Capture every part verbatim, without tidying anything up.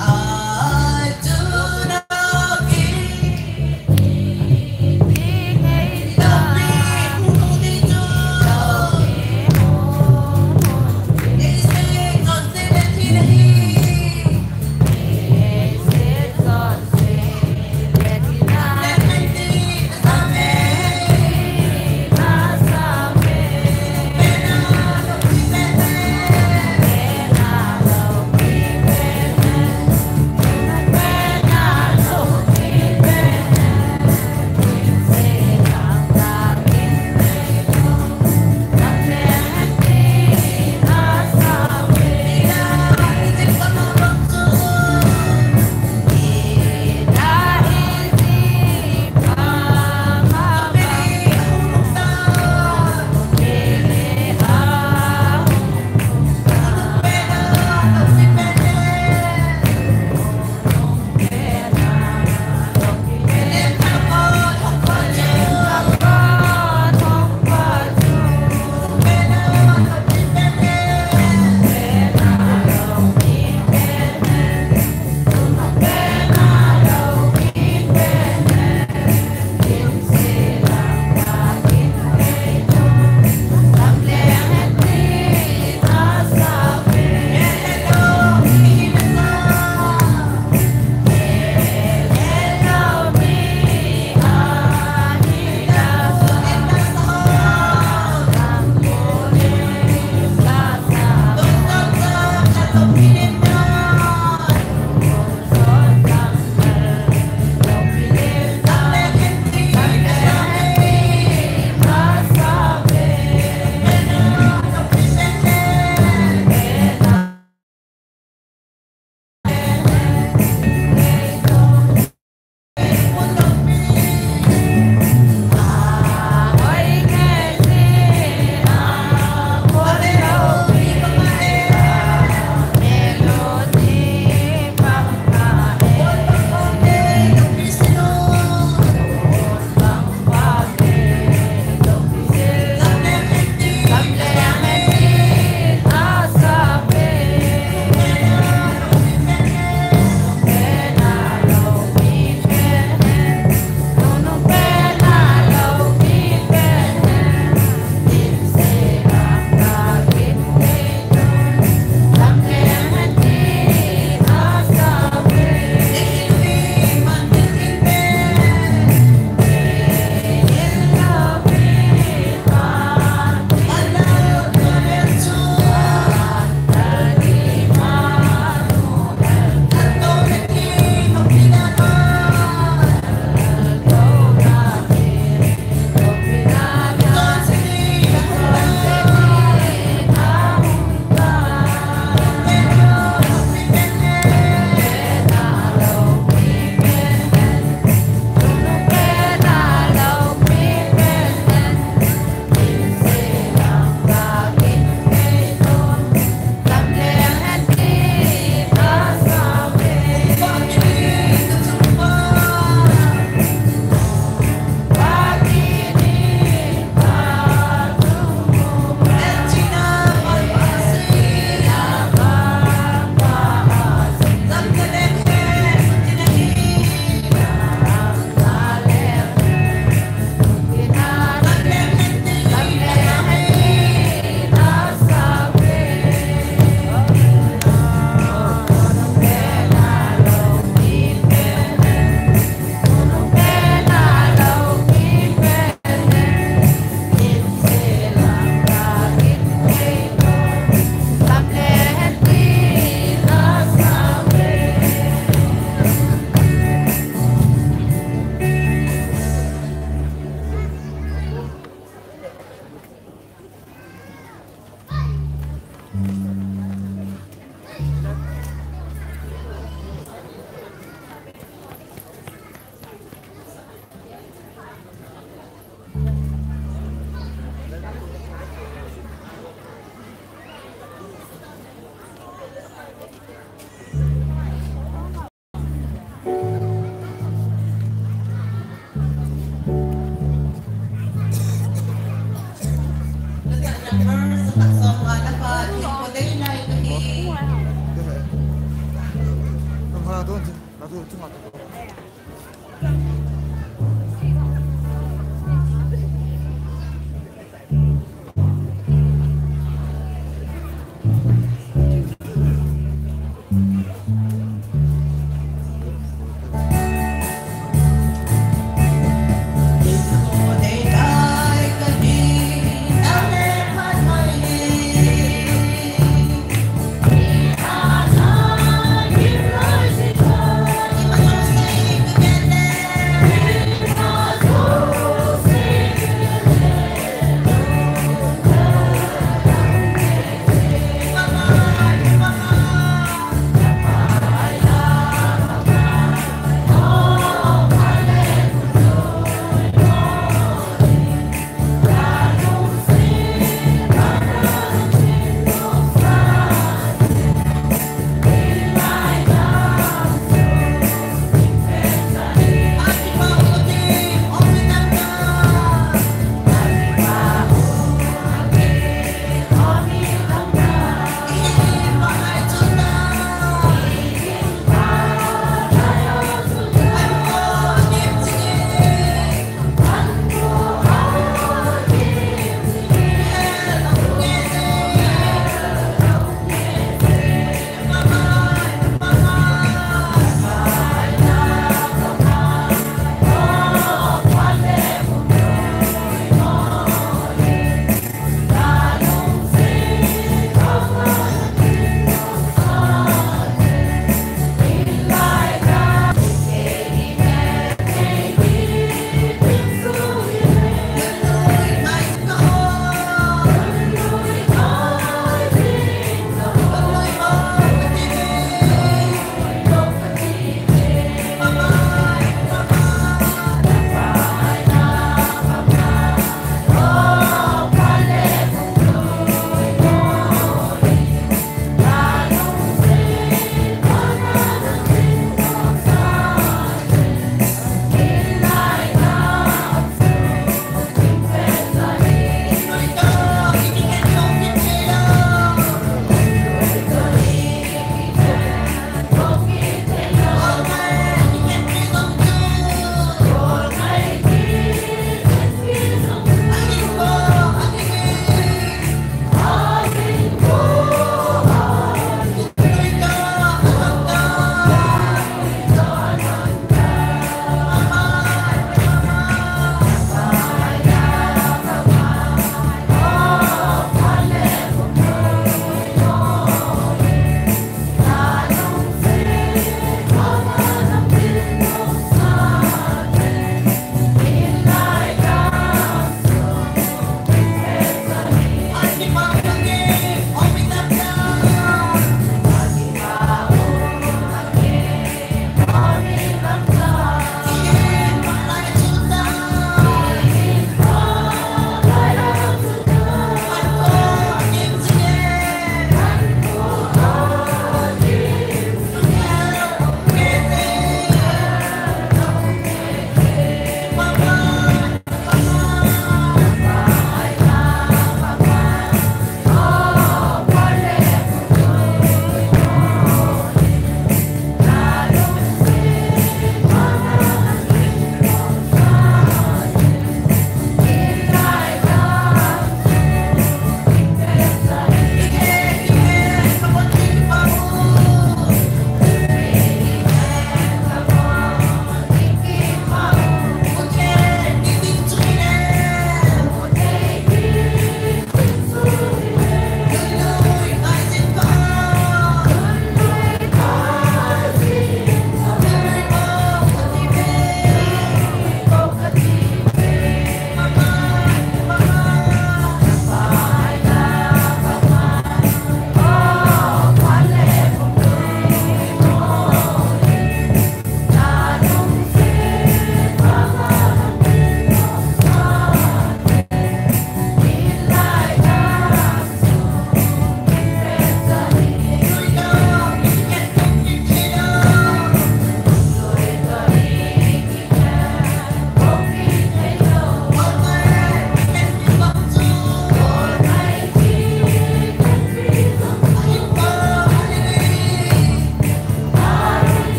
I do not give.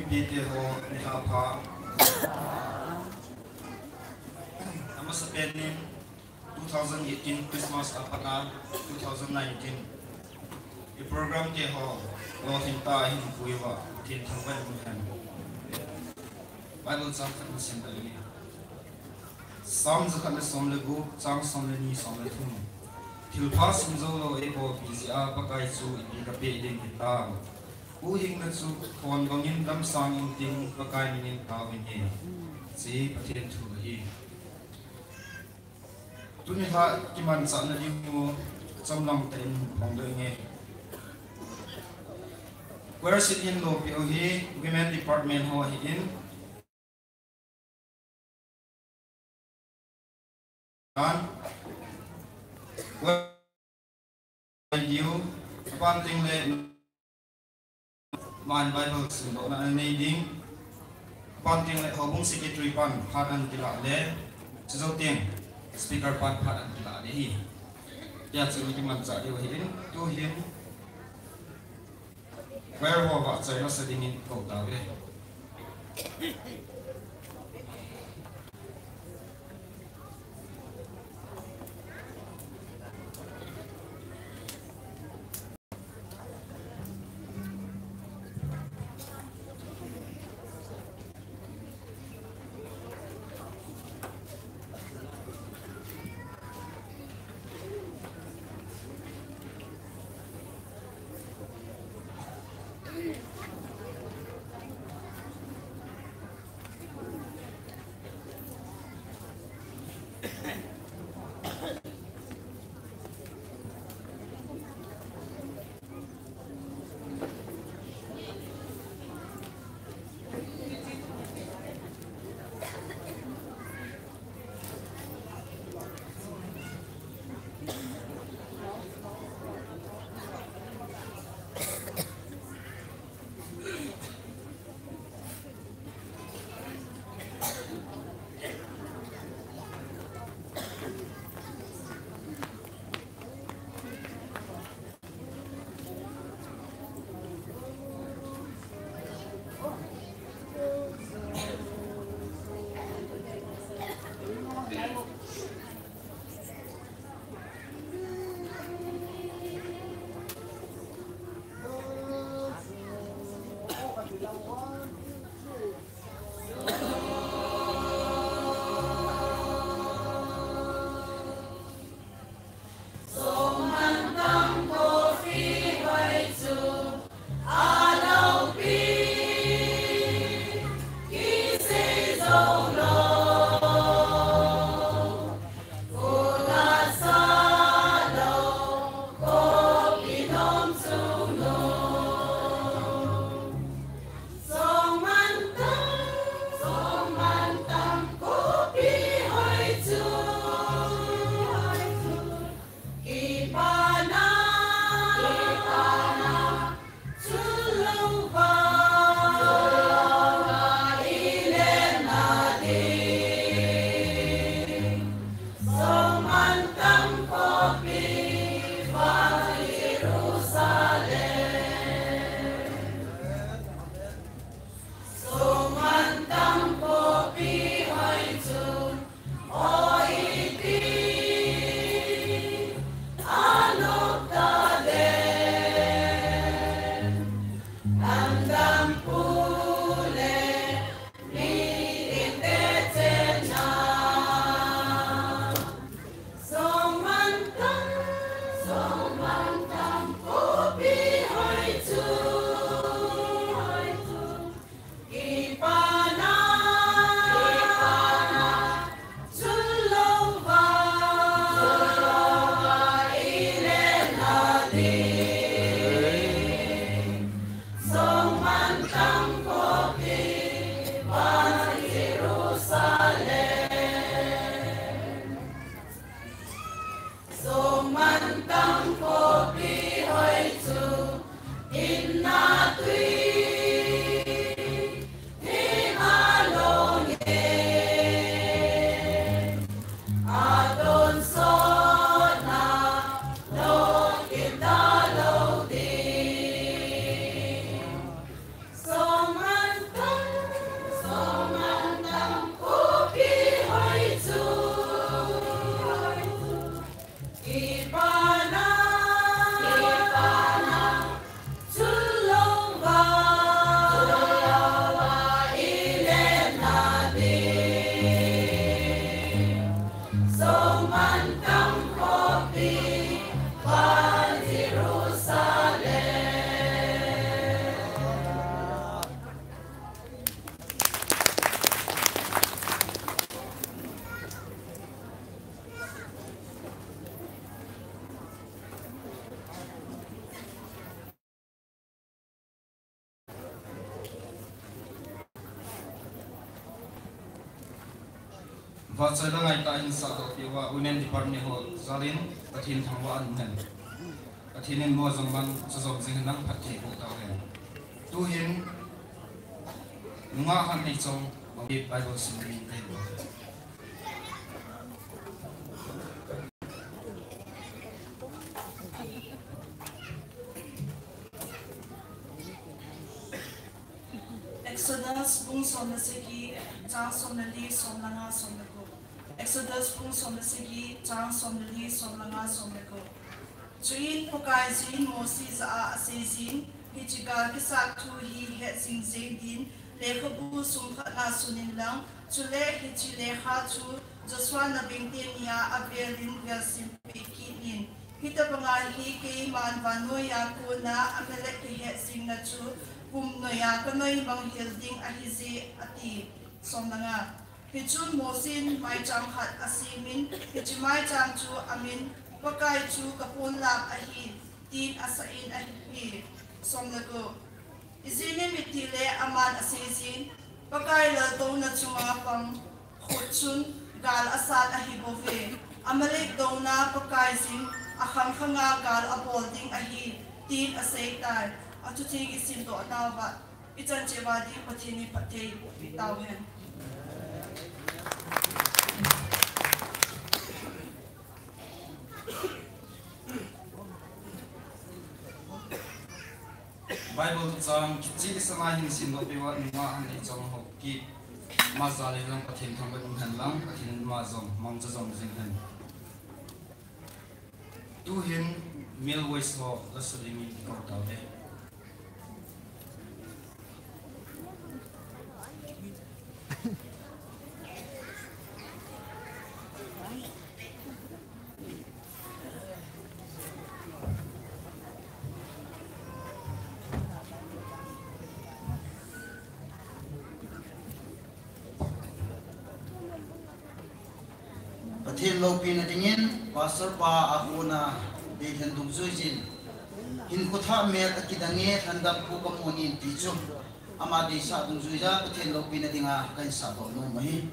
Pite ho, nilhah pha. Amasapen in two thousand eighteen Christmas a pat a two thousand nineteen i program te ho lolhing tah a hin pui uva, Pathen thangvah in umhen. Bible chang khat nasim ta inge. Psalm jakhat le som le gup, chang som le ni, som le thum. Thilpha simjou lou eibolpi jeh a Pakai chu ipi kapeh ding hitam. Huhhingna chu khon bangin damsang inting, Pakai minin tao inge. Hiche Pathen thu ahi. Tuni lha kimanchahna ding u chomlam tah in phong doh inge. Choir seat hin loupeh u hi Women Department ho ahin. An, well, you, apan teng le, man Bible simdohna anei ding. Apan teng le, houbung secretary pan phat ahin kilah le, chujou teng, speaker pan phat ahin kilah ding ahi. Tia chu kimanchah diu ahin, tuhin, Choir ho vahchoi masa dingin kou tauve. Vachoi la ngaitah in sahdoh peh uva Women Department ho jalin Pathen thangvah in umhen. Pathen in amaho jong mangcha jom jing hen lang phatthei boh tauhen. Tuhin nungah Haneichong Bible sim ding kahin bol. Exodus bung som le sagi, chang som le li, som le nga, som le gup. Exodus bung som le sagi, chang som le li, som le nga, som le gup. Chuin Pakaiyin Mose jah a aseijin, hiche gal kisat thu hi hetjing jeng din lekhabu sung khat na sunin lang, chule hiche lekha chu Joshua nabengte nia avelin velsim peh kit in. Hitobanga hi keiman vannoiya kona Amalek kihetjingna chu kum noiya kanoi manghil ding ahije, ati. Som le nga. Hichun Mosen maicham khat asemin, hiche maicham chu amin Pakai chu kaponlap ahi, tin asah in ahi. Som le gup. Ijipte mitlhi le aman aseijin, Pakai laltouna chunga pang khut chun gal asat ahibouve. Amalek douna Pakaiyin akhangkhanga gal abol ding ahi, tin aseitai. Athutheng isimdoh nauva ichan cheh uva ding Pathen in phatthei boh tauhen. Bible chang kicheh sanga hin simdoh peh uva nungah Haneichong Haokip, ama jalin lang Pathen thangvah in umhen lang, Pathen in ama jong mangcha jom jing hen. Tuhin male voice ho la suding in kikou tauve. Pathen loupina dingin Pastor pa a kona deilhen dungjuijin, hinkho thah mel akidange, lhandampu kamun in ti chu ama deisah dungjuija Pathen loupina dinga kahin sahdoh nom ahi.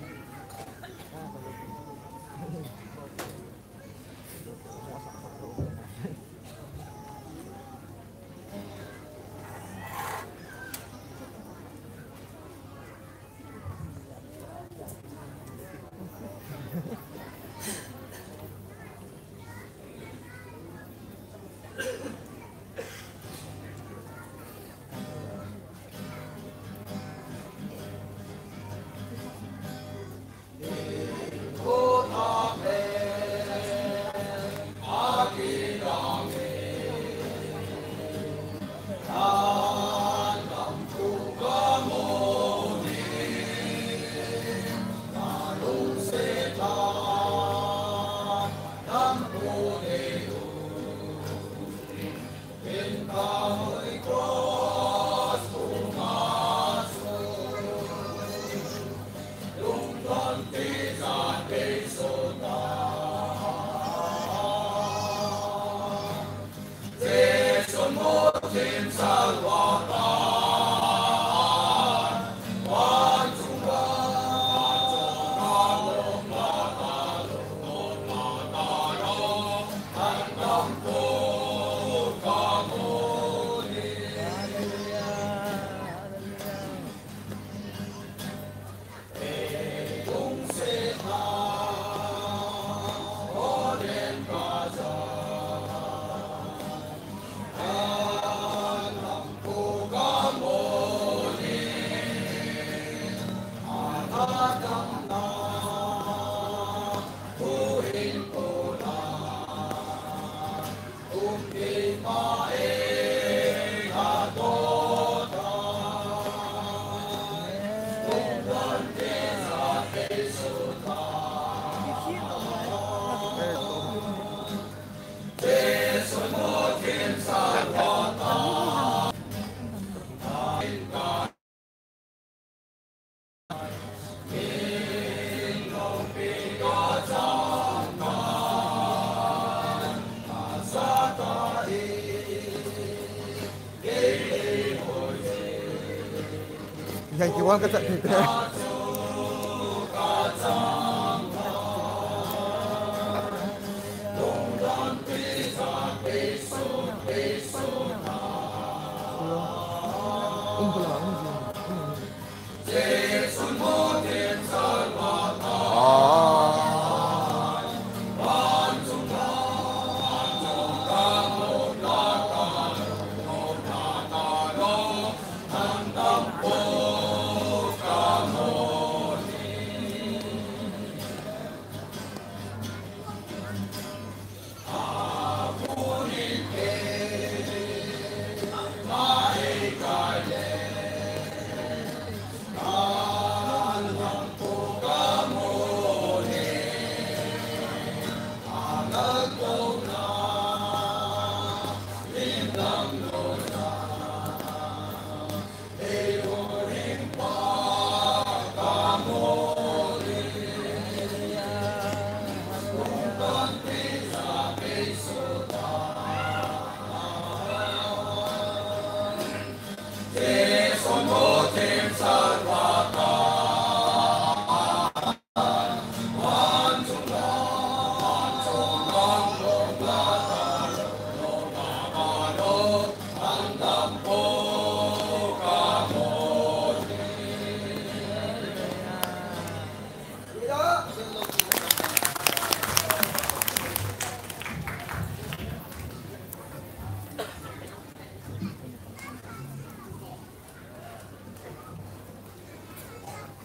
Yang kiwang ka chat thei te.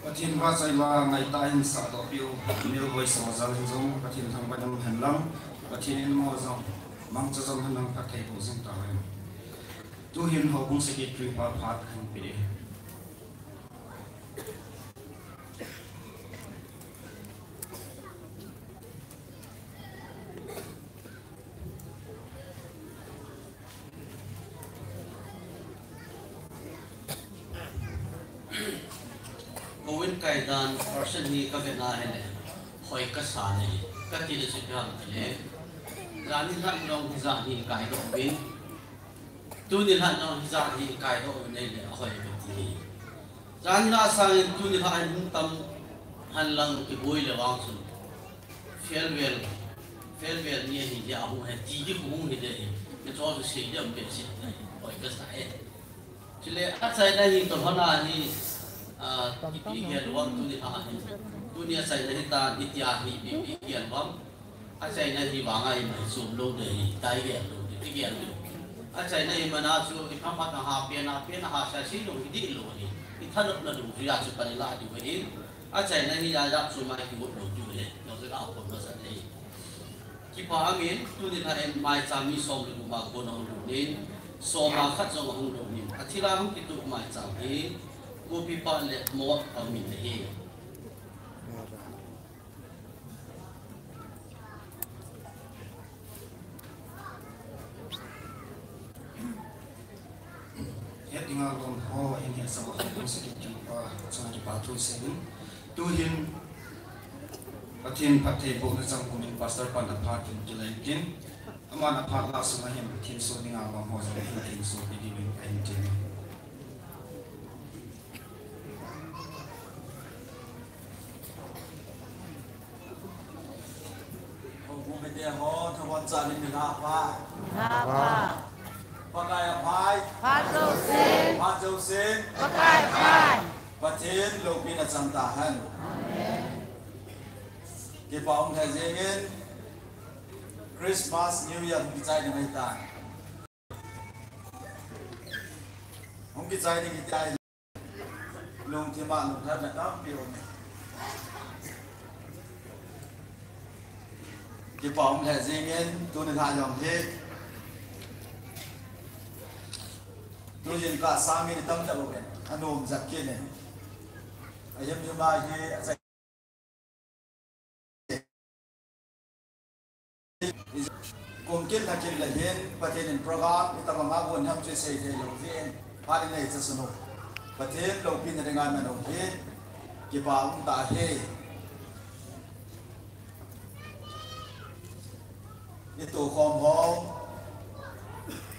Pathen vahchoi uva ngaitah in sahdoh peh u, Milvoi Sojal in jong Pathen thangvah in um hen lang, Pathen in amaho jong mangcha jong hen lang phatthei boh jing tauhen. Tuhin houbung secretary pa phat kahin pe e. Houin kaidan percent hi kavet na hile, hoi kasa nahi, kati le chu ipi ham tile, jani lhah jong hijat hi kaidoh uvin, tuni lhah jong hijat hi kaidoh uvin ahile, ahoi kati. Jani lhah sangin tuni lhah hin hung tam hen lang kiboi le vang chun, farewell, farewell ni ahi jeh a hung hen, ti ding hung hi le, hiche chu sei ding um behseh, hoi kasa e. Chule achaina hi toh hon a hi, ah, ipi gel uvam tuni lhah hi. Tuni achaina hitan, itia hi ipi, ipi gel uvam. Achaina hi vang a ima hi chom lou ding ahi, tai gel lou ding, ti gel lou. Achaina hi mana chu iphaphat a ha pen a, pen a ha sa sei lou hi dih lou ahi. Ithanopna dungjuia chu pan ilah diu ahi. Achaina hi a jat chu mai kigot lou diu ahi. Lou chu ka khom na sa ahi. Kipa umin, tuni lhah in maicham mi som le gup a kon ahung lut in, som a khat jong ahung lut in, athil a hung kituh maicham hi, Gopipa le Mot amin ahi. Het dinga lom ho, in hetsah uva hung seikhel pa chunga kipa thu seiyun. Tuhin Pathen phattheibohna chang kumin Pastor pan aphat in kilei tin. Aman aphat lah sunga hin Pathen soh dinga lom ho jong hin tin soh pe diuvin kahin tin. Houbung mite ho, thabon chanin nilhah pha. Nilhah pha. Pakai aphai. Phat jousen. Phat jousen. Pakai aphai. Pathen loupina chang tahen. Amen. Kipa um lheh jengin, Christmas, New Year hung kichai ding ahitai. Hung kichai ding ahitai. Lungthim a lungthatna tampi um e. Kipa um lheh jengin, tuni lhah jong hi. Tujin kah sangin itam tah bou in, anom jat kit in. Ahimhim a hi, a Kum kit lha kit le hin, Pathen in program itobang a gon ham chu isei thei lou jeh in, phat inei cha sunu. Pathen loupina dinga iman u hi, kipa um tah ahi. Itukhom ho,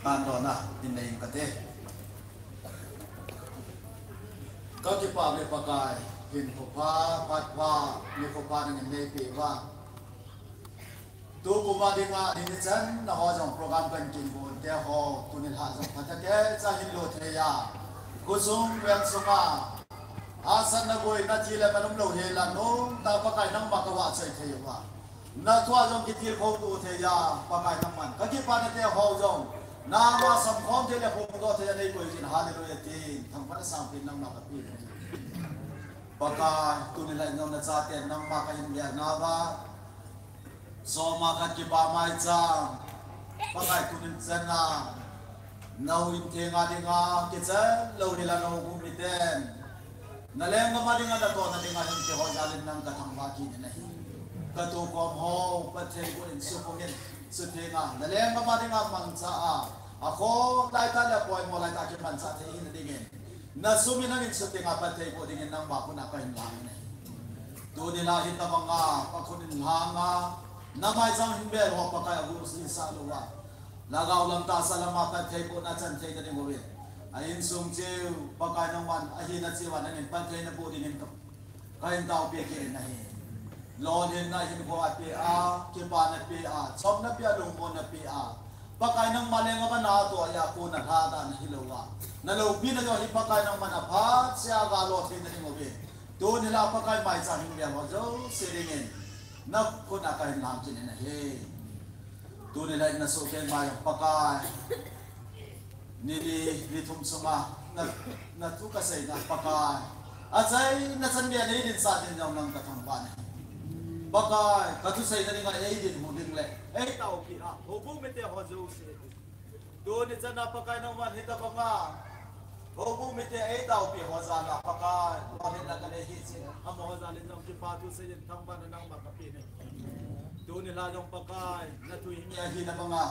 tandon a, inei ing kate. Kakipah e Pakai, hinkho pha, phat pha, nikho pha nangin neipeh uva. Tukum a dinga, nini chan na ho jong program kan kin gon te ho, tuni lha jong phatah kei cha hin lo thei a. Khosung veng sunga, hahsatna boina thi le man um lou hel a, nomtah Pakai nangma ka vahchoi thei uva. Na thu a jong kitilkhou to thei a, Pakai nangman. Ka kipana te ho jong, nangma samkhom thei le phongdoh thei a nei koi jin, hallelujah tin, thangvahna sangpen nangma ka pe. Pakai, tuni lha in jong na chate nangma ka hin bel nauva. Soma khat kipa maicham. Pakai tunin chan a. Na houin thenga dinga, kichan lou hel a na houbung miten. Na lenggam a dinga, na tohna dinga hin kihou jal in nang ka thangvah kit in ahi. Ka tukhom ho, phatthei boh in sukhum in, suthenga. Na lenggam a dinga mangcha a. Akhoh laitah le apoimo laitah kimanchah thei hina dingin. Na sum in nangin sutenga phatthei boh dingin nangma khut a ka hin lang in ahi. Tuni lha hi tabanga, ka khut in lhanga, na maicham hin bel ho Pakai aguh sah louva. Lhagao lam tahsa lama phatthei bohna chan theina ding uvin. A insung cheh u, Pakai nangman, ahina cheh uva nangin phatthei na boh dingin ka Ka hin taopi kit in ahi. Lolhinna hinkho a pe a, kipana pe a, chomna pe a, lungmonna pe a. Pakai nangma lenggam a na toh a kon a lhadah na hilouva. Na loupina jong hi Pakai nangman aphat sea ga lo theina ding uvin. Tuni lha Pakai maicham hin bel ho jouse dingin. Na khut a ka hin lang kit in ahi. Tuni lha in na sohkei mai Pakai. Ni li, ni thum sunga, na, na thu ka seina Pakai. Achaina chan geiya nei dinsah ding jong nang ka thangvah in ahi. Pakai, ka thuseina dinga ei dinmun ding le, ei taopi a, houbung mite ho jouse. Tuni chan a Pakai nangman hitabanga. Houbung mite ei taopi ho jal a Pakai. Lolhinna ka nei hi cheh. Amaho jal in jong kipa thusei in thangvahna nangma ka pe in ahi. Tuni lha jong Pakai, na thu hi mi ahina banga.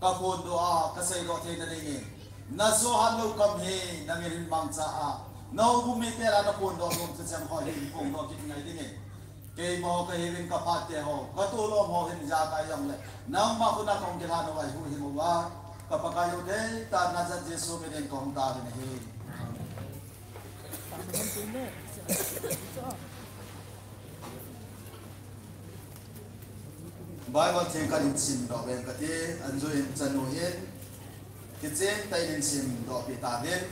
Ka phondoh a, ka seidoh theina dingin. Na soh hat lou kam hi, nangin hin mangcha a. Na houbung mite lah a na phondoh nom thucheng ho hi, phondoh kit ngai dingin. Keima ho ka hiuvin ka phat te ho, ka tolom ho hin ijakai jongle. Nangma khut a kong kilhan uva, huhhing uva. Ka Pakai u thei tah Nazareth Jesu min in kong taovin ahi. Bible theng khat in simdoh veng kate, anjui in chanu hin, kichentah in simdoh pi tavin,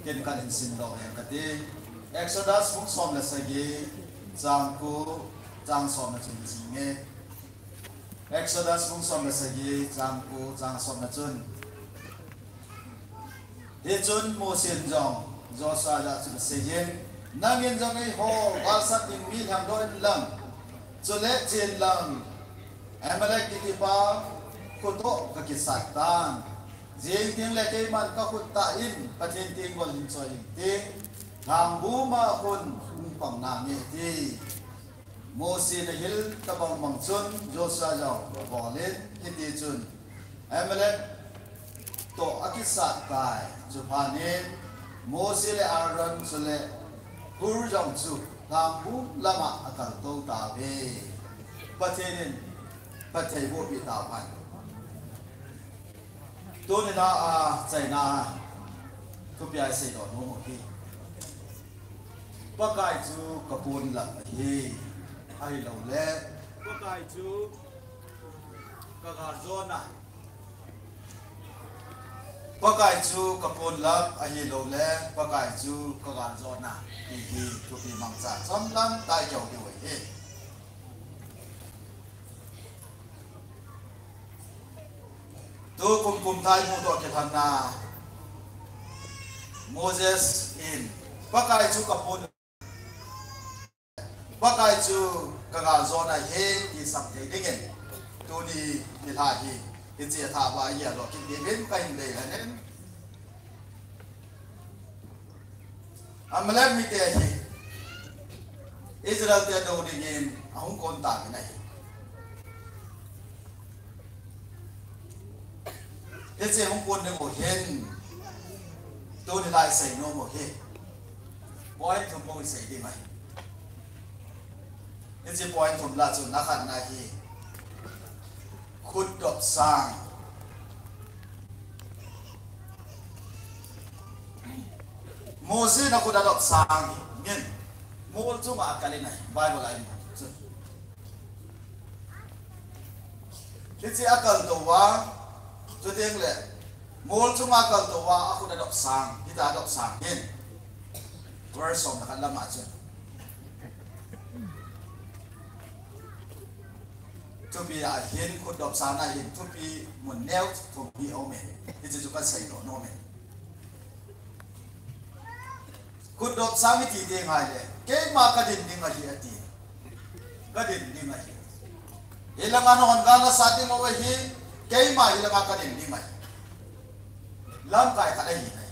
ken khat in simdoh veng kate. Exodus bung som le sagi, chang ko, chang som le chun sim inge. Exodus bung som le sagi, chang ko, chang som le chun. Hichun Mosi in jong Joshua jah a chun asei in, nangin jong eiho galsat ding mi lhengdoh in lang, chule chen lang, Amalek kitipa khu toh kakisat tan. Jing teng le keiman kakhut tah in Pathen tenggol hin choi inge, lhangbum a khun hung pang nange ati. Mosi in ahil tabang bang chun Joshua jong abol in, hiti chun Amalek toh akisat tai. Chuphat in Mosi le Aaron chule Hur jong chu lhangbum lama akaltou tauve. Pathen in phatthei boh pi tauhen. Tuni a, a, achaina thupi a isei doh nom u hi, Pakai chu ka ponlap ahi, ahilouleh Pakai chu ka galjona. Pakai chu ka ponlap ahilouleh Pakai chu ka galjona. Hihi thupi mangcha chomlam tah i kihou diu ahi. Tukum kumthah imu toh kilhonna, Moses in Pakai chu ka pon, Pakai chu ka galjona ahi ti sam thei dingin, tuni nilhah hi, hiche thah a hi alo kit dingin kahin dei lhonin. Amalek mite hi Israel te do dingin ahung kon tauvin ahi. Hiche hung kon ding u hin, tuni a isei nom u hi, point thum bou isei ding ahi. Hiche point thum lah a chun akhatna hi, khut dopsang. Mosi in akhut adopsang in, mol chunga akal in ahi, Bible a imu chu. Hiche a kaltou a, chuteng le, mol chunga kaltou a, akhut adop sang, hitia adop sang hin. Verse som le khat lama chun. Thupi a hin, khut dop sang a hin, thupi mun neo thum hi aume. Hiche chu kasei nom e. Khut dop sang iti teng ahile, keima kadin ding ahi ati. Kadin ding ahi. Hilanga nahon gal nasat ding u ahi, keima hilanga kadin ding ahi. Lamkai khat ahi nai.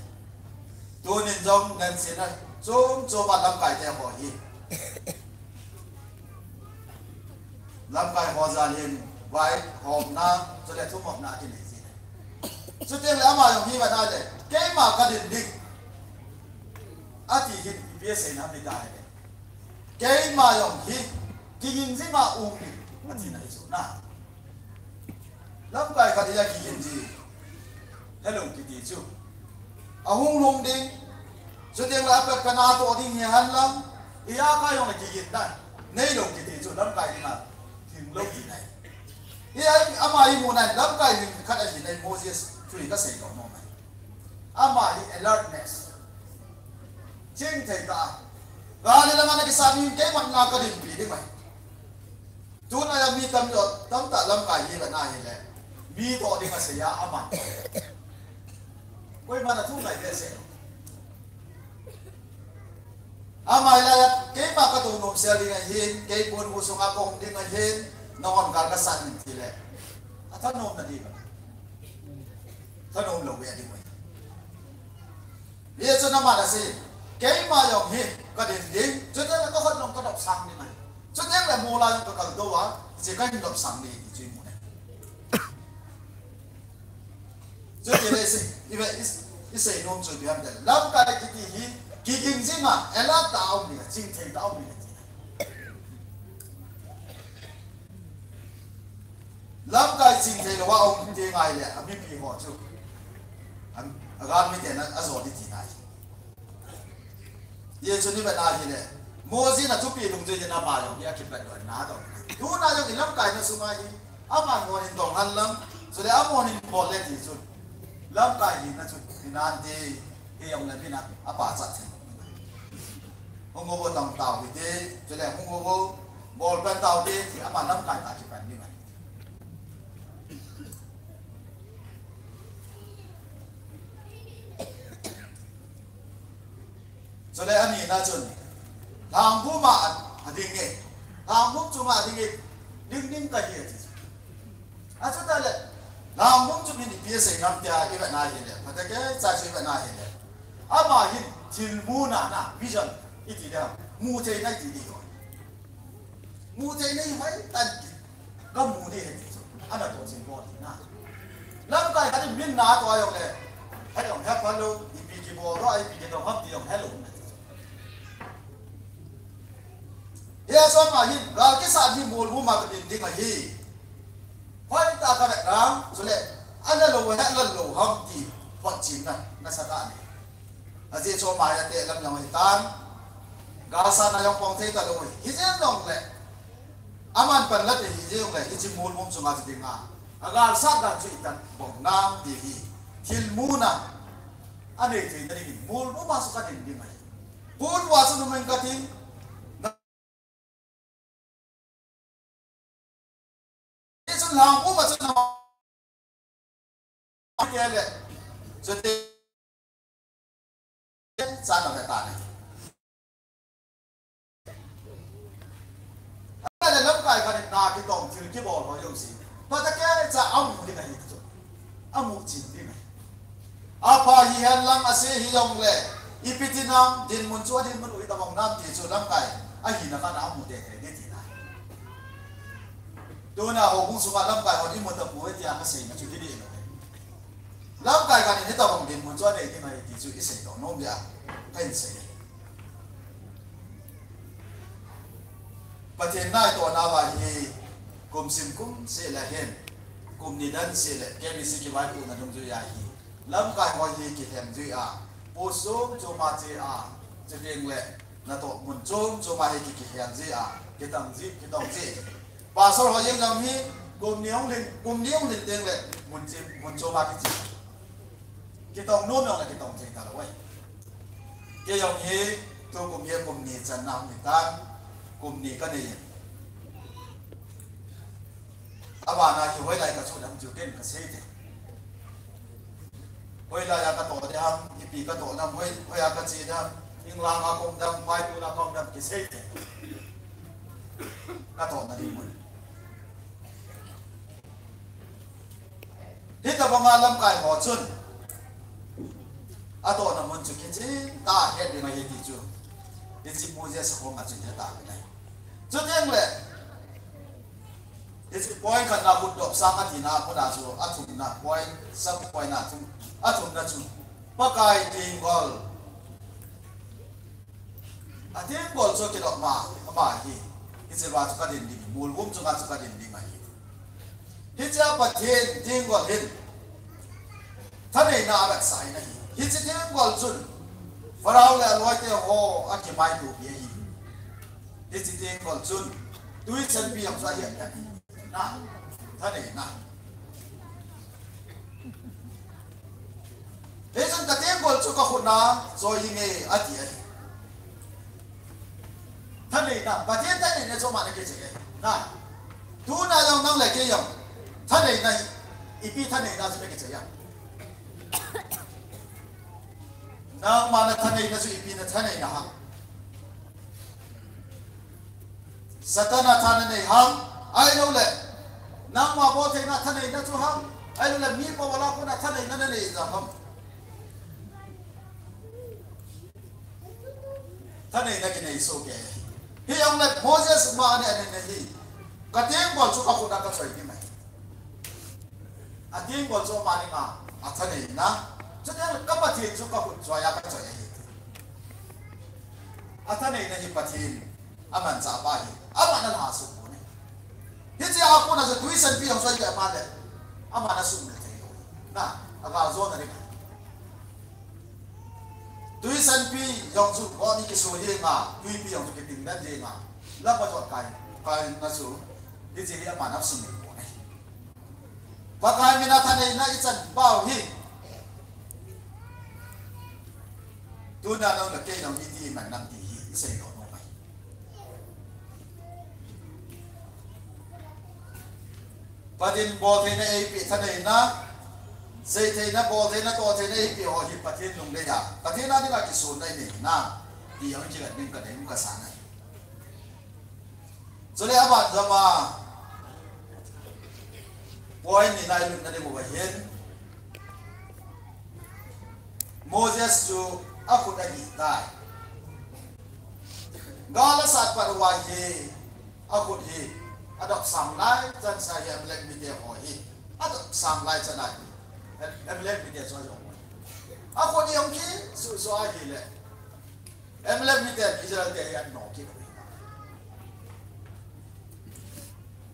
Tunin jong nansena chom chom a lamkai te ho hi. Lamkai ho jal hin vai hopna, chule thum hopna akinei ji. Chuteng le ama jong hi vana le, keima kadin ding. Ati hin ipi aseina ham iti ahile, keima jong hi kigin jinga um ding, atina hi chu na. Lamkai khat hi akigin ji. Helou kiti chu. Ahung lhung ding. Chuteng le apet pet a atoh ding hihen lang. Iya ka jong le kigin dan. Neilou kiti chu lamkai dinga. Hinglou ti nai. Iya ama imu nai lamkai ding khat ahi nai Moses. Chu hi kasei lou nom e. Ama hi alertness. Chingthei tah. Gal le langa nakisat nin keima nga kadinpi ding ahi. Tuna jong mi tam jo, tamtah lamkai hi vana hile. Mi toh ding asei a aman. Koiman athum ngai behseh. Ama hilai a, keima katou nom sel ding ahin, kei pon hu sunga kahung ding ahin, nahon gal kasat nin tile. Athanom na ding. Thanom lou ve ding ahi. Hichun aman asei, keima jong hi kadin ding, chuteng le kakhut jong kadop sang ding ahi. Chuteng le mol a jong kakaltou a, hiche kahin dop sang ding ti chu imu nai. Chutile isei, ive, is, isei nom chu ipi ham itile, lamkai kiti hi, kigin jinga, alert tah a um ding, chingthei tah a um ding. Lamkai chingthei lou a um teng ahile, amipi ho chu. Am, agal miten ajo ding tina ahi. Hichun ivet a ahile, Moses in athupi dungjui in ama jong hi akipet lhon na toh. Tuna jong ilamkaina sunga hi, aman hon in dong hen lang, chule amahon in bol le ti chun. Lamkai hina chu, hinante, hijongle min a, apachat thei. Hung uvo tong tao hite, chule hung uvo, bol pan tao te, ti ama lamkai tah kipan ding ahi. Chule anina chun, lhangbum a ading e, lhangbum chunga ading e, ding ding kahi ati. Achutale, lhangbum chu min ipi asei nam tia ivet na ahile, phatah kei cha chu ivet na ahile. Ama hin thil muna na, vision, iti ding, mu theina iti ding ho. Mu theina hi hoitah in kamu ding ahi ti chu. Ana toh chin bol tina. Lamkai khat in min na atoh jongle, hejong hepha lou, ipi kibol lou, ipi kidong ham ti jong helou. Hiche a ama hin, gal kisat hi molbum a kadin ding ahi. Hoitah a kavet nang, chule, ana lou, he ana lou ham ti, photchenna, nasatah in. Ajeh chu ama hi ateh lam jong ahitan. Galsatna jong pang thei talou ahi. Hijeng jongle. Aman panla te hijeng jongle. Hiche molbum chunga chu dinga. Agalsat dan chu itan bong nam ti hi. Thil muna. Anei theina dingin. Molbum a chu kadin ding ahi. Pon uva chu numen kating. Hichun lhangbum a chun ama kele. Chute. Chana ve tane. Ahile lamkai khat in na kitong thil kibol ho jouse. Phatah kei cha amu ding ahi chu. Amu chin ding ahi. Apha hihen lang ase hijongle. Ipi ti nam dinmun chu adinmun u itobang nam ti chu lamkai. Ahina khat a amu teitei ding tina. Tuna houbung sunga lamkai hon imu tapoi tia kaseina chu hiding lou. Lamkai khat in hitobang dinmun chu anei ding ahi ti chu isei doh nom dia. Kahin sei. Pathen ngaito nauva hi kum sim kum seh le hin, kum ni dan seh le, K B C kivaipohna dungjui a hi, lamkai ho hi kilhem jui a, post chom chom a che a, chuteng le, natoh mun chom chom a hi ki, kihel ji a, kitang ji, kitong ji. Pastor ho jeng jong hi, Kum ni hung lhin, kum ni hung lhin teng le mun chim, mun chom a kichim. Kitong nom jong le kitong thei talou ahi. Kei jong hi tukum hi kum ni channa hung hitan, kum ni kanei. Abana hi hoilai kachu dam chu ken kasei te. Hoilai a katoh ding ham, ipi katoh ding ham, hoi, hoi a kache ding ham, inglanga kaum ding ham, phaitu la kaum ding ham, kisei te. Katohna ding mun. Hitobanga lamkai ho chun atohna mun chu kichen tah a het ding ahi ti chu hiche Moses khonga chun heta ahi. Chuteng le, hiche point khatna khut dopsang atina khut a chu athumna point, sub point a thum, athumna chu Pakai tenggol. Atenggol chu kidop ma, ama hi. Hiche va chu kadin ding, mulgum chunga chu kadin ding ahi. Hichea Pathen tenggol hin thaneina avetsah in ahi. Hiche tenggol chun Pharaoh le aloite ho akimaitopi ahi. Hiche tenggol chun tui chanpi jong chu ahiat ahi. Na, thaneina. Hichun katenggol chu kakhut na choi inge ati ahi. Thaneina, Pathen thaneina chu ama na kichai ahi. Na, tuna jong nang le kei jong thaneina, ipi thaneina chu na kichai a? Nangma na thaneina chu ipi na thaneina ham? Satan a tha nanei ham? Ahilouleh nangma boltheina thaneina chu ham? Ahilouleh mi pao vala kona thaneina nanei jong ham? Thaneina kinei soh kei. Hijongle Moses ma ani ani na hi. Katenggol chu kakhut a kachoi ding ahi. Atenggol chu ama dinga athaneina. Chuteng le ka Pathen chu kakhut choi a kachoi ahi. Athaneina hi Pathen amanchah pa hi. Ama na lhasam pon ahi. Hichea kona chu tui chanpi jong chu ahi ama le. Ama na sumil thei lou. Na, agal jona ding. Tui chanpi jong chu boni kisu dinga, tuipi jong chu kiting dan dinga. Lama jot kai, kai na chu. Hiche hi ama na sumil pon ahi. Pakai mina thaneina ichan pau hi. Tuna nang le kei jong iti man nam ti hi isei lou nom ahi. Pathen boltheina eipe thaneina, seitheina, boltheina, tohtheina eipe ho hi Pathen lungdei a, Pathen a dinga kisonna inei na, ti jong kilah ding kadei um kasa ahi. Chule aban joma point ni na ilutna ding uva hin, Moses chu akhut adih tai. Gal asat pat uva hi akhut hi adopsang lai chan sa hi Amalek mite ho hi. Adopsang lai chan ahi. Amalek mite chu ajong. Akhut hi ahung kisuhsuh ahile Amalek miten Israel te hi anokit uve.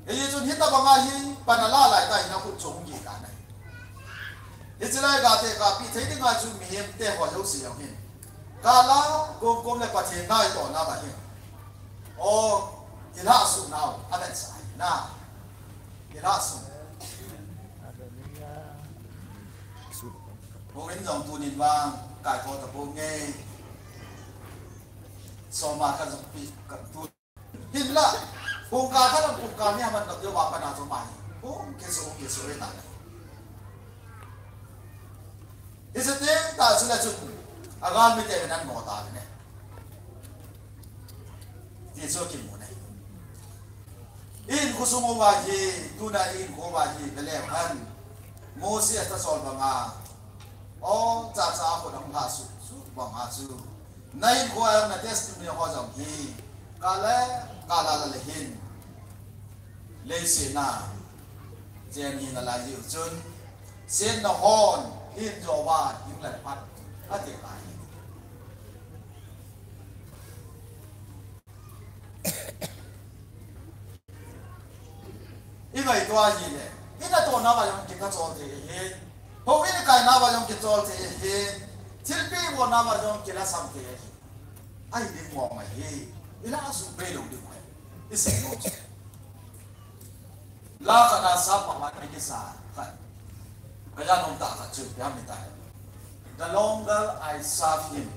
Hichun hitobanga hi pan ala lai tah in akhut chu hung kit tan ahi. Hiche lai gate kapi thei dinga chu mihem te ho jouse jong hin, kala komkom le Pathen ngaito na ba hin, o, ilhahsut nau avetsah ahi na. Ilhahsut. Houin jong tunin vang kaitho tapou nge. Soma khat jong pi, ka tu. Hinla, pungkhat khat, pungkhat ni aman dok jeh uva pat a chu ama hi hung kisuh, hung kisuh ahitai. Hiche teng tah chule chun, agalmite hin anmo tan ahi. Ti chu kimu ahi. Ihinkho sung uva hi, tuna ihinkho uva hi, veleu hen. Moses a sol banga. O, chacha a khut ahung lhahsut, sut banga chu. Na hinkho a na testimony ho jong hi. Kale, kala la le hin. Leiset a. Chen hi nalai jiu chun. Setna hon, hin jo uva, hin lai phat. Ati lai. Ingaito ahile, inatoh nauva jong kikachol thei ahi. Houin ikai nauva jong kichol thei ahi. Thilpeh ibol nauva jong kilasam thei ahi. Ahi ding mong ahi. Ilhahsut peh lou ding ahi. Isei nom chu. La khat a sa pa ma ni kisa khat. Ka ja nom ta khat chu, ya mi ta. The longer I serve him,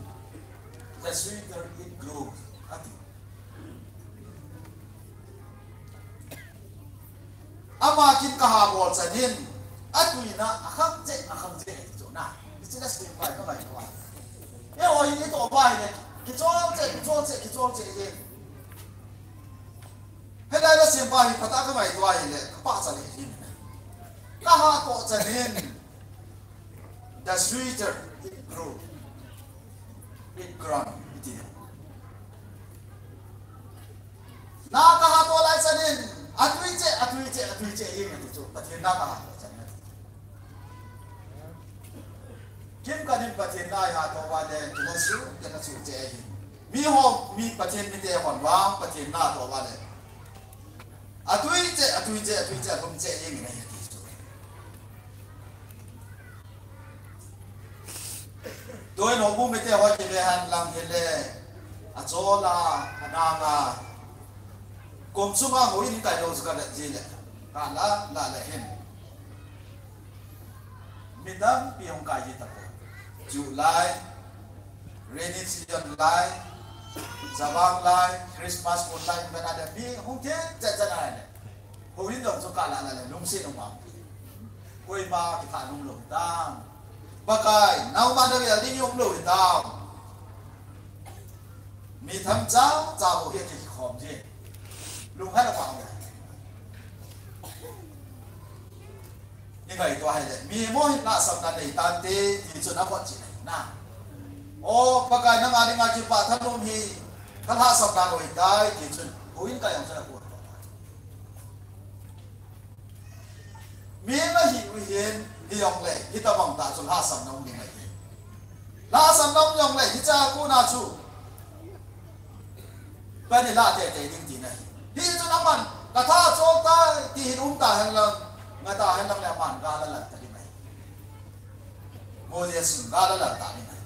the sweeter it grows. Ati. Ama kin ka ha bol chanin, atuina a khang che, a khang che, chu na. Ichi la skin pai ka bai ko. E oi ni to bai le. Ki chol che, ki chol che, ki chol che ye. Helai la skin pai pata ka bai to ai le, ka pa cha le hin. Ka ha to chanin. The sweeter it grew. It grown. Iti. Na ka ha to lai chanin, atui che, atui che, atui che, yin ati chu, Pathen na ka ha to chanin. Kim ka nin Pathen na ha to va le, kila su, kila su che yin. Mi ho, mi Pathen mi te hon vang, Pathen na to va le. Atui che, atui che, atui che, atum che, yin ati chu. Tuin houbung mite ho kive hen lang hile, achol a, anang a, kum sunga houin kai lou chu ka vet ji le, ka la, la le hin. Mi tampi hung kai ji tapoi. July, rainy season lai, Chavang lai, Christmas kun lai, mi na de mi hung the, cha cha lai le. Houin dong chu ka la la le, lungset um a. Koima kitha nom lou tam. Pakai, nangma na vel ding um lou tam. Mi tham cha, cha bo hi kikhom ji. Lung hai la pa le. Ni ngai to hai le. Mi mo hin lhahsamna nei tante, ti chun a phot ji na. O, Pakai nang a dinga kipah thanom hi, ka lhahsamna loi tai, ti chun. Houin kai ang chun a phot. Mi na hi u hin, hi jong le, hi tabang ta chu lhahsamna um ding ahi. Lhahsamna um jong le, hi cha ku na chu. Pani la te te ding ti na hi. Hi chu na man, ka tha chol ta, ti hin um ta hen lang, nga ta hen lang le man ga la la ta ding ahi. Moses in gal a lal ta ni na.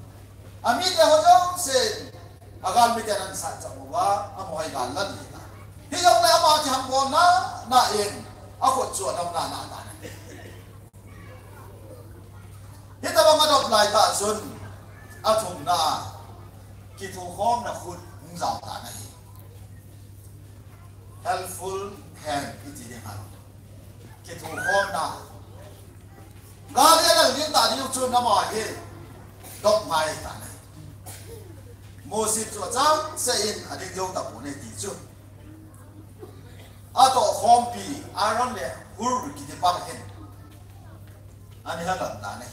Amite ho jong se, agal mite nan sa cha mo va, amo hai gal lal ni na. Hi jong le ama kihambol na, na in, akhut chu adam na, na, na, na. Hitabang adop lai ta chun, athumna, kithukhomna khut hung jao ta na hi. Helpful hand, iti ding ham. Kithukhomna. Gal a lal ding ta ding chu nama hi. Dop ngai ta na. Moses chu achangseh in ading ding tapon e ti chu. Atohkhompi Aaron le Hur kiti pa hin. Ani halam ta na.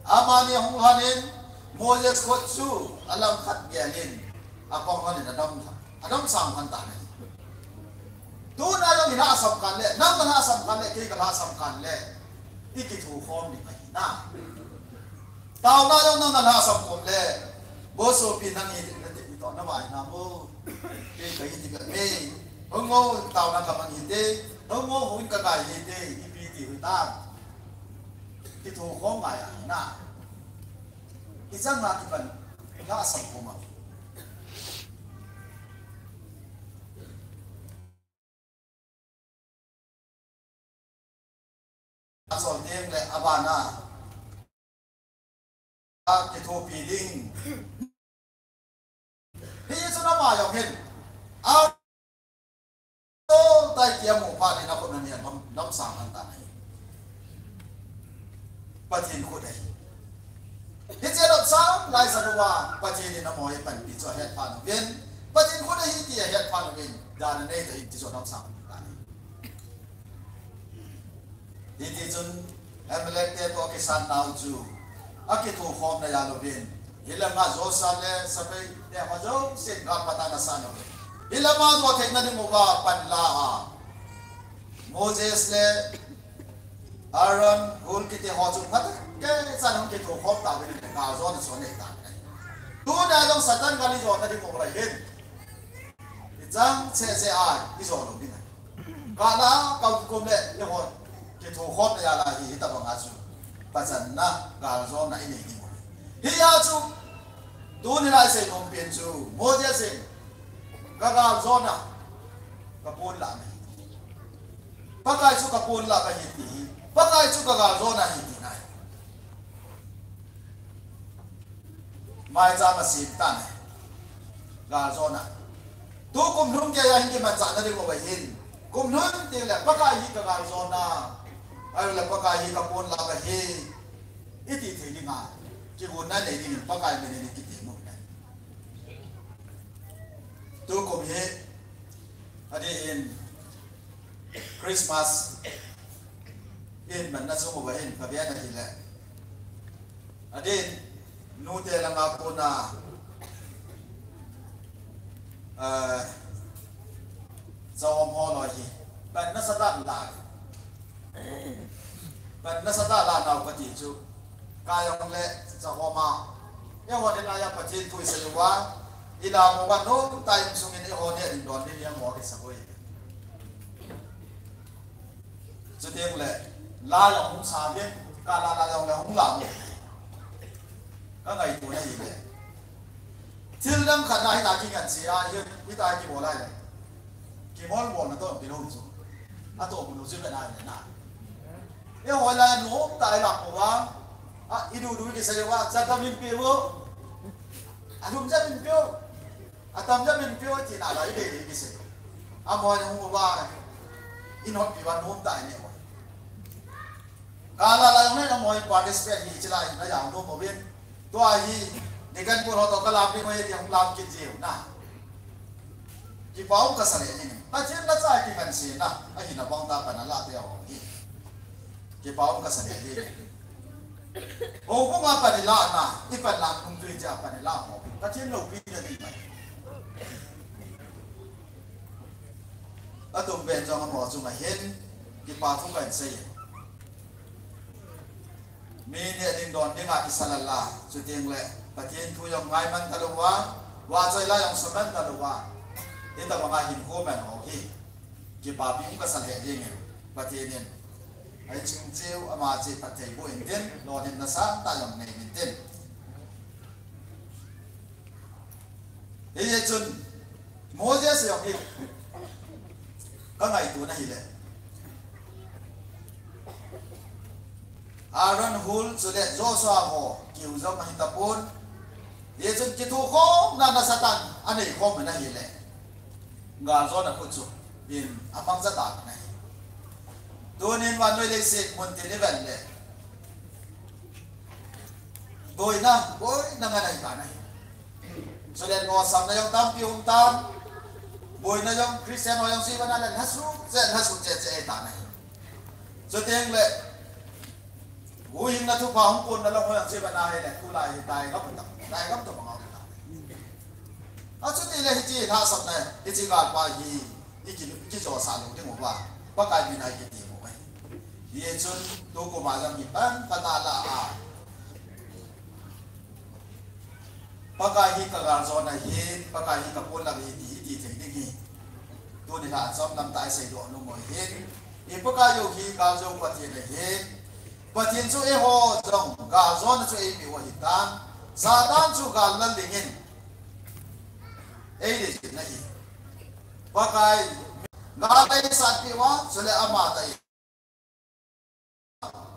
Amani hung lhan in Moses khut chu alam khat gel in akong lhan in adam lhan. Adam sang han ta na. Tuna jong hi lhahsam khan le, nang ka lhahsam khan le, kei ka lhahsam khan le, i kithukhom ding ahi na. Taona jong nang na lhahsam khom le, bo sopi nang hi, na ti to na mai na mo. Kei ka hi ti ka me. Hung mo taona ka mang hi te, hung mo hung ka kai hi te, ipi ti hu ta. Kithukhom ngai ahi na. Ichang na kipan lhahsam khom a. Achol ding le abana. Akithopi ding. Hichu nama jong hin. A, tai ti amu phat in akhut na nian lam, lam sang han ta na hi. Pathen khut ahi. Hiche lopsang laisang uva, Pathen in amaho hi panpi chu ahet phat uvin. Pathen khut ahi ti ahet phat uvin. Dan anei tah in ti chu lopsang ta na hi. Hiti chun Amalek te toh akisat nau chu akithukhomna jal uvin. Hilama Joshua le sepai te ho jousen gal phat a ana san uvin. Hilama jo theina ding uva pan la a Moses le Aaron, Hur kiti ho chu phat kei chan hung kithukhom tauvin, gal jona chu anei tan ahi. Tuna jong Satan gal ijona ding uva hin. Ichang cheh cheh a ijo lou ding ahi. Gal a kaum kum le, eiho kithukhomna jal a hi, hitabang a chu pachanna, galjona inei ding u ahi. Hia chu, tuni lai seinom pen chu, Moses in, ka galjona, ka pon la na hi. Pakai chu ka ponlap ahi ti hi. Pakai chu ka galjona ahi tina ahi. Maicham a sem tan ahi. Galjona. Tu kum lhum keiya hin kimanchah na ding uva hin. Kum lhum teng le Pakai hi ka galjona. Ahilou le Pakai hi ka ponlap ahi. Iti thei dinga. Kigonna nei dingin Pakai min in kiti mu. Tu kum hi. Adeh in. Christmas in man na sung uva hin, ka bia na hi le. Adin, nute langa kona, eh, chawm ho lo hi. Pan na sa dan la. Pan na sa dan la nau ka ti chu. Ka jong le chawm a. Eiho ni la ya Pathen thu i sei uva. I la mo ba no ta in sung in eiho ni ding don ni ya mo ke sa koi. Chuteng le, la jong hung sa ding, ka la la jong le hung la mo. Ka ngaito na hi le. Thil dang khat na hi ta kingansei a, hi, hi ta kibol lai le. Kibol bol na to, kilo chu. A to, kilo chu ka na le na. Eiho la nu ta la ko wa. A, i du du ki sa wa, sa ta min pe wo. A lum sa min pe wo. Atam ja min peo ti na la i dei dei kisei. Amo ni hung uva. I not pi van hum tai ne uva. Ka la la jong ne amo i participate hi chi la i na jang do mo bin. Tua hi, ni kan pu ho to ka lam ni mo ye ti hung lam kit jiu na. Kipa um ka sa le ni. Pathen la cha kimanchah na. Ahi na bang ta ka na la te ho hi. Kipa um ka sa le ni. Houbung a pan i la na, i pan la kum tui ja pan i la ho. Pathen loupi na ding mai. Atum pen jong amo chunga hin, kipa thu kan sei. Mi ni ding don ding a kisa la la, chuteng le, Pathen thu jong ngai man ta lou va, vachoi la jong sa man ta lou va. Hitabang a hin ho man ho hi. Kipapi um ka sa le ding e, Pathen in. Ahi ching cheu, ama che phatthei boh in tin, lolhinna sangtah jong nei in tin. Hijeh chun, Moses jong hi, ka ngaito na hi le. Aaron, Hur, chule Joshua ho, kiu jong ahi tapon. Hijeh chun kithukhomna nasatah in, anei khom na hi le. Galjona khu chu in amang ja ta na hi. Tunin vannoi leiset mun tin i vet le. Boina, boina ngan ahi ta na hi. Chule lolhinna jong tampi um tan. Boina jong Christian ho jong si vana le lhasu, che lhasu che che ta na hi. Chuteng le. Huhhingna thupha hung konna lou ho jong si vana hi le, tulai hi dai gam ta, dai gam ta bang a ta. Achuti le hiche lhasam le, hiche galpa hi, i ki, i kijosah lou ding uva, Pakai min a i kiti uva. Hijeh chun, tukum a jong hi pan, pan a la a. Pakai hi ka galjona ahi, Pakai hi ka ponlap ahi ti, ti thei ding ahi. Tuni la chom lam ta i seidoh nom u ahi. I Pakai u hi galjou Pathen ahi. Pathen chu eiho jong galjona chu eipeh u ahi tan. Satan chu gal lal dingin eidei jing ahi. Pakai gal eisatpeh uva, chule ama tah in.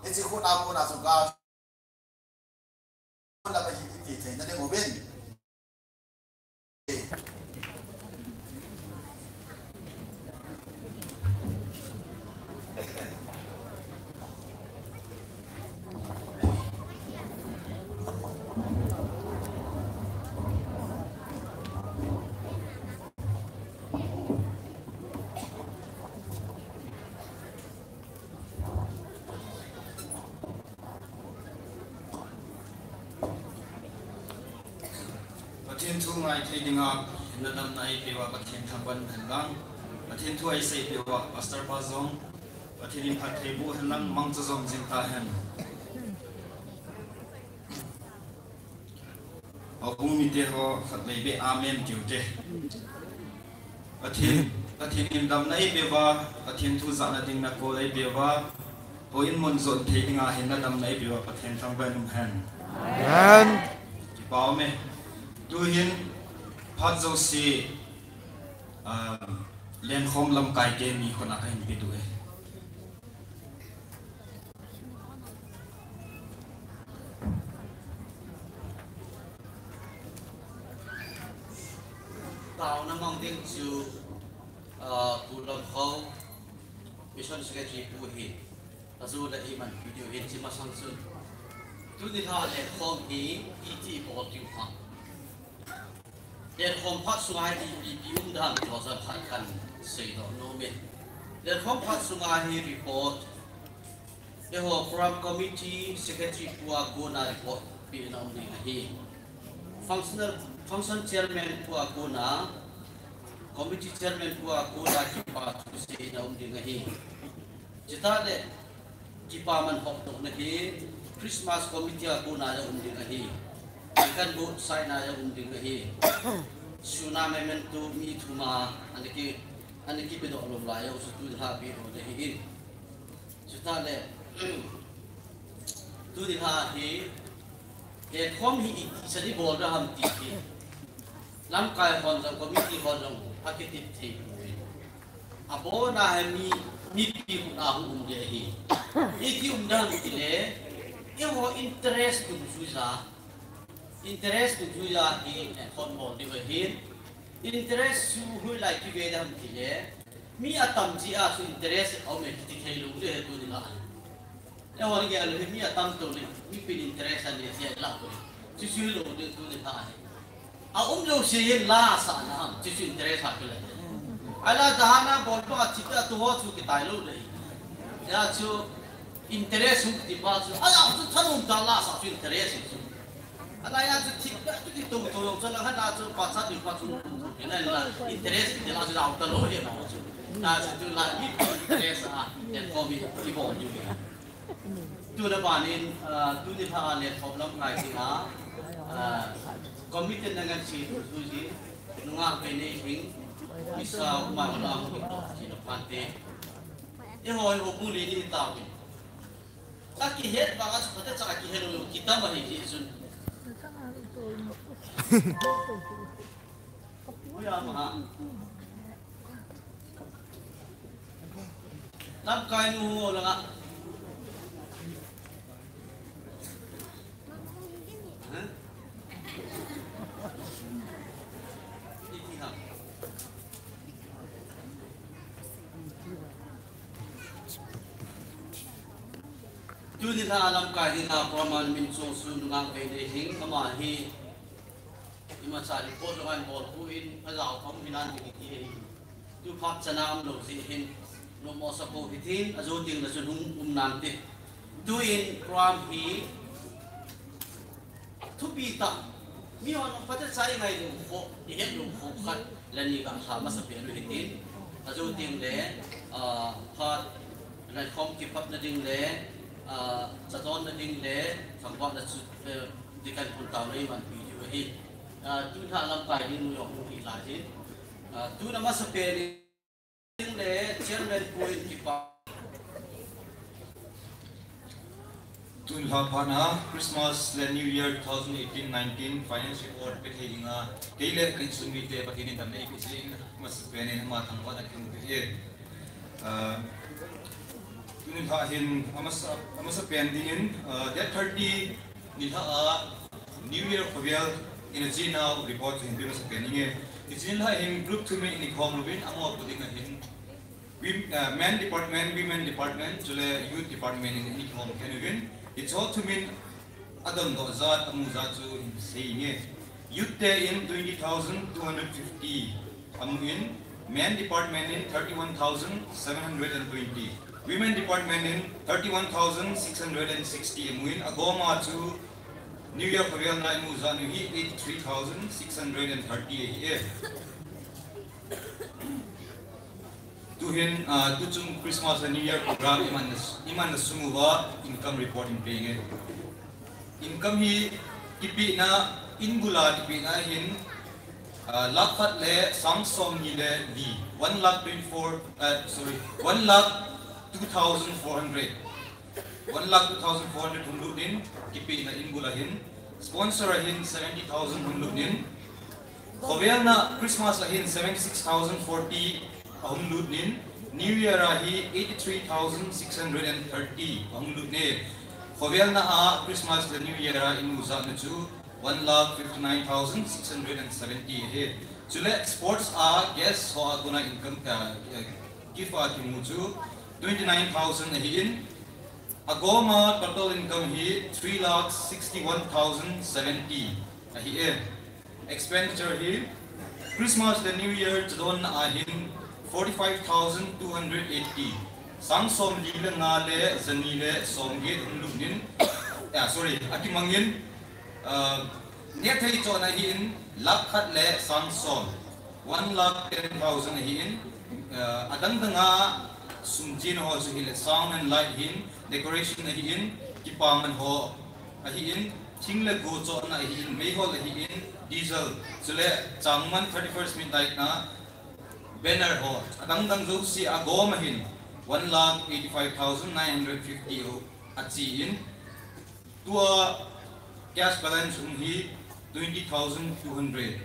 Hiche khu na khu na chu gal la ka hi ti thei na ding uvin. Pathen thu ngai thei dinga, hinna damna eipeh uva Pathen thangvah in hen lang. Pathen thu eiseipeh uva Pastor pa jong, Pathen in phatthei boh hen lang, mangcha jom jing ta hen. Ahung mite ho khatvei beh amen tiu te. Pathen, Pathen in damna eipeh uva, Pathen thu jahna ding na kol eipeh uva, houin mun jon thei dinga hinna damna eipeh uva, Pathen thangvah in um hen. Amen. Kipa um e. Tuhin phat jouse, ah, lenkhom lamkai te ni khut a kahin pe diu ahi. Taona mang ding chu, ah, Pu Lamkhou, Mission Secretary Pu hin, ajo le iman video hin chi masang chun. Tuni lha le khom hi iti bol diu ham. Lengkhom phat sunga hi ipi ipi um dam ti ho jong khat kan seidoh nom e. Lengkhom phat sunga hi report, eiho program committee secretary pu a kona report pehna um ding ahi. Functional, function chairman pu a kona, committee chairman pu a kona kipa thu seina um ding ahi. Chutah le, kipa man hokdohna hi Christmas committee a kona jong um ding ahi. Deacon board side na jong um ding ahi. Suna memento mi thum a, ana ki, ana kipedoh lou lai jong chu tuni lha peh lou ahi in. Chutah le, tuni lha hi, lengkhom hi iti chan ibol ding ham ti hi. Lamkai hon jong, committee hon jong, akitep thei poi. Abona hi mi, mipi khut a hung um ding ahi. Iti um ding ham tile, eiho interest dungjuija, interest dungjuija hi, eh, hon bol ding ahin. Interest chu hoilai kive ding ham tile, mi atam jeh a chu interest aume kiti thei lou ding ahi tuni lha. Eiho nagel u hi mi atam tou le, mipin interest anei jeh a la ko. Chuchu hilou ding tuni lha hi. Aum jouse hin la sahna ham, chuchu interest a kila. Ahila dahna bol pa thita tu ho chu kitai lou ding. Hijeh chun interest hung kiti pa chu, ahila chu thanom tah la sah chu interest chu. Ahila chu thipbeh chu kitou tou jong chu la hana chu pachat ding pa chu, hina la interest kiti la chu la um talou hi ma chu. Hijeh chun la mi interest a, lengkhom hi ibol diu ahi. Tuna ban in, ah, tuni lha a lengkhom lamkai dinga, ah, committee na ngansi tu ji, nungah Veinei Lhing, Mister Umar Malam, Mister China Phante. Eiho, eiho, bu le ni tao ni. Akihet banga chu phatecha kihe lou, kitam ahi jeh chun. Ui, ama. Lamkai nu ho langa. Hah? Iti ha. Tuni lha lamkai dinga program min chungchang nungah Veinei Lhing ama hi imacha report jong ahin bol poi, ajao khom hinan ding ti ahi. Tu phat chana umlou jeh hin, nomo sa pou hitin, ajo teng le chun hung um nante. Tuin program hi thupi tah, mihon phatecha i ngailou kho, i hetlou kho khat le ni ga lha masa pen u hitin. Ajo teng le, ah, phat lengkhom kipatna ding le, ah, chadonna ding le, thangvahna chu, eh, deacon pun taona iman pi diu ahi. Ah, tun lha lamkai ding u jong hung hi lai hin. Ah, tun amasa pen in le chairman pu in kipa. Tun lha phat a Christmas le New Year two thousand eighteen nineteen finance report pe thei dinga, kei le ka insung mite Pathen in damna eipeh jeh in, amasa pen in ama thangvahna kahin pe e. Ah, tuni lha hin amasa, amasa pen dingin, ah, date thirty nilhah a New Year khovel in a chinau report chu hin pe masa pen inge. Hiche nilhah hin group thum in i khom uvin, amaho pu ding ahin, wom-, ah, men department, women department, chule youth department in i khom khen uvin. Hicheho thum in adondoh jat, amu jat chu hin sei inge. Youth te in twenty thousand two hundred fifty amu in, men department in thirty-one thousand seven hundred and twenty, women department in thirty-one thousand six hundred and sixty amu in, agoma chu New Year khovel na imu jat u hi eighty-three thousand six hundred and thirty ahi e. Tuhin, ah, tuchung Christmas le New Year program iman, iman na sung uva income report in pe inge. Income hi kipehna, in bula kipehna hin, ah, lakh khat le sang somni le li, one lakh twenty-four, ah, sorry, one lakh two thousand four hundred. One lakh two thousand four hundred hung lut in, kipehna in bula hin, sponsor a hin seventy thousand hung lut in, khovel na Christmas a hin seventy-six thousand forty ahung lut in, New Year a hi eighty-three thousand six hundred and thirty ahung lut in, khovel na a Christmas le New Year a imu jat na chu one lakh fifty-nine thousand six hundred and seventy ahi. Chule sports a guest ho a kona income, uh, uh, gift a kimu chu twenty nine thousand ahin. Agoma total income hi three lakh sixty one thousand seventy ahi e. Expenditure hi Christmas le New Year chadon ahin forty five thousand two hundred eighty. Sang som li le nga le zani le som get hung lupnin. Ah, sorry, akimangin, uh, nethei chon ahin lakh khat le sang som, one lakh ten thousand ahin, uh, adang dang a sum chin ho chu hile sound and light hin, decoration ahin, kipaman ho ahin, thing le go chon ahin, meihol ahin, diesel, chule changman thirty first midnight na banner ho, adang dang jouse agom ahin, one lakh eighty five thousand nine hundred fifty achi in, tua cash balance um hi twenty thousand two hundred.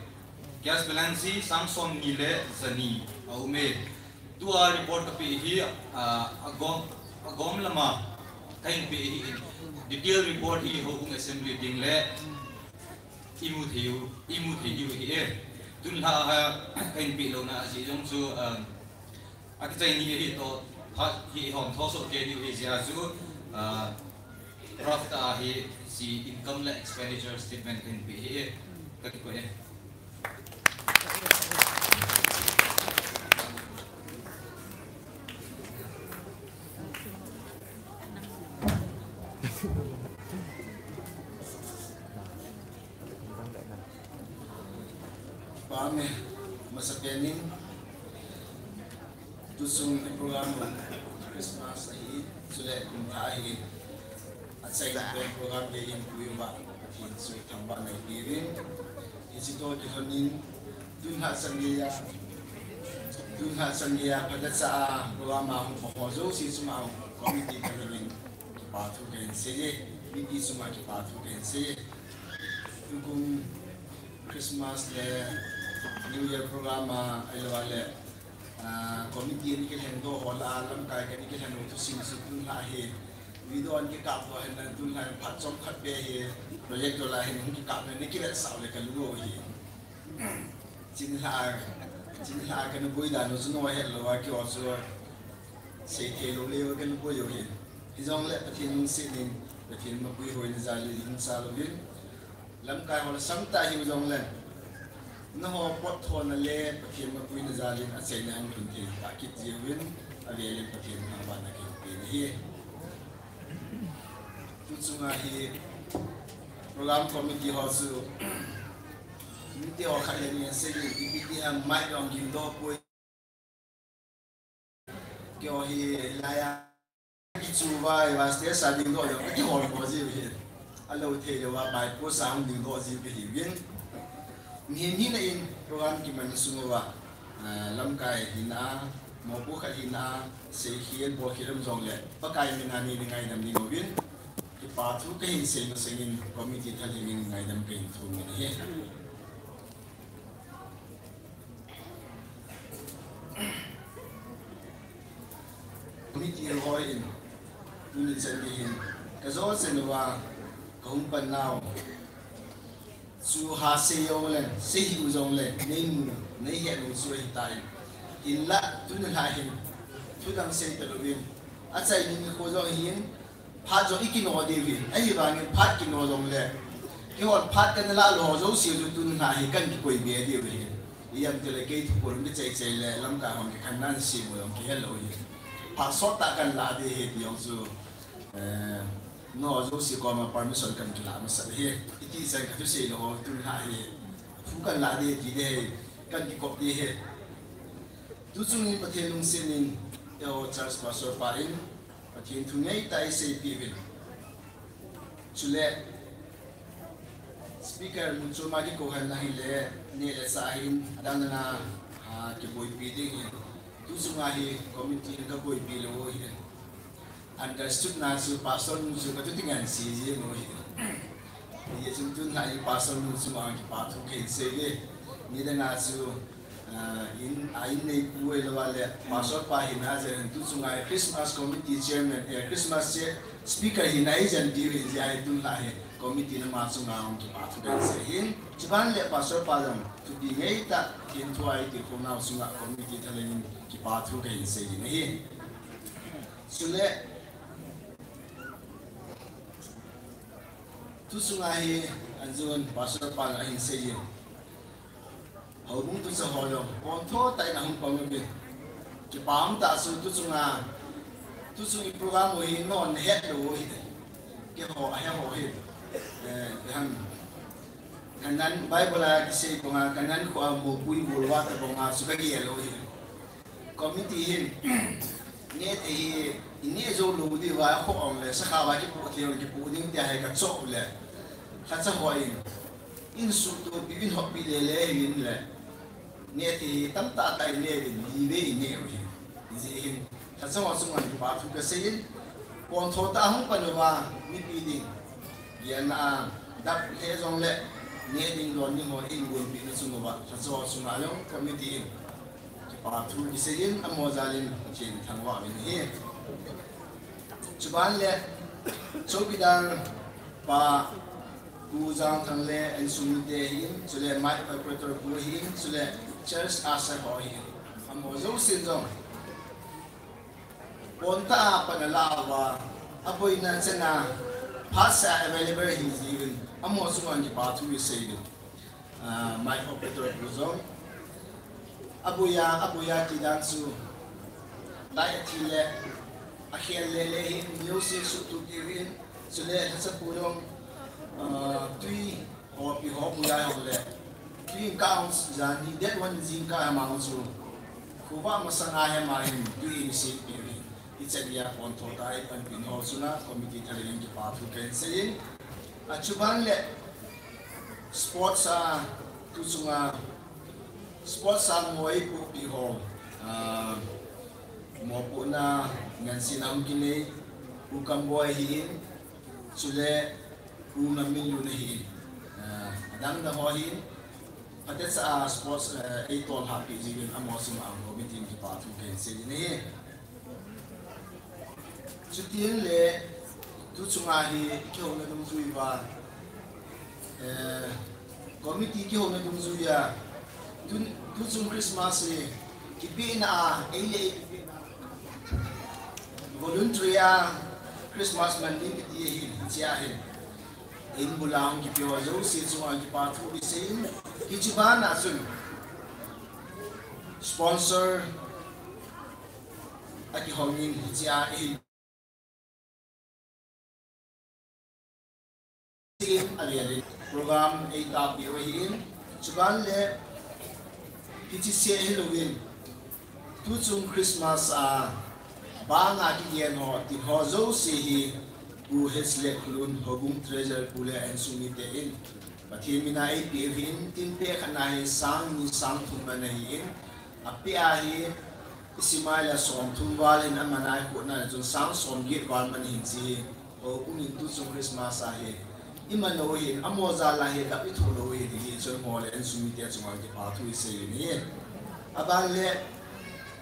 Cash balance hi sang som ni le zani a um e. Tua report kape hi, ah, agom, agom lama kahin pe hi in. Detail report hi ho hung assembly ding le imu thei u, imu thei diu hi e. Tun lha a kahin pe louna aji jong chu, um, akichai ni hi to, ha, hi hom tho so ke diu hi jia chu, uh, draft a hi si income le expenditure statement kahin pe hi e. Kakikoi e. Pame, masapen in, tusung i program Christmas ahi, chule kum tha ahi, achaina pen program dei in puiuva, Pathen chu thangvahna ipeuvin, hiche toh kilhonin, tun lha chan geiya, tun lha chan geiya, phatechan program a hung ho jouse chunga committee khat in, kipa thu kahin seiye, mipi chunga kipa thu kahin seiye. Tukum Christmas le New Year program a, ahilou le, ah, committee a ana kilhengdoh ho lah a, lamkai a ana kilhengdoh thusim chu tun lha hi video ana kikapdoh hen lang, tun lha phat chomkhat beh hi projector lah a ana kikap hen, ana kivetsah u le kalung u ahi. Chin lha, chin lha kana boi dan u chu nahet lou a, keiho chu seithei lou le kana boi u ahi. Hijongle Pathen lungset in, Pathen mapui hoina jal in, hinsa louvin, lamkai ho la sangtah hiu jongle, nangho potthona le Pathen mapuina jal in achaina hung lhun thei tah kit jiuvin, avel in Pathen thangvahna kahin pe ahi. Tu chunga hi program committee ho chu, mite ho khat le ni asei in, ipi ti ham mic jong gingdoh poi. Keiho hi laiya kichu vai, vai stage a dingdoh jong akihol bol jiu hi. Alou thei lou a, vai post a hung dingdoh jiu kahiuvin. Mihem hina in program kiman sung uva, ah, lamkai hina, mopo khat hina, seikhel, bolkhel um jongle, Pakai mina neina ngaidam ding uvin, kipa thu kahin sei masangin, committee thalheng in ngaidam kahin thum in ahi. Committee ho in, tuni chan gei hin, kajou chan uva, kahung pan nau chu ha sei jongle, sei hiu jongle, neimu, neihet u chu ahitai. Hinla, tuni lha hin, thu dang sei talouvin, achai ding nikho jong hin, phat jong ikino diu ahi, ahivangin phat kino jongle, keihon phat kana lah lou jouse chu tun lha hi kana kikoi be diu ahi. Ijemtile kei thuphon kichai chai le, lamkai hon kikhenna sem u jong kihe lou ahi. Phat sot tah kana lah ding ahi ti jong chu, eh, nangho jouse koma permission kana kilah masat ahi. Iti chan kathusei lou ho tun lha hi, thu kana lah ding ahi ti ding ahi, kana kikop ding ahi. Tu chungin Pathen lungset in, eiho church pastor pa in, Pathen thu ngeitah a eiseipeh uvin. Chule, speaker mun chom a kikou hen lang hile, neh le chah hin, adang dang a, a, kiboipi ding ahi. Tu chunga hi committee in kaboipi lou ahi. Understood na chu pastor nu chu katu ding ahi, C G nu ahi. Hijeh chun tun lha hi pastor nu chunga kipa thu kahin seiye. Nidang a chu, ah, in, a in neipu ahilou le, pastor pa hina jeh in tu chunga hi Christmas committee chairman, eh, Christmas chair, speaker hina eijen diu ahi jeh a hi tun lha hi committee nama chunga hung kipa thu kahin sei ahin. Chuban le Pastor pa jong thupi ngeitah in thu a eiti khom nau chunga committee thalheng in kipa thu kahin sei ahi. Chule tu chunga hi anjun Pastor pa ahin sei ahin. Houbung tucha ho jong pontho tah in ahung pang uvin. Kipa um tah chu tu chunga, tu chung i program u hi non het lou u hi. Keiho, ahe ho hi. Eh, han, Canaan Bible a kisei banga, Canaan kho a mopui bulwa ta banga chu kagel u hi. Committee hin, neh thei hi, ineh jou lou diuva, kho ong le, sakha va kipoh thei ong kipoh ding tia hi kachoh le. Khacha ho in, in suhtoh pi, in hop pi le le hin le. Neh thei hi tamtah tah ineh ding, li ve ineh u hi. Hijeh hin, khacha ho chunga kipa thu kasei in, pontho tah hung pan uva, mipi ding. Gelna a, dap le jong le, neh ding don ding ho in gonpi na chung uva, khacha ho chunga jong committee in. Kipa thu kisei in, amaho jal in Pathen thangvah uvin ahi. Chuban le, chowkidar pa Pu Jangthang le insung mite ahin, chule mic operator pu ahin, chule church usher ho ahin. Amaho jousen jong. Pontah a pan ala uva, aboina chan a, phat seh a available ahi jeh in, amaho chunga kipa thu isei uvin. Ah, mic operator pu jong. Aboiya, aboiya ti dan chu. Lai athi le, akhel le le hi, music suhtoh pi uvin. Chule, lhacha pu jong, ah, tui, hopi ho aboiya ho le. Tui count jan hi, date one jingkah a mang chu. Khovah masanga hi ama hin, tui in si pi uvin. Hichan geiya pontho tah a eipanpi ho chunga committee thalheng in kipa thu kahin sei in. Achuban le sports a tu chunga sports a mo eipohpi ho, ah, mopohna ngansena hung kinei Pu Kamboi ahin, chule Pu Ngamminlun ahin, ah, adang dang ho ahin, phatecha a sports, eh, eitol lhahpi jeh in amaho chunga committee in kipa thu kahin sei in ahi. Chuti le, tu chunga hi kihouna dungjui uva, eh, committee kihouna dungjui a, tu, tu chung Christmas hi kipehna a, ei le ei kipehna a, voluntary a Christmas man ding kiti ahin, hichea hin. Ei bula hung kipe ho jouse chunga kipa thu isei in, hiche bana chun sponsor akihong in hichea hin avel in program eitahpeh u ahin, chuban le hiche seh hilouvin, tuchung Christmas a banga kigen ho, tin ho jouse hi Pu H. Lekhlun, Houbung Treasurer pu le insung mite in Pathen mina eipeh u ahin, tin peh khatna hi sang ni sang thum man ahin, apeh a hi isim a le som thum val hin aman a ikhotna le chun sang som get val man ahin, hiche hi Houbung in tuchung Christmas a hi iman lou u ahin, amaho jal a hi dap ithoh lou u ahin, hiche chun amaho le insung mite chunga kipa thu isei u ahi. Aban le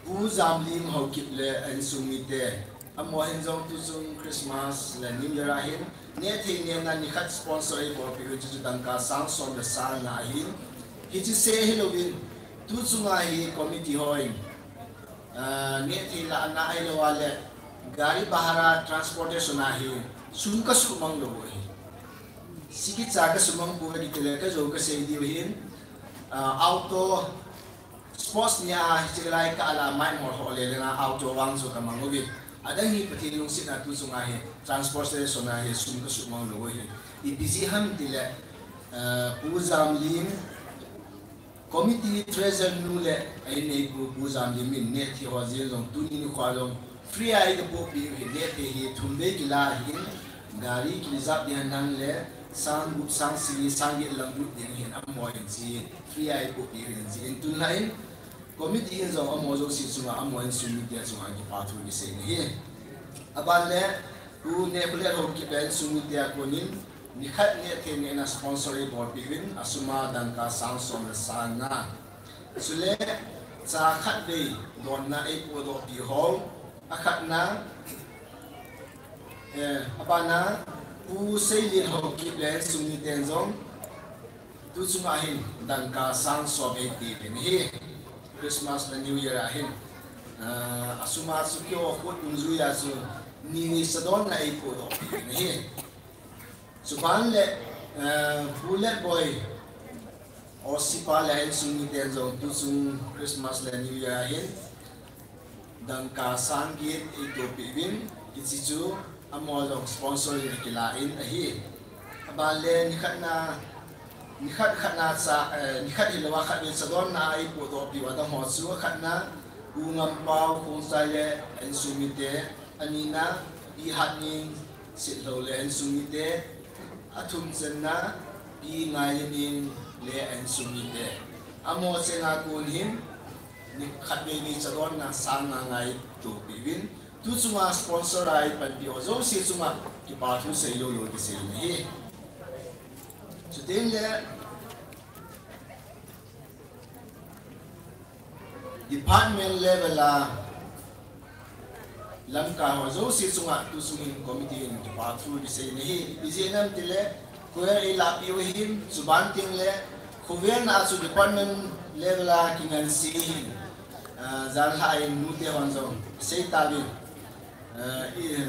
Pu Jamlim Haokip le insung mite, amaho hin jong tuchung Christmas le New Year a hin nehthei nehna nikhat sponsor eibolpeh u, chuchu dangka sang som le sang nga ahin, hiche seh hilouvin, tuchunga hi committee hon, ah, nehthei lahna ahilou a le gari bhara, transportation a hi sum kasuhmang lou u ahi. Hiche kicha kasuhmang pouve kiti le kajou kasei diu ahin, ah, auto sports nia hiche lai kah a mic hol ho le le na auto vang chu kamang uvin. Adang hi Pathen lungsetna, tuchunga hi transportation a hi sum kasuhmang lou u ahi. Ipi jeh ham tile, eh, Pu Jamlim, committee treasurer nu le a inneipu Pu Jamlim in nehthei ho jeng jong tuni nikho jong free a eikapohpeh u ahi, nehthei hi thum vei kila ahin, gari ki reserve ding ahinang le sang gup, sang sagi, sang get lang lut ding ahin, amaho in hiche free a eipohpeh u ahin, hiche in tun lai in committee in jong amaho jouse chunga, amaho insung mite chunga kipa thu isei u ahi. Aban le Pu Nekhulet Haokip le insung mite a konin nikhat nehthei nehna sponsor eibolpeh uvin, asum a dangka sang som le sang nga. Chule cha khatvei donna eipohdohpeh u ahi. Akhatna, eh, abana, Pu Seilin Haokip le insung miten jong tu chunga hin dangka sang som eiti pen hi Christmas le New Year a hin, ah, asuma chu keiho khut dungjui a chu ni ni sadonna eipodoh pen hi. Chuban le, ah, Pu Letboi Osipa le insung miten jong tu chung Christmas le New Year a hin dangka sang get eitopi uvin, hiche chu amaho jong sponsor in akila in ahi. Aban le nikhat na, nikhat khat na cha, eh, nikhat hilou a khat vei sadonna a eipodohpi u adang ho chu akhat na, U Ngampao Khongsai le insung mite, ani na, Pi Hatning Sitlhou le insung mite, athum channa, Pi Ngailening le insung mite. Amaho chenga kon hin, nikhat vei ni sadonna sang nga nga eitopi uvin. Tu chunga sponsor a eipanpi ho jouse chunga kipa thu seilou lou kisei ahi. Chuteng le department level a lamkai ho jouse chunga tu chung hin committee in kipa thu kisei ahi. Ijeh inem itile, Choir eilahpi u ahin, chuban teng le, khovel na chu department level a kingansei ahin, ah, janhi a hin nute hon jong sei tauvin, ah, i,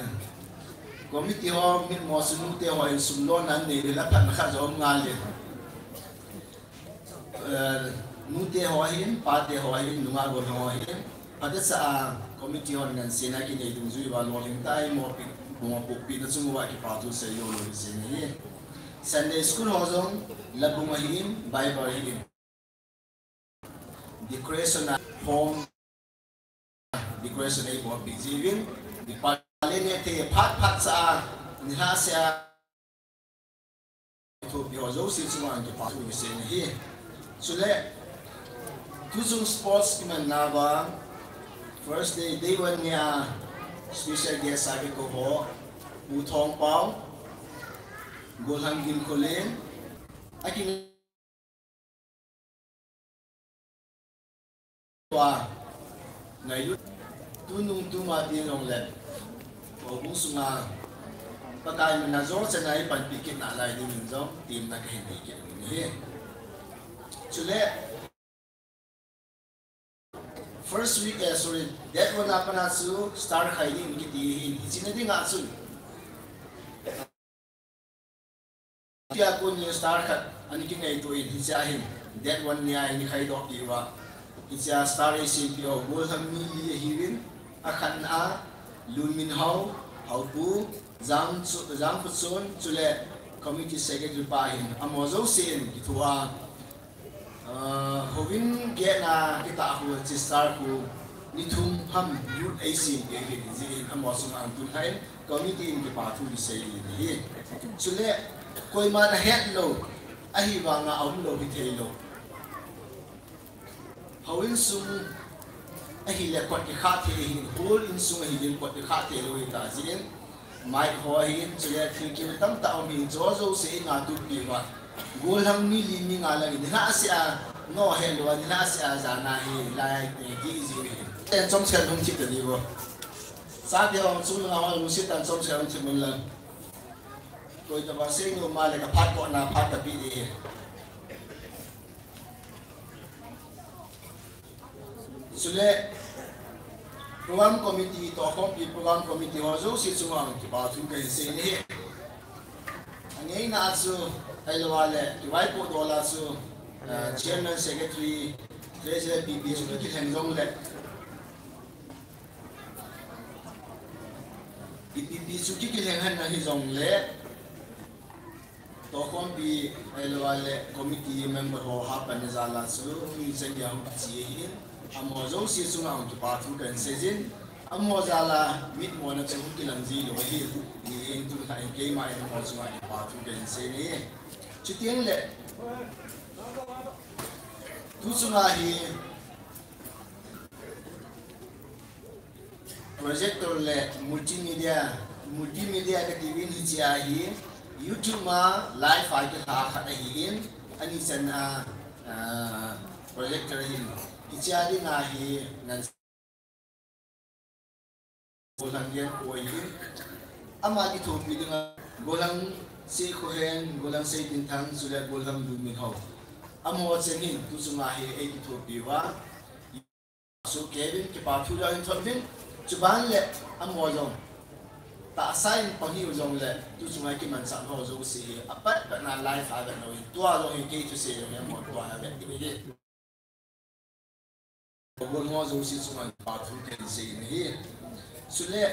committee ho mitmo chu nute ho in sum lona nei le la phatna khat jong ngal le. Eh, nute ho ahin, pate ho ahin, nungah golhang ho ahin, phatecha a committee hon nganseina kinei dungjui uva lolhing tah a eimo pi, mo pu pi na chung uva kipa thu seilou lou kisei ahi. Sunday school ho jong, labung ahin, Bible ahin, decoration a home decoration eibolpi jiuvin, department le neh thei phat phat cha a, nilhah seh a, thopi ho jouse chunga kipa thu kisei ahi. Chule, tu chung sports kimanna uva, first day, day one ni a special guest a kikou ho, Pu Thongpao, Golhang Ginkholen, akin Tua, ngailut, tunung tuma ti jongle, houbung sunga, Pakai mina jo chana eipanpi kit nalai dingin jong, temna kahin nei kit u ahi. Chule, first week, eh, sorry, date one a pat a chu star khai ding kiti ahin, hiche na dinga chun. Tia kon in star khat ana kingaito in hichea hin date one nia ana khaidoh piuva. Hichea star eisempi ho gollhang mi li ahiuvin, akhatna a Lunminhao, Haopu, Jang Chu-, Jangkhochon, chule committee secretary pa hin amaho jousen kithoa. Ah, houin gate na kitah khu, register khu, ni thum ham youth eisempi ahin, jeh in amaho sunga tun khan committee in kipa thu kisei in ahi. Chule, koiman ahet lou, ahivanga aum lou hithei lou. Houin sung ahile kot kikhah thei ahin, hall in sung ahile kot kikhah thei lou hita jeh in, mic ho ahin, chule thilkeu tamtah aum ahin, chu jouse eingah tup piuva. Gollhang mi li mi nga lang in, nilhah seh a, nao helou a, nilhah seh a, jana hi, lai, eh, ti jiu ahin. Ten chomkhat hung thip ta diu. Chate hung chung nga hung lungset tah in chomkhat hung thip un lang. Koi tobang sei nom a le kaphat kona phat kape ding ahi. Chule, program committee, tohkhompi program committee ho jouse chunga kipa thu kahin sei in ahi. Angeina a chu, ahilou le, kivaipoh dola chu, eh, chairman, secretary, treasurer, P P chu kikilheng jongle. Ipi pi chu kikilheng hen ahi jongle, tohkhompi ahilou le committee member ho hapan na jal a chu mi chang gei hung kiche ahin, amaho jouse chunga hung kipa thu kahin sei jin, amaho jal a mitmona chu hung kilang ji lou ahi, ni in tu kha in keima in amaho chunga kipa thu kahin sei in ahi. Chuteng le, tu chunga hi, projector le multimedia, multimedia kati uvin hichea hi YouTube ma live a kilha khat ahin, ani channa, ah, projector ahin, hichea dinga hi nan Gollhang Ginkholen, ama kithopi dinga Gollhang Seikhohen, Gollhang Seitinthang, chule Gollhang Lunminho. Amaho cheng hin tu chunga hi eikithopi uva. Su Kevin, kipa thu jong hin thot uvin, chuban le amaho jong tahsa in pang hiu jongle, tu chunga kimanchah ho jouse hi, apat patna live a vet lou hin, tua jong hi kei thusei jong hi amaho tua a vet ding ahi. Gollhang ho jouse chunga kipa thu kahin sei in ahi. Chule,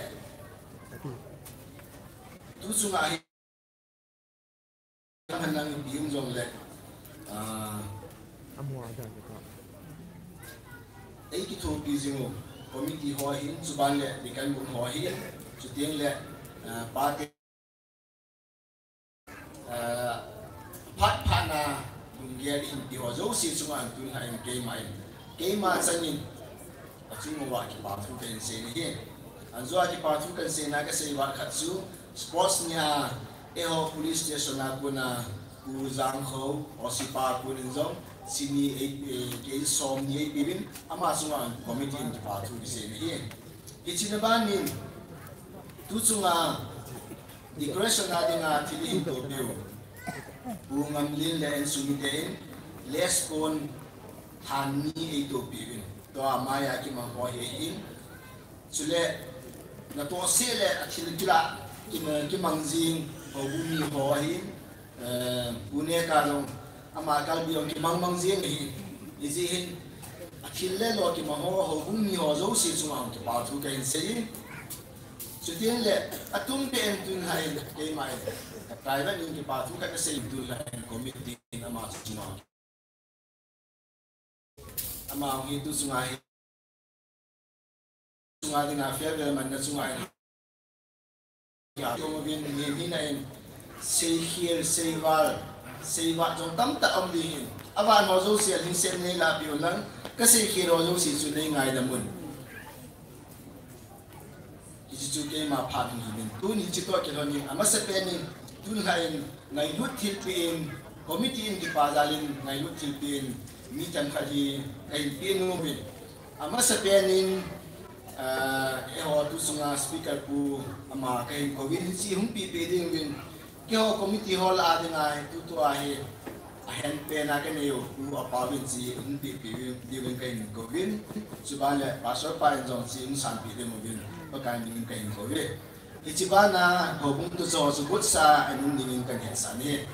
tu chunga hi, Hanang ipi um jongle, ah, eikithopi jing u, committee ho ahin, chuban le, deacon bung ho ahin, chuteng le, ah, pate, ah, phat phatna lunggel ihin ti ho jouse chunga tun lha in keima in, keima chang in, achung uva kipa thu kahin sei in ahi. Anjoa kipa thu kahin seina kasei val khat chu, sports nia, eiho police station a kona, Pu Jangkho, Osipa kunin jong, sini ei, eh, kei somni eipeuvin, ama chunga committee in kipa thu kisei in ahi. Hiche na ban in, tu chunga, decoration a dinga thil ihin topiu, Pu Ngamlin le insung miten, less kon than ni eitopiuvin. Tua maiya kimang ho hi ahin. Chule, natohseh le athil kilah, kim-, kimang jing, houbung mi ho ahin, eh, Pu Neka jong, ama kalbi jong kimang mang jing ahin. Hijeh hin, athil le lo kimang ho, houbung mi ho jouse chunga kipa thu kahin sei in. Chuteng le, atum pen tun lha in, keima in, private in kipa thu kasei tun lha in, committee in ama chunga Ama hi tu chunga hi, chunga dinga farewell manna chunga hin. Kei tong uvin, ni hina in, seikhel, seival, seivat jong tamtah um ding ahin. Avat ho jouse alhingset in neilah peh un lang, kaseikhel ho jouse chu neingaidam un. Hiche chu keima phat hung hin. Tun hiche toh kilhon in, amasapen in, tun lha in, ngailut thilpeh in, committee in kipa jal in, ngailut thilpeh in, mi themkhat hi kahin peh nom uvin. Amasapen in, ah, eiho tu chunga speaker pu ama kahin kouvin, hiche hung pehpeh ding uvin. Keiho committee ho lah a dinga hi, tutua hi, ahenpen a kanei u, pu apa uvin hiche hung pehpeh diuvin kahin kouvin. Chuban le, pastor pa in jong hiche hung sanpeh ding uvin, Pakai min in kahin kouve. Hiche bana, houbung toh chu gotsa a um dingin kahin hetsah in ahi.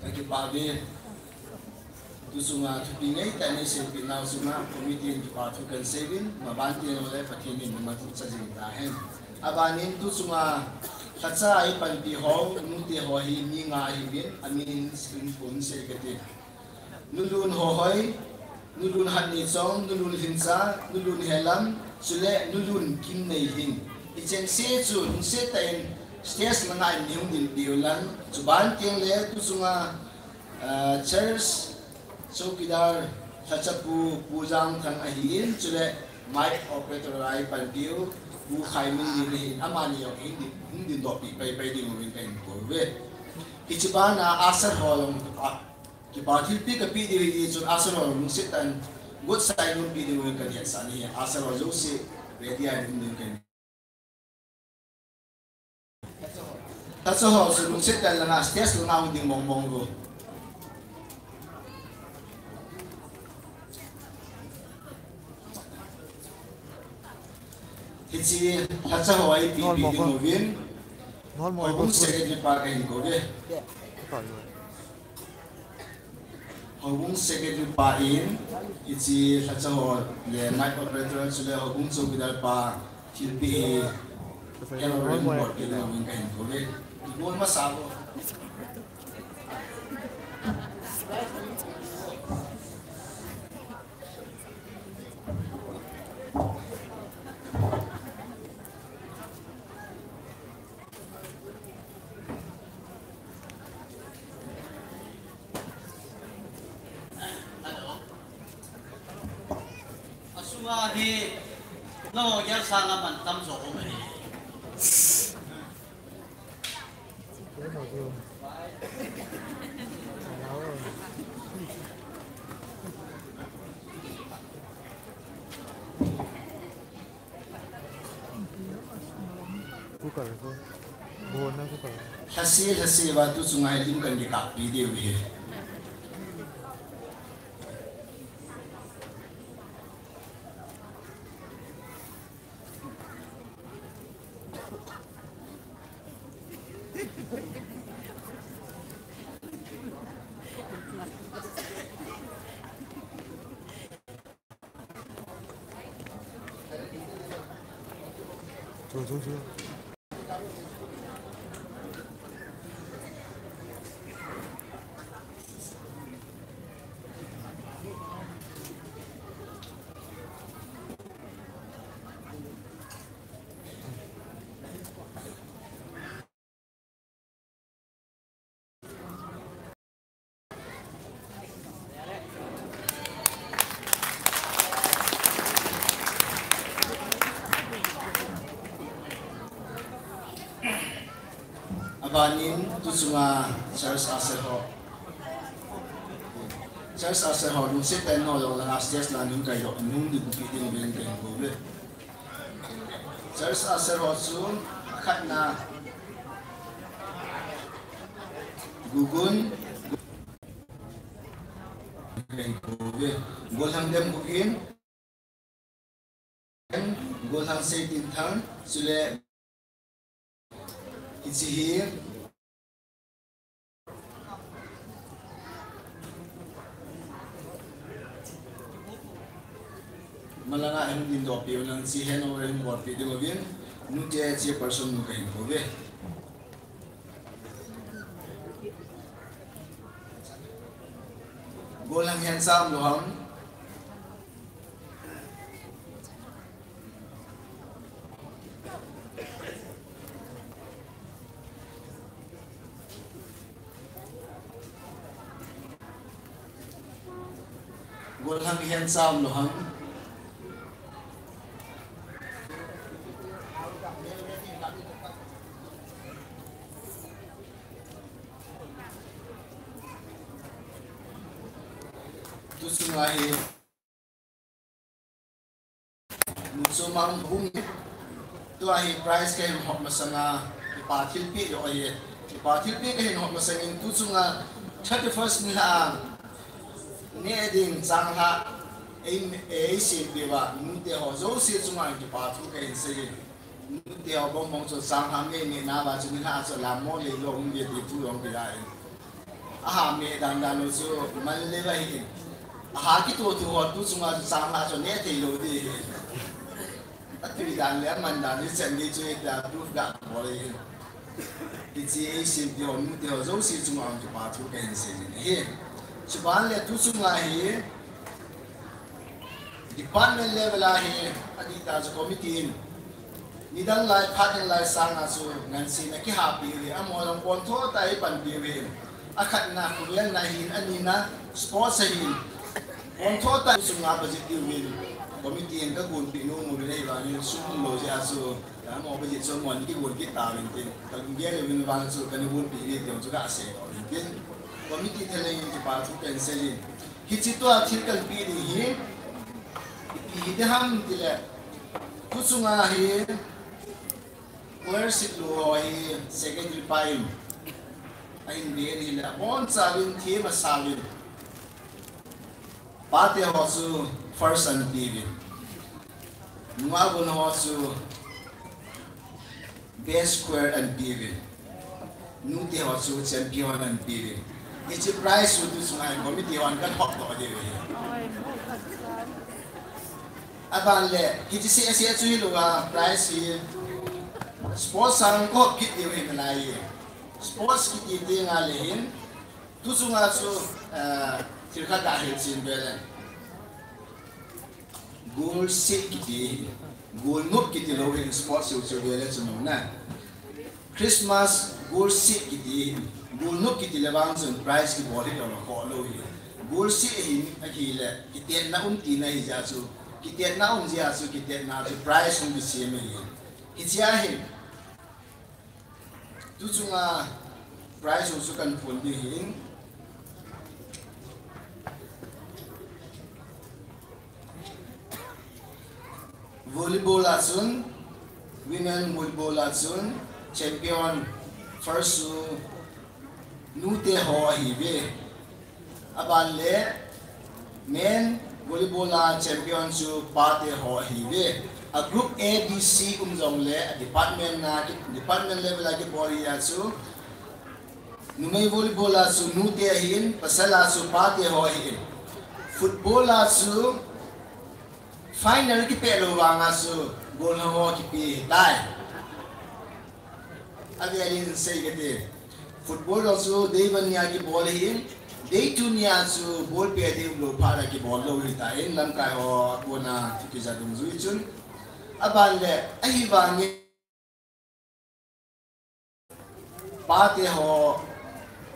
Kakipah e. Tu chunga thupi ngeitah in eiseipeh nau chunga committee in kipa thu kahin sei uvin, maban teng le Pathen in namat u cha jing tahen. Abanin tu chunga lhacha eipanpi ho, nute ho hi mi nga ahiuvin, amin in kon sei kate. Nulun Hohoi, Nulun Hatnichong, Nulun Lhincha, Nulun Helam, chule Nulun Kimneilhing. Hichengse chu lungset tah in stage langa in neihung dinpeh u lang. Chuban teng le tu chunga, ah, church chowkidar lhachapu, Pu Jangthang ahin, chule mic operator a eipanpiu, Pu Khaiminlin ahin, amani jong hin din, hung dindohpeh paipai ding uvin kahin kouve. Hiche bana usher ho jong, ah, Kipa thilpeh kapeh diu ahi, chun usher ho lungset tah in, gotsa in umpi diuvin kahin hetsah in ahi, usher ho jouse, ready a um diuvin kahin. Lhacha ho chu lungset tah in langa, stage langa hung ding mong mong uvo. Hiche lhacha ho eipeh peh ding uvin. Houbung secretary pa kahin kouve. Houbung secretary pa in, hiche lhacha ho le mic operator chule houbung chowkidar pa thilpeh hi, keiho report peh ding uvin kahin kouve. Ibol masa uvo. Asunga hi Nangho gel sanga man tam jo um ahi. Cooker ko. Bon na cooker. Lhase, lhase va tu chunga hi lim kan kikappi diu hi. Abanin, tu chunga church usher ho. Church usher ho, lungset tah in nangho jong langa stage langa neikai doh, neihin dingpi ding uvin kahin kouve. Church usher ho chu, akhatna, Gugun, kahin kouve. Golhang Demgup hin, Golhang Seitinthang, chule, hiche hi, Malanga hin dingdoh piu nang chi hen over hin bol pi ding uvin, nute chairperson nu kahin kouve. Golhang Hensam Lohang. Golhang Hensam Lohang. Tu chunga hi Nuchomang Bung, tua hi prize kahin hop masanga, kipa thilpeh joh ahi. Kipa thilpeh kahin hop masangin tu chunga thirty-first nilhah a neh ding changlhah ei, eisempeh uva, nute ho jouse chunga kipa thu kahin seiyin. Nute ho bong bong chu changlhah neh neh nauva chu nilhah a chu lammo leilou hung ve ti thu jong kilah in. Aha me dan dan lou chu man le va hi. Aha kitoh thu ho tu chunga chu changlhah chu neh thei lou ding ahi. Atui dan le aman dan hi chen ding chu hitia proof ga bol ahi. Hiche eisempeh ho nute ho jouse chunga kipa thu kahin seiyin ahi. Chuban le tu chunga hi Department level a hi, adih tah chu committee in, nidang lai, phat dang lai sanga chu ngansena kihahpeh uve, amaho jong pontho tah a eipanpeh uve. Akhatna, khovelna ahin, anina, sports ahin, pontho tah a sunga budget diuvin, committee in kagonpeh nom uvin ahivangin, sum umlou jeh a chu, amaho budget chu amahon kigon kit tauvin tin, kalunggel uvin vang chu, kana gonpeh uve ti jong chu kasei tauvin tin, committee thalheng in kipa thu kahin seiyin. Hiche tua thil kahin peh ding hi, ipi hiding ham tile, tu chunga hi, worship lu ho hi, secretary pa in, ahin be in ahile, abonchauvin, them asauvin. Pate ho chu first ana peuvin. Nungah gon ho chu best choir ana peuvin. Nute ho chu champion ana peuvin. Hiche prize chu tu chunga committee hon kana hop doh diu ahi. Aban le, hiche seh seh chu hilouva prize hi sports a kahop kit diu ahi nalai. Sports kiti teng le hin, tu chunga chu, eh, thil khat ga hilchen vele. Golseh kiti, golnop kiti lou hin sports chu chu vele chu nom na. Christmas golseh kiti, golnop kiti le vang chun prize kibol hilou lou kho lou hi. Golseh hin ahile, kitenna um tina hijeh chun, Kitetna um jeh a chu, kitetna chu prize hung kisem ahi. Hichea hin, tu chunga prize ho chu kahin phon ding ahin. Volleyball a chun, women volleyball a chun, champion first chu nute ho ahiuve. Aban le, men volleyball a champion chu pate ho ahiuve. A group A, B, C um jongle, a department na, department level a kibol hi a chu, numei volleyball a chu nute ahin, pasal a chu pate ho ahin. Football a chu final kipeh lou vanga chu golhang ho kipe ahitai. Avel in sei kate. Football jong chu day one nia kibol ahin, day two nia chu ball pe ding umlou phat a kibol lou ahitan, lamkai ho a kona thu kija dungjui chun. Aban le, ahivangin pate ho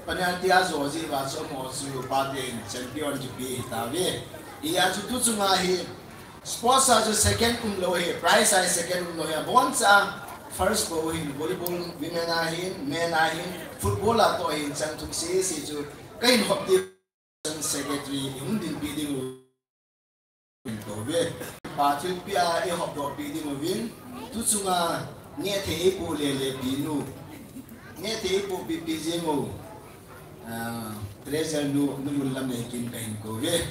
penalty a jo jeh uva chu amaho chu pate in champion kipe ahitauve. Hijeh a chu tu chunga hi sports a chu second umlou ahi, prize a hi second umlou ahi, aboncha first bou ahin, volleyball women a hin, men a hin, football a toh ahin, chang thum sese chu kahin hop ding, secretary ihung dinpi diu kouve. Pa thilpeh a ihopdoh pi diuvin, tu chunga nehthei eipoh lele pi nu, nehthei eipoh pipi jing u, ah, treasurer nu, Nu Lunlam Neikim kahin kouve.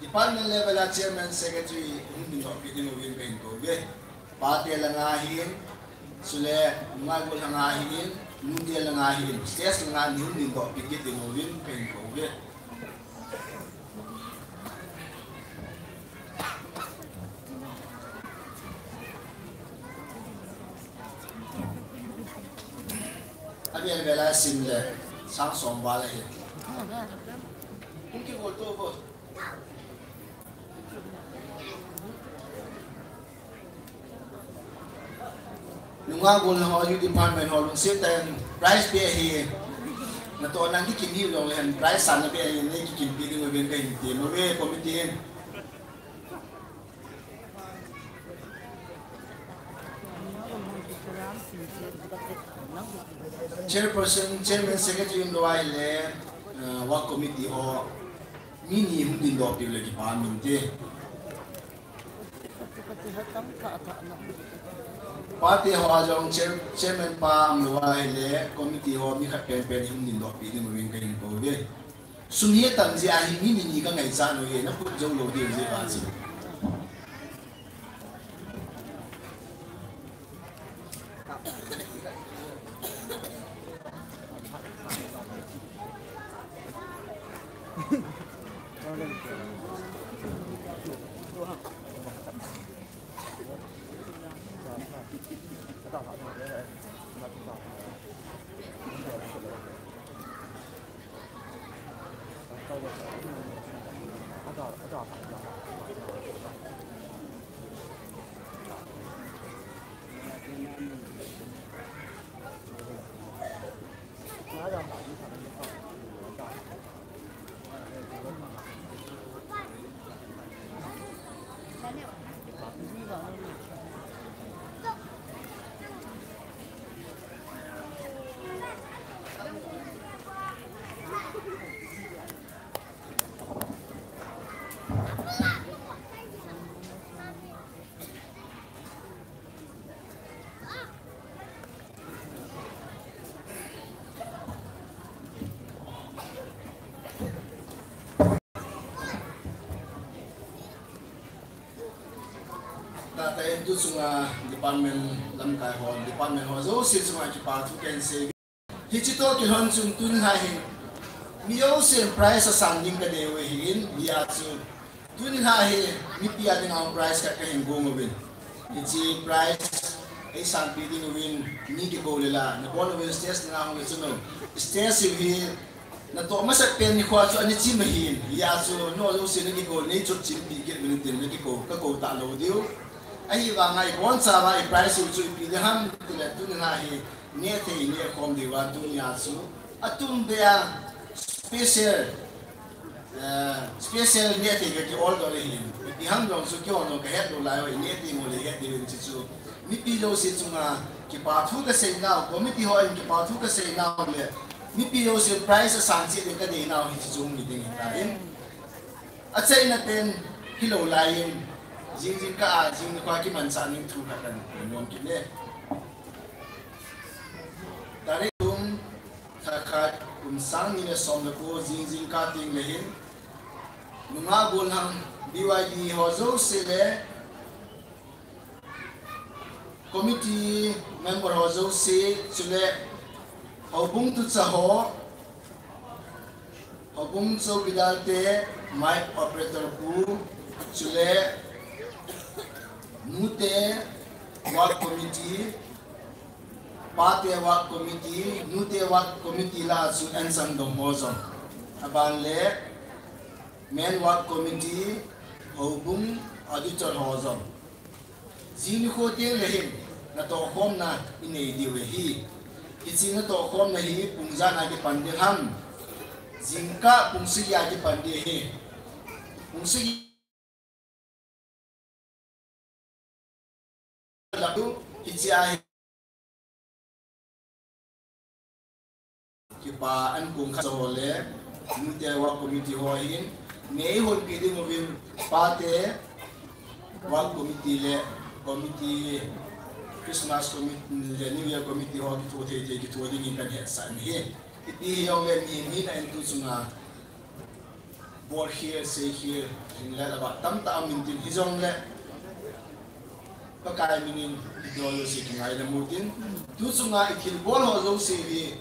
Department level a chairman, secretary hung dindoh pi diuvin kahin kouve. Pate langa hin, chule nungah golhang a hin, nute langa hin, stage langa hin hung dindoh pi kit diuvin kahin kouve. Avel vel a sim le, sang som val ahi. Hung kigol to vo. Nungah golhang ho, youth department ho, lungset tah in prize pe ahi. Natoh nang kikim hiu jongle hin prize san na pe ahi, nei kikim pi diuvin kahin tem uve committee in. Chairperson, chairman, secretary umlou ahile, uh, work committee ho, mi ni hung dindoh piu le kipa um inte. Pate ho a jong chair-, chairman pa umlou ahile, committee ho mi khat penpen hung dindoh pi diuvin kahin kouve. Sum hi atam jeh a hi mi ni ni kangaichat uve, naput jou lou diu jeh a chu. Tah tah in tu chunga department lamkai ho, department ho jouse chunga kipa thu kahin sei. Hiche toh kilhon chun tuni lha hin mi jousen prize asan ding kanei u ahin, hijeh chun tuni lha hi mipi a dinga prize khat kahin gong uvin. Hiche prize eisanpi diuvin mi kikou le la, nabon uvin stage na hung le chun, stage hi natoh masat pen nikho chu ana chim ahin, hijeh chun nangho jouse nakikou, neichot chimpi kit uvin tin nakikou, kakou talou diu. Ahivanga ibonchauva i prize u chu ipi ding ham tile tuni lha hi nehthei nehkhom diuva tunia chu atumbeh a special Eh, special neh thei ka ki-ol doh le hin. Ipi ham jong chu kihon jong ka het lou lai ho, i neh thei mo le het ding chu chu. Mipi jouse chunga kipa thu ka sei nau, committee ho in kipa thu ka sei nau le. Mipi jouse prize asang cheh ding ka dei nau hi chu chu mi ding hi ta in. Achaina pen hilou lai in. Jing jingkah a, jing nikho a kimanchah ning thu khat kan nom kit e. Tarik thum, kha khat, kum sang ni le som le ko, jing jingkah teng le hin. Nungah golhang B Y D ho jouse le committee member ho jouse, chule houbung tucha ho, houbung chowkidar te, mic operator pu, chule nute work committee, pate work committee, nute work committee lah a chu ansang dong ho jong. Aban le men work committee, houbung auditor ho jong. Jing nikho teng le hin, natohkhomna inei diu ahi. Hiche natohkhomna hi pung ijat a kipan ding ham. Jingkah pung sagi a kipan ding ahi. Pung sagi lak u, hiche a hi. Kipa ankong khat ho le, nute work committee ho hin, nei hon pi ding uvin, pate work committee le, committee, Christmas committee le New Year committee ho kitho thei thei kitho ding in kan hetsah in ahi. Ipi hijong le mi, mi na in tu chunga. Bol khel, sei khel, hinlah avat tamtah aum intin hijongle. Pakai minin, idol jouse kingaidam utin. Tu chunga ithilbol ho jouse hi.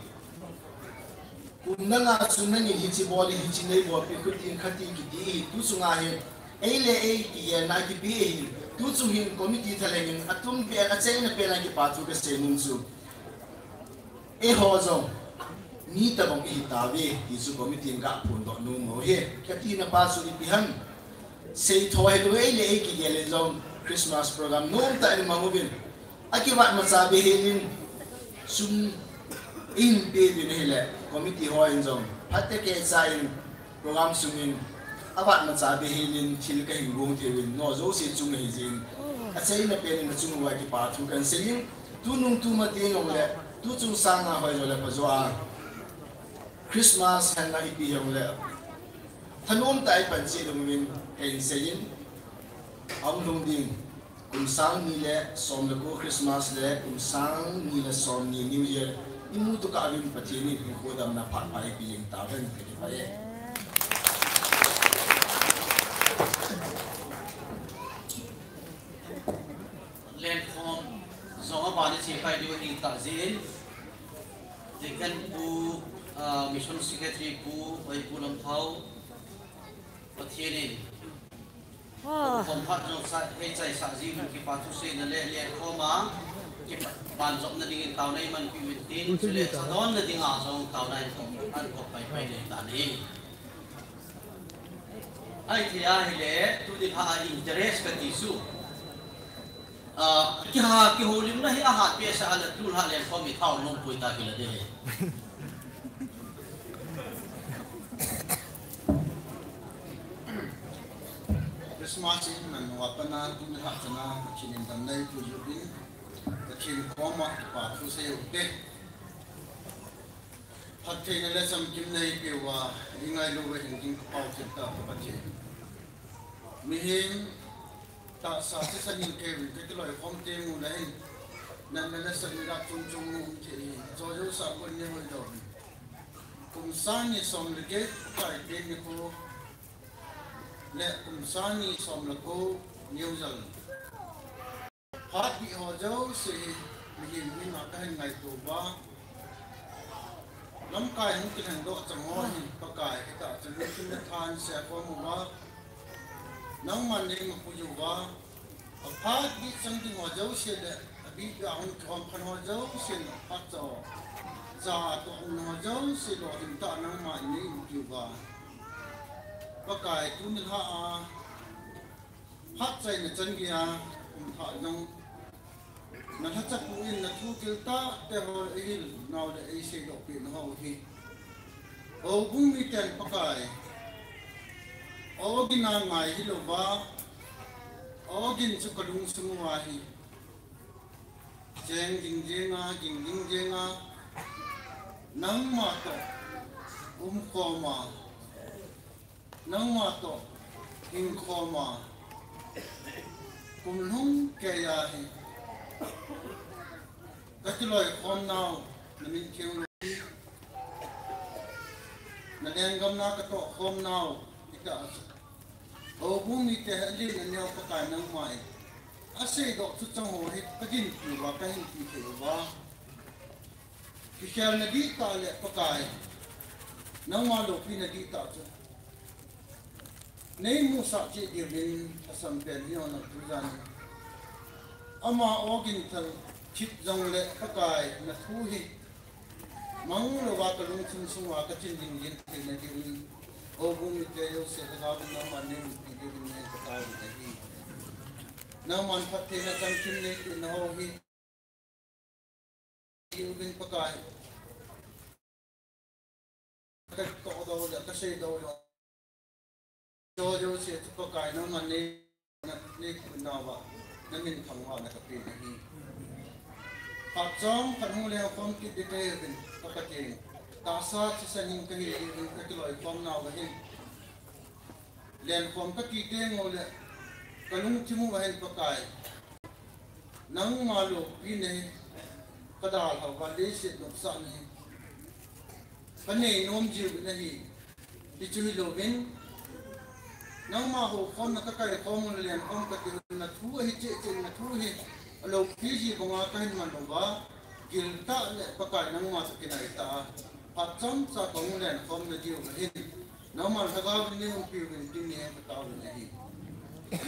Kum na nga chun nangin hiche bol, hiche nei bolpi khutin khatin kiti hi. Tu chunga hi. Ei le ei kigelna kipe hi. Tu chung hin committee thalheng in atum pen achaina pen a kipa thu kasei nom chu. Eiho jong, mi tabang ihi tauve, ti chu committee in kaphondoh nom u ahi. Katina pa chu ipi ham. Seitho hilou, ei le ei kigel le jong, Christmas program nomtah in mang uvin. Akivat macha be helin, sum in pe uvin ahile, committee ho in jong, phatecha in, program sungin, avat macha be helin thil kahin gong thei uvin, nangho jouse chung ahi jeh in. Achaina pen in nachung uva kipa thu kahin sei in, tunung tumateng jongle, tuchung sanga hoi jongle pha jo a. Christmas henlang ipi jongle. Thanom tah a ipan cheh ding uvin kahin sei in, ahung lhung ding. Kum sang ni le som le ko Christmas le kum sang ni le som ni New Year imu tukah uvin Pathen in hinkho damna phat pha eipeh jing tahen, kakipah e. Lenkhom jong abana chepai diu ahi tah jeh in, Deacon pu, ah, Mission Secretary pu, Oi Pu Lamthao, Pathen in Wow. Khom phat jong sa, hei chaisah jing un kipa thuseina le, lenkhom a, kipa, banjopna dingin taona eimanpi uvin tin, chule thadonna dinga jong taona in kop, ankop paipai ding ahitan ahi. Ahithei ahile, tuni lha a interest kati chu. Ah, kiha, kihoulimna hi ahat behseh a le, tulha lenkhom hi thao nom poi ta kila ding ahi. Christmas in man hoa pat a tuni lha chan a Pathen in damna eipuiyu uvin, Pathen koma kipa thu seiyu te. Phattheina le chamkimna eipeuva, ingailou uva hing ding kapao thei tah ka Pathen. Mihem tahsa thisan in kei uvin kakiloi khom teng uleh hin, natna le satna chom chom um thei ahi, ajo jouse a kon neihoidoh uvin. Kum sang ni som le get Pakai te nikho le kum sang ni som le ko neojal. Phat bih ho jouse hi mihem hina kahin ngaito uva. Lamkai hung kilhengdoh chang ho hi Pakai, hitah chun lungthim le tha in seikhom uva. Nangman neimapui uva. Aphat bih chang ding ho jouse le, abih bih a hung kikhom khen ho jouse le, aphat cha ho, cha toh um ho jouse lolhing tah a nangman neiumpi uva. Pakai, tuni lha a phat chaina chan geiya um tha jong, nalhachapu in nathu thil tah te ho eihil nau le eiseidoh peh nau hi, houbung miten Pakai, Ogin a ngai hilouva, ogin chu kalungsung uva hi. Cheng ding jenga, ging ding jenga, nangma toh umkhom a, nangma toh hingkhom a, kum lhung keiya hi. Kati loikhom nau, namin theng lou. Nalenggam na katoh khom nau, ita asu. Houbung mite heli naneo Pakai nangma in. Asei doh chu chang ho hi, kagin piuva, kahin pi thei uva. Kikhel na dihtah le Pakai. Nangma loupi na dihtah chu. Nei musah cheh diuvin asam pen hi ona tujan. Ama ogin thal thip jong le Pakai na thu hi. Mang louva kalungthim sunga kachin ding ding thei na diuvin. Houbung mite jouse lhagao nangman nei umpi diuvin nei kataovin ahi. Nangman phattheina changkim nei peh na ho hi. Uvin Pakai. Katoh doh le kasei doh lou. Jouse chu Pakai nangman nei, nei kunauva, namin thangvahna kapen ahi. Phat chomkhat hung lengkhom kit ding kahiuvin, Pakai. Tahsa thisan hing kahi uvin kati loikhom nauva hin. Lenkhom kati teng ule, kalungthim uva hin Pakai. Nangma loupina hi, kadalhauva leiset nopsahna hi. Kanei nom jiu ahi, hichu hilouvin. Nangma houkhomna kakaikhom u lenkhom kati u na thu ahi cheh cheh na thu hi. Aloupi ji banga kahin man uva, giltah le Pakai nangma toh kinai tah a. Phat chomcha kahung lenkhom na diuva hin. Nangman lhagao in nei umpi uvin tin nei kataovin ahi.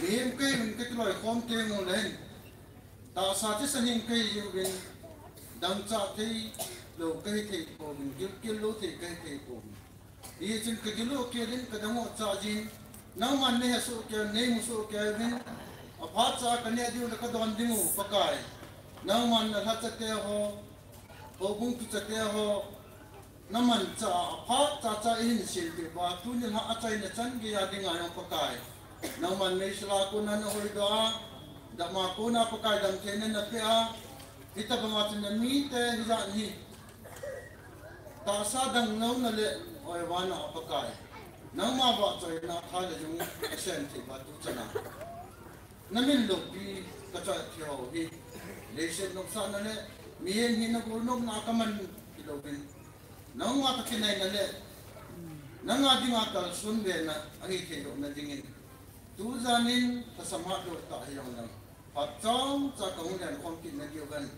Mihem kahiuvin kati loikhom teng ule hin. Tahsa thisan hing kahi uvin, dangchah thei lou kahi thei pouvin, gilkel lou thei kahi thei pouvin. Hichun kagil u kei din kadang u chah jin, nangman nei hesoh kei, nei musoh kei uvin, aphat cha kaneh diu le kadon ding u Pakai. Nangman nalhacha te ho, houbung tucha te ho, namanchah a, aphat cha cha ihin sem peh uva, tuni lha achaina chan geiya dinga jong Pakai. Nangman meisel a kona nahoidoh a, dam a kona Pakai damtheina napeh a, hitobanga chun namite hijat hi. Tahsa dang louna le oivana a Pakai. Nangma vahchoina tha le jung asem thei uva tuchan a. Namin loupi kachoi thei ho hi. Leiset nopsahna le mihem hina golnopna a kaman hilouvin. Nangma toh kinaina le, nanga dinga kalson vena ahi thei louhna dingin. Tujan in lhasam hatdoh tah hijongleng. Phat chomcha kahung lenkhom kit na diuvin.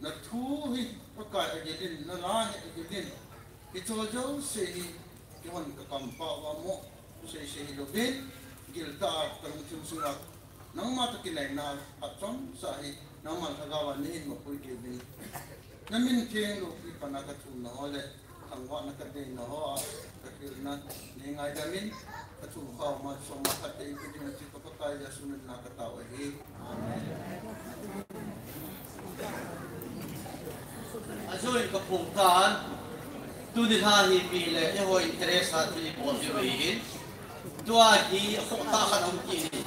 Na thu hi Pakai agil in, na la hi agil in. Hiche jouse hi kihon kakam pau va mo. Seisei hilouvin, giltah a kalungthim sunga. Nangma toh kinaina phat chomcha hi, nangma lhagao a neihin mapui kit uvin. Namin theng loupi pana kathumna ho le, thangvahna kadeina ho a, kahilna, nei ngaidam in, kathum khao ma, soma khat te ipi ding ati ka Pakai Jesu min a katao ahi. Amen. Ajoin kaphong tan, tuni lha hi pi le, eiho interest a thil ibol diu ahin. Tua hi, akhoh tah khat aum kit in.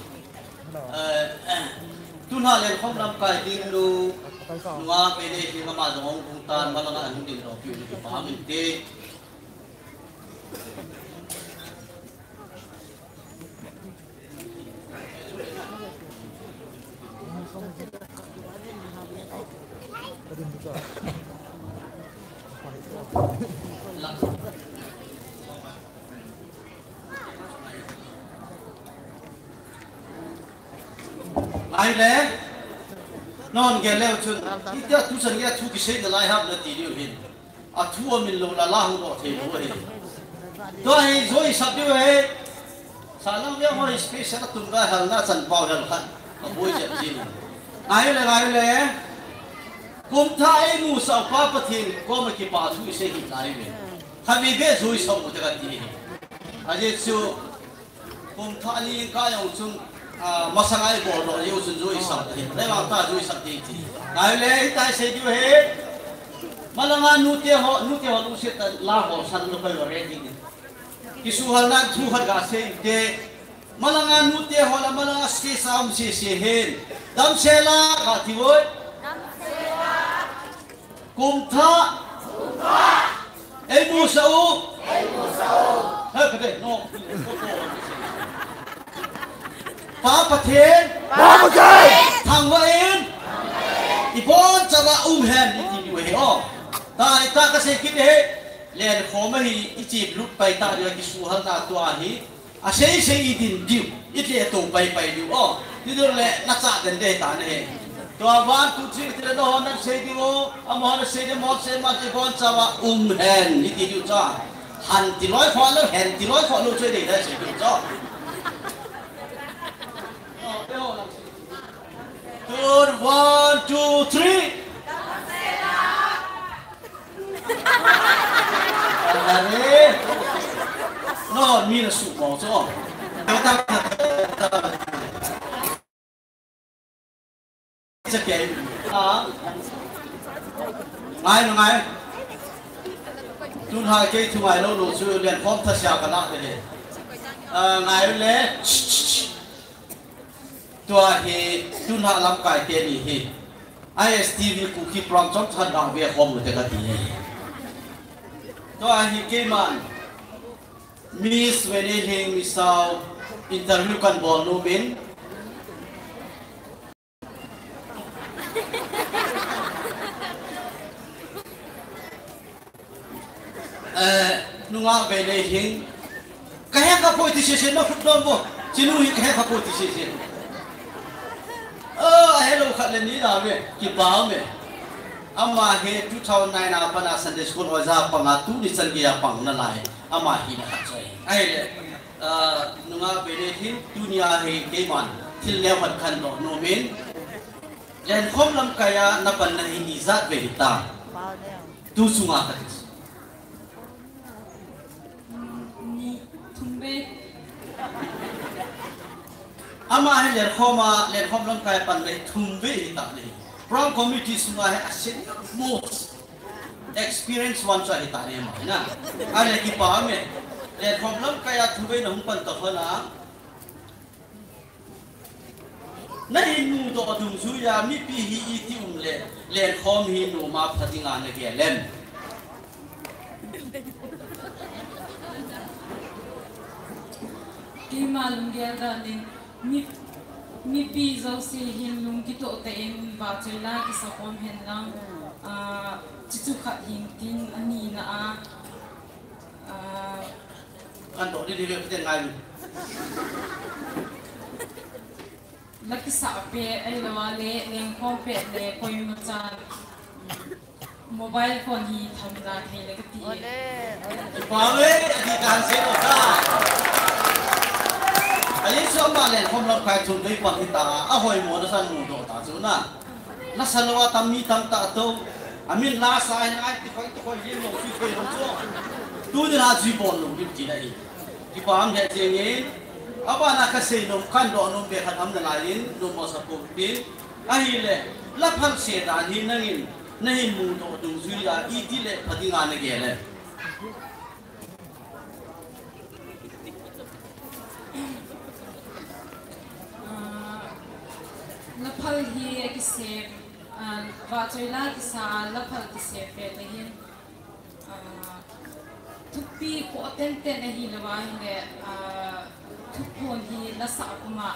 Eh, tuna lenkhom lamkai ding nu, nunga pele hi mama jong hung tan, malanga hung ding lo piu ni pa min te. Ngai le, non gel leu chun, itia tuchan gei a thu kisei nalai ham nati diu hin. Athu amin lou la la hung doh thei lou ahi. Tua hi joi sap diu ahi. Salam le mo special atum ka hal na chan pau hal khat. Aboi jep jin. Ngai le, ngai le. Kum thah eimusah pa Pathen koma kipa thu isei hi ngai le. Khatvei beh joi sap u te kati hi. Ajeh chu Kum thah ni ka jong chun, ah, masanga ibol doh jeh u chun joi sap thei. Levang ta joi sap thei ti. Ngai le, hitia isei diu ahi. Malanga nute ho, nute ho lungset a la ho san lo kai lo re ti. Kisuhalna thu khat gasei te. Malanga nute ho la malanga stage a um sese hen. Damsel a kati oi. Kumthah. Eimusah u. Eimusah u. Hei, kate, no. Pa Pathen. Pa Pathen. Thangvah in. Ibonchauva um hen, iti diu ahi o. Tua hi tua kasei kit e. Lenkhom a hi icheplut pai ta diu, kisuhalna tua hi. Asei sei idin diu, iti ato pai pai diu o. Ti diu le nachah den ding ahitai. Tua one, two, three, ti le nahon nasei diu o, amahon asei diu, amahon asei ma ti, ibonchauva um hen, iti diu cha. Han ti loi kho lou, hen ti loi kho lou chu dei dei sei diu cha. Tun, one, two, three. Are. No, mi na suhmang chu. Chakei. Ah. Ngai, ngai. Tun ha kei thu ngai lou lou chu lenkhom thasia kana te le. Ah, ngai le. Tua hi, tun ha lamkai teni hi. I S T V Kuki program chomkhat vang vekhom u te kati e. Tua hi keiman. Miss Veinei Lhing Misao interview kan bol nom in. Eh, nungah Veinei Lhing. Kahe kha poi ti sese, nakhut dong bo. Chinu hi kahe kha poi ti sese. Oh, hello khat le ni la ve. Kipa me. Ama hi two thousand nine a pat a Sunday school oja panga tuni chan geiya pang nalai. Ama hi na khat choi. Ahile, ah, nungah Veinei Lhing, tunia hi keiman thil neo khat kahin doh nom in. Lenkhom lamkaiya napanna hi ijat vei hita. Tu chunga kati. Ni thum vei. Ama hi lenkhom a, lenkhom lamkai panna hi thum vei hita ni. Program committee sunga hi a senior most experience one chu ahita ni ama hi na. Ahile kipa me. Lenkhom lamkaiya thum vei nahung pan ta hon a. Nahin mudoh dungjuiya mipi hi iti um le, lenkhom hi nom a pha dinga nagel em? Keima lunggel dan in mi, mipi jouse hin lung kitoh tah in vahchoi la kisa khom hen lang, ah, chuchu khat hin tin anina a, ah, Kan doh ding ding le, kati ngai. La kisah pet, ahilou le, lengkhom pet le, koima chan mobile phone hi tham da thei le kati. Ole, ole. Kipa e, adi kan sei lo ta. Ahi chu ama lenkhom lamkai thum vei pan hita, ahoimo nasan mudoh ta chu na. Nasa lou a tam mi tamtah tou. Amin la sa hin ai ti khoi ti khoi hin lou ti khoi lou chu. Tuni la jui bol lou lim ti na hi. Kipa um he jeng in. Abana kasei nom kan doh nom be khat um nalai in, nom mo sa po tin. Ahile, la phal se dan hi nangin, nahin mudoh dungjuiya, iti le pha dinga nagel em? Ah, la phal hi kisem, ah, vahchoi la kisa, la phal kisem pet le hin, ah, thupi kho tenten ahilou ahile, ah, thuphon hi la sah puma.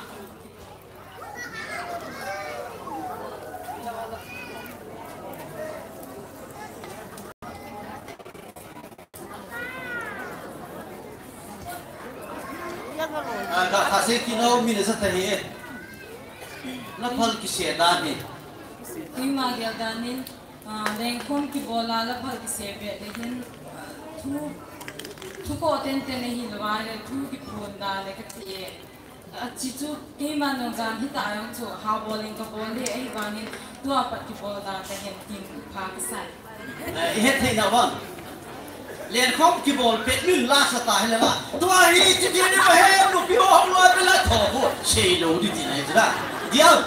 Ah, ka, ka sei kit nom in asa ta hi. La phal kisem dan hi. Keima gel dan in, ah, lengkhom kibol a la phal kisem pet le hin, ah, thu, thu kho tenten ahilou le thu kiphon da le kati e. Achi chu keima nung jan hita jong chu ha bol in ka bol le ahivangin tua pat kibol da ka hen tin pha kasai. Eh, i het thei na vang. Lenkhom kibol pet min la sa ta hi la. Tua hi chi ti ni ma he, nupi ho hung loi pe la tho ko. Sei lou di ti na hi la. Diam.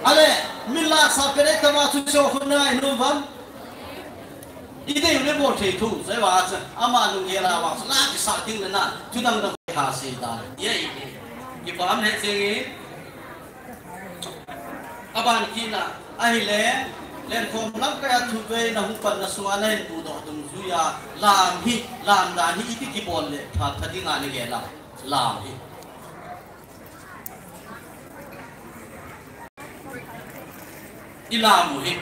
Ale, min la sa pet ai tama chu cho khun na i nu vang. Idei le bol thei thu, sei wa cha, ama lunggel a wa, la kisah ding le na, thudang dang ha sei ta. Ye, ye. Kipah e cheng e. Aban kit na, ahile, Lenkhom lamkai a thuveina hung panna sunga nahin pudoh dungjuia, lam hi, lam dan hi iti kibol le, pha, pha dinga nagel a, lam hi. I lam u hi.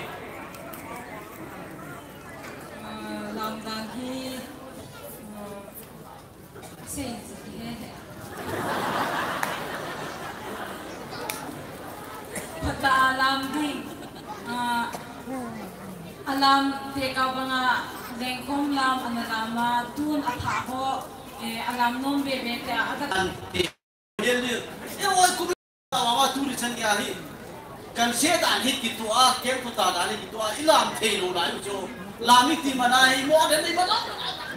Ah, lam dan hi, ah, sei ji he he. Phatah a lam ding. Ah, a lam tekah banga Lenkhom lam ana lam a, tun a thah ho, eh, a lam nom be be te a, a ka An te. Ye le, e oi, kum ta wa tu ri chan ya hi. Kan se dan hi kitoh a, kem tu ta dan hi kitoh a, i lam thei lou lai u chu. Lam i ti mana hi, mo den i mana.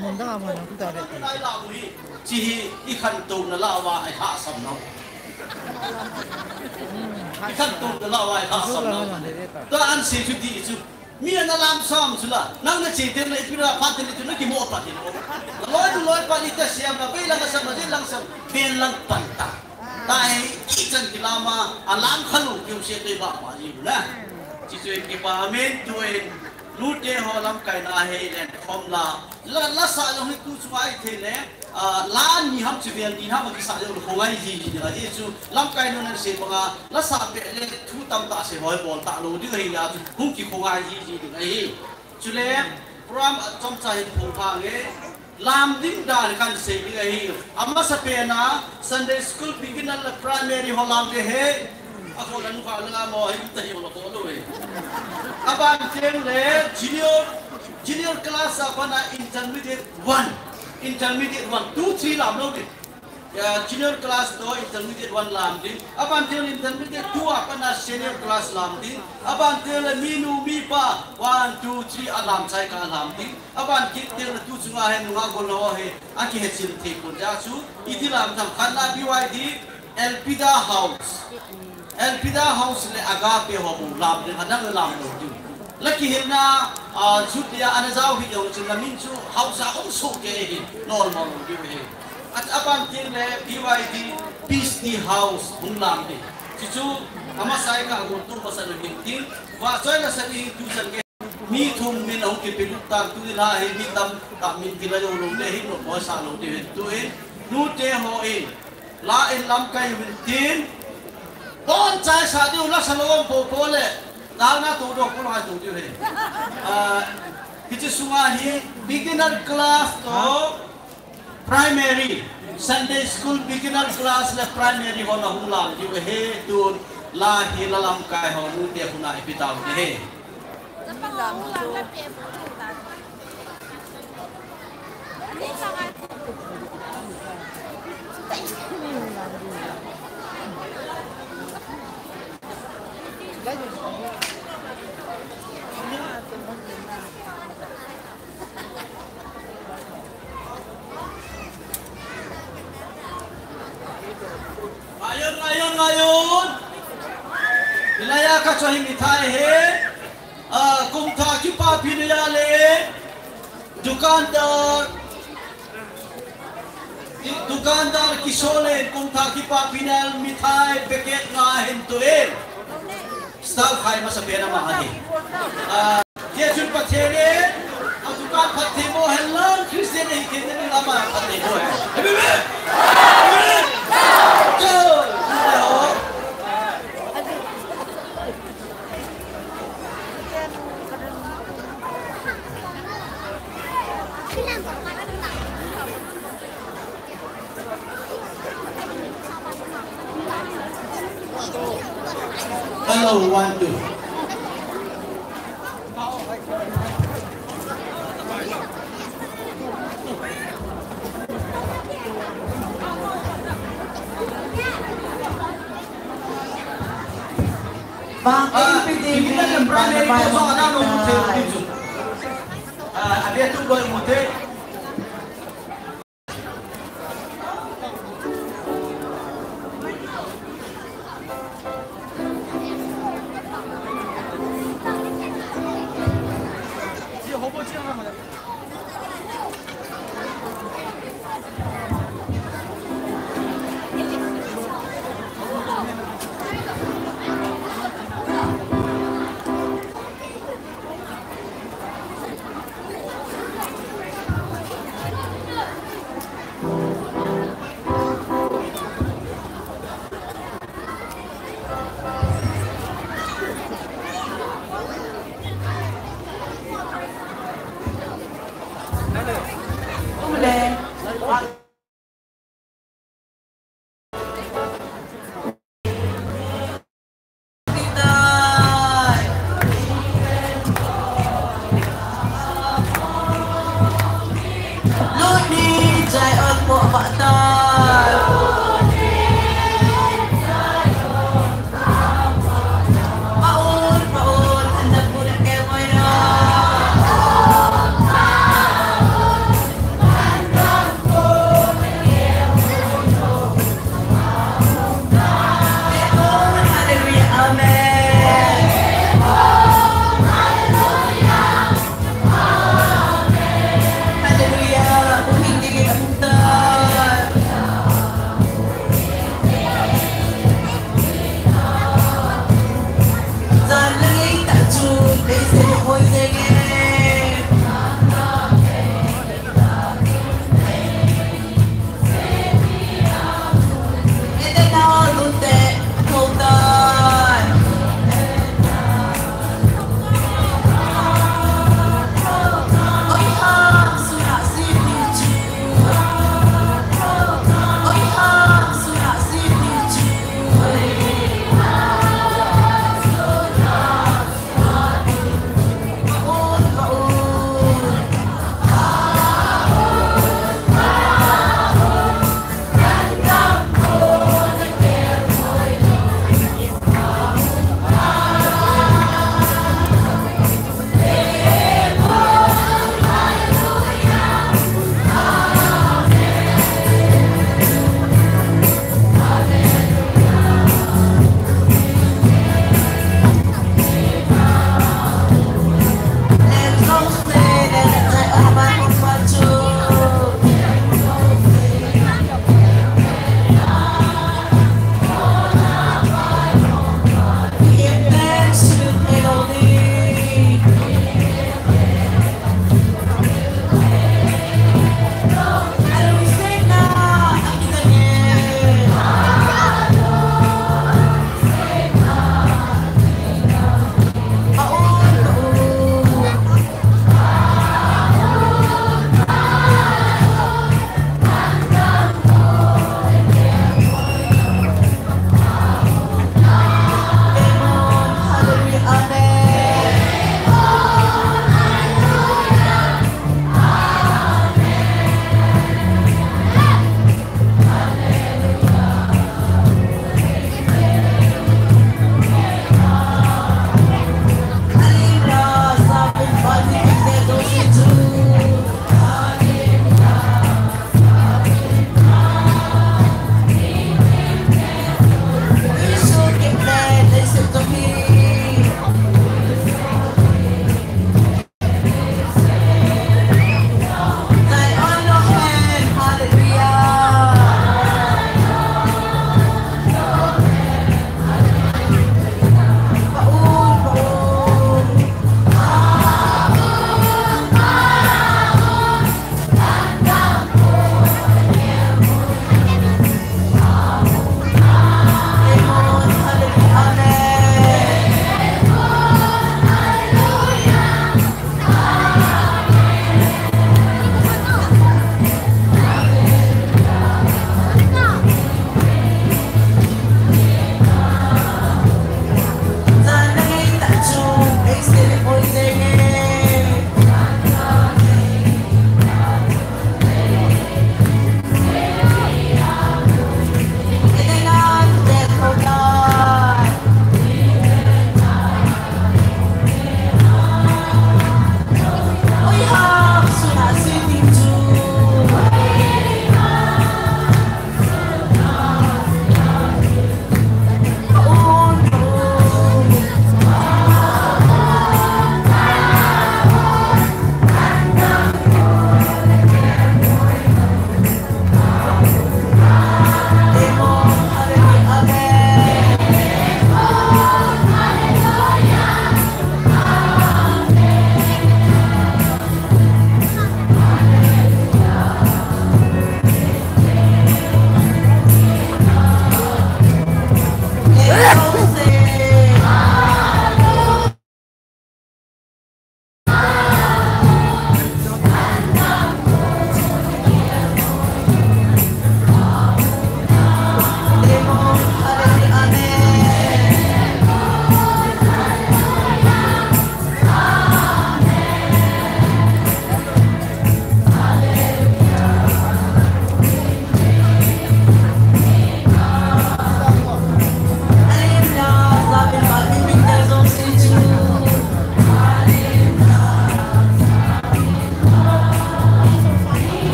Mun da ma na ku ta ve. Lai lam hi. Chi hi i khantouna lah uva i hahsam nau. I khantouna lah uva i hahsam nau. Tua an sei chu ti chu. Mi ana lam sam chu la, nang na che teng le ipi ra phat teng le chu na kimo pat hi lo. Na loi, na loi pat ni ta siam na, bei lang a sam na, jin lang sam, pen lang pan ta. Ta hi, i chan kilam a, a lam kha lo, kiu se te ba pa ji na. Chi chu in kipah e, tu in, nute ho lamkai na hi Lenkhom la, la, la sa jong hi tu chu ai thei le, Ah, la ni ham chu vel ni ham a kisa jong khongai ji ji ding ahi chu lamkai nun an sei banga la sa be le thu tamtah sei hoi bol ta lou ding ahi la chu hung kikhongai ji ji ding ahi. Chule program a chomcha hin phong pha nge lam ding dan kan sei ding ahi. Amasa pen a Sunday school beginner le primary ho lam ding ahi. A kho la nu kha la mo hi ta hi la kho lo e. Aban teng le junior, junior class a pat a intermediate one, intermediate one, two, three lam lo ding. Ya, junior class to intermediate one lam ding. Aban teng le intermediate two a pat a senior class lam ding. Aban teng le minu mipa one, two, three a lam chai kah a lam ding. Aban kit teng le tu chunga hi nunga gol ho hi a kihe chil thei pon ja chu iti lam tham khat na B Y D Elpida House. Elpida House le Agape ho bu lam ding, adang le lam lo ding. La kihilna, ah, Judea ana jao hi jong chun la min chu house a um so ke hi, normal lo ding hi. At aban tin le B Y D Peace Tea House hung lam ding. Chi chu amasa i ka gu tu masa lo ding tin. Wa choi la sa ni tu san ke. Mi thum min ahung kipelut tan tu in la hi mi tamtah min kila jou lou te hi, nomoi sa lou te hin tu in, nute ho in, la in lamkai uvin tin, bonchai sa diu la sa lou popo le, dal na tu dong ko la tu diu hi. Ah, hiche sunga hi beginner class to, Primary, Sunday school beginner class le primary ho na hung lam diu ahi, tun la hi la lamkai ho nute huna ipi tau ni he. Ngayon, ngayon, ngayon. Ilaya ka cho hi mithai he. Ah, kum thah kipapi na ya le. Dukandar. Dukandar Kisole, kum thah kipapi na mithai packet nga hin tu e. Staff khai masa pen ama ahi. Ah, tia chun Pathen in, a dukan phatthei boh hen lang, Christian ahi kei in ama phatthei boh hen. Amen. Amen. Amen. Hello, one, two. Bang, ah, in piding, in piding, in primary, primary, primary. Ah, abi tu boy mute.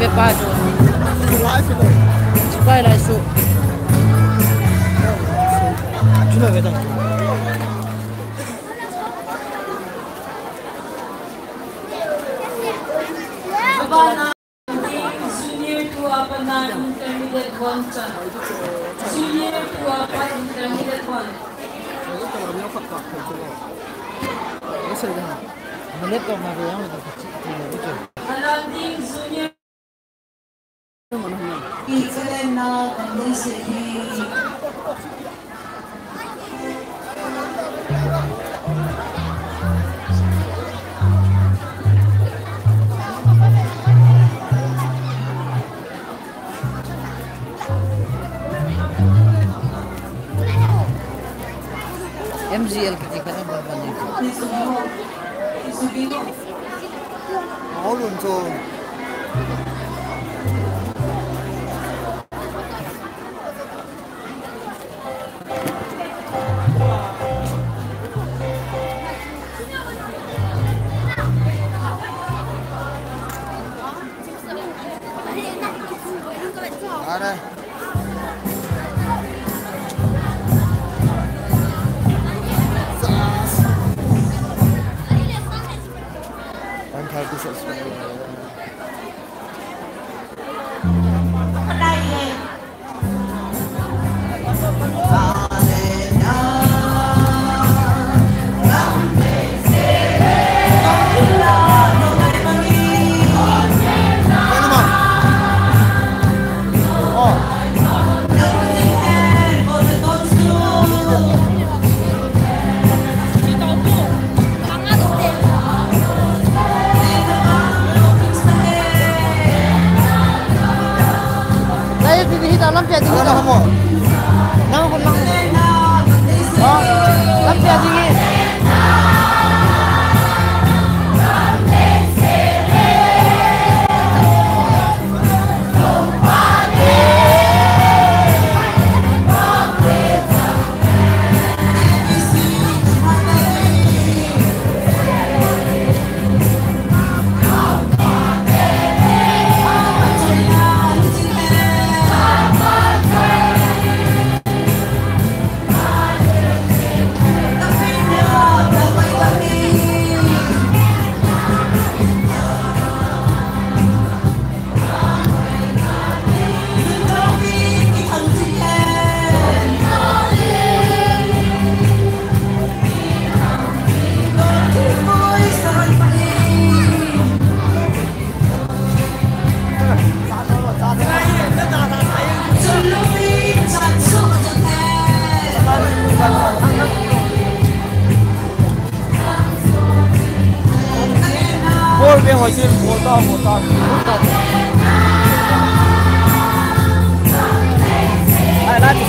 Ve pa chu. Lai su. Lai lai su. Chu na ve ta. Junior two a pat na intermediate one chan. Junior two a pat intermediate one. Alanding Junior. M G L kiti khat a bol ban ding. Ahol un chu. Are. One thirty subscriber. Nai, ti hi ta lampi a ding hi ta. Nang kon nang. Ha? Lampi a ding hi. Bol ve hoi tin, bol ta, bol ta. Ai, la tu.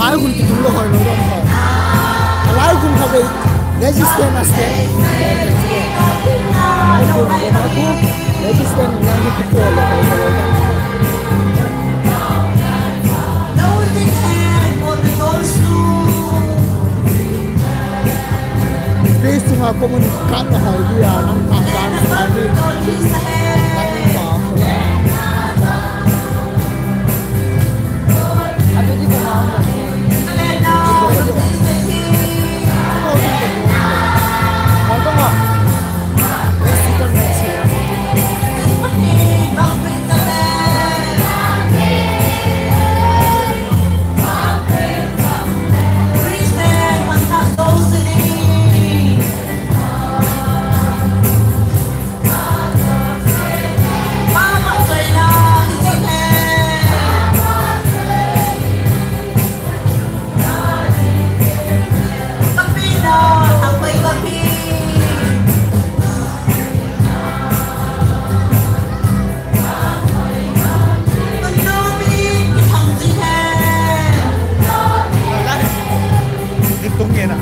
Alai gun kitung lou hoi lou lou hoi. Alai gun kha bei resistance a stand. Alai gun kha bei resistance lang kitung lou hoi lou. Stage sunga communist kan na hoi dia, nang kan kan na hoi dia. Tung nge na.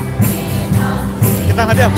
Kita hadiam.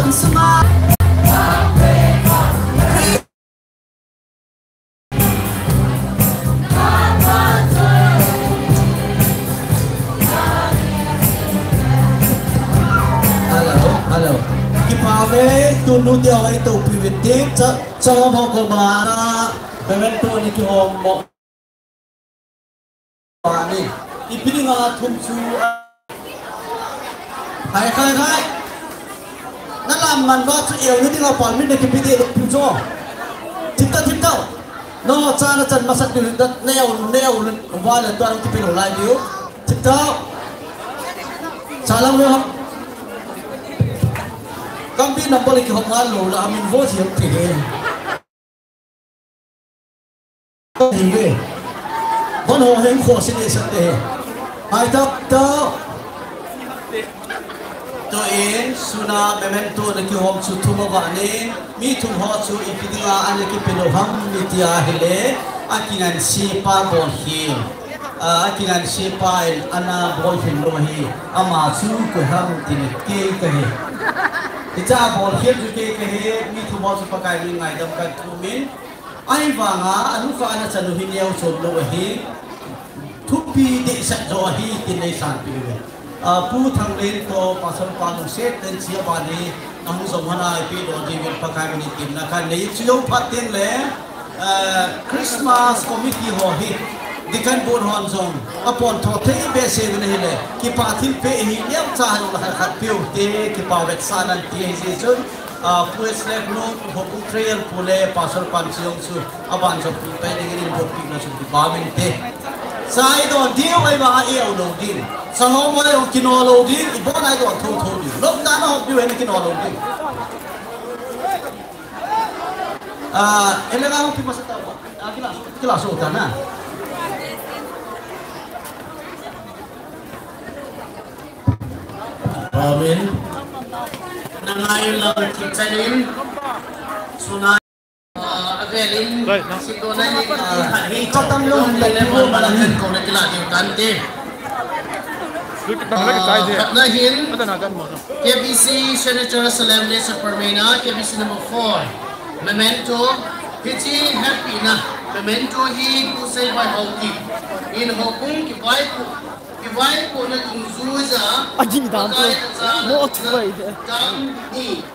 Hello, hello. Kipa ve, tunu dia vai to pi ve ting cha cha ho ko mara. Memento ni kihom mo. Ani, ipi dinga thum chu, hai, hai, hai. Na lam man ba chu eu ni dinga pal min na kipi de lo thum chu. Thip ta, thip ta. No, cha na chan masat ni da, na eu, na eu, va le tuan kipi lo lai diu. Thip ta. Cha lam lo. Kampi number kihom ngal lo la, amin vo si hom te he. Hi ve. Bon ho heng kho si ni sa te. Hai ta ta. To in suna memento na kihom chu thum ava nin, mi thum ho chu ipi dinga ana kipe lo ham ni tia hile, akinganse pa bol hi. A, akinganse pa in ana bol hin lo hi. Ama chu koi ham ti ni kei ka hi. Hicha bol hi chu kei ka hi, mi thum ho chu Pakai min ngaidam kan thum in. Ahivanga, anuka ana chanu hi neo chom lou ahi, thupi dehset jo ahi, tin nei sanpeh uve. A, Pu Thanglen toh, Pastor pa lungset ten chia bani, ahung jong hon a, ipi don diuvin Pakai min in temna kanei, chujou phat teng le, a, Christmas committee ho hi, Deacon Board hon jong, apontho thei behseh uvin ahile, kipa thilpeh hi neocha hon la khat peh u te, kipa vetsahna ti ahi jeh chun, A, Pu Slek nu, Hopu Trail, Pu le Pastor Panchiong chu, aban jong pi pai ding in bot pi na chu kipa min te. Sa idon diu ahivang a ieu lou ding. Sa ho mo jong kino lou ding, ibon a idon thotho ding. Lop na na hop diu hen kino lou ding. A, ele ga hop pi masa ta. A, kila, kila so ta na. Amen. Nangai lang kichanin. Suna, ah, avelin. Sitona ni, ah, katam lo, le le mo bala kan ko na kila diu tante. Ah, na hin. K B C Senator Solemnity Sacrament, K B C number four. Memento, hiche happy na. Memento hi Pu Seiboi Haokip in Hokung kivaipo. Kivaipohna dungjuiya, Aji dam Pakai chu, achana mo chu bai de. Dam ni,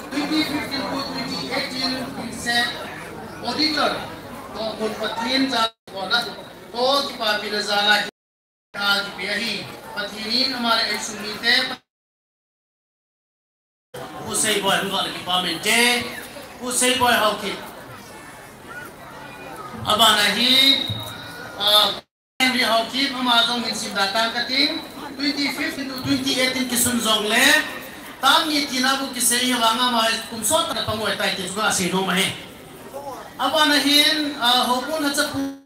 twenty fifteen to twenty eighteen, Vincent Auditor, toh mun Pathen cha kona, toh kipapina jala hi, a kipe ahi, Pathen in ama le insung mite, Pu Seiboi, hung gal kipa min te. Pu Seiboi Haokip. Abana hi, ah, Henry Haokip, ama jong hin simda tang kating. Twenty fifteen to twenty eighteen kisun jongle. Tam ni tina bu kisei hi vang ama kum sot tah pangoi tai ti chu kasei nom ahi. Abana hin, ah, Hopun Hachapu.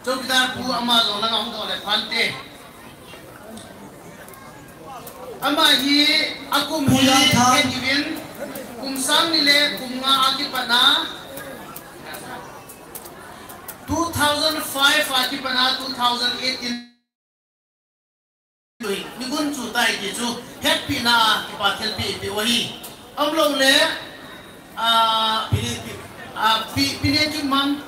Chowkidar pu ama jong langa hung doh le phante. Ama hi akum hi Pu Jangthang. Hetuvin kum sang ni le kum nga a kipat na two thousand five a kipat na two thousand eighteen. Ni gun chu tai ti chu, hepina a kipa thilpeh peh u ahi. Umlou le, a, pi, pi, a, pi, pi ne ki mam.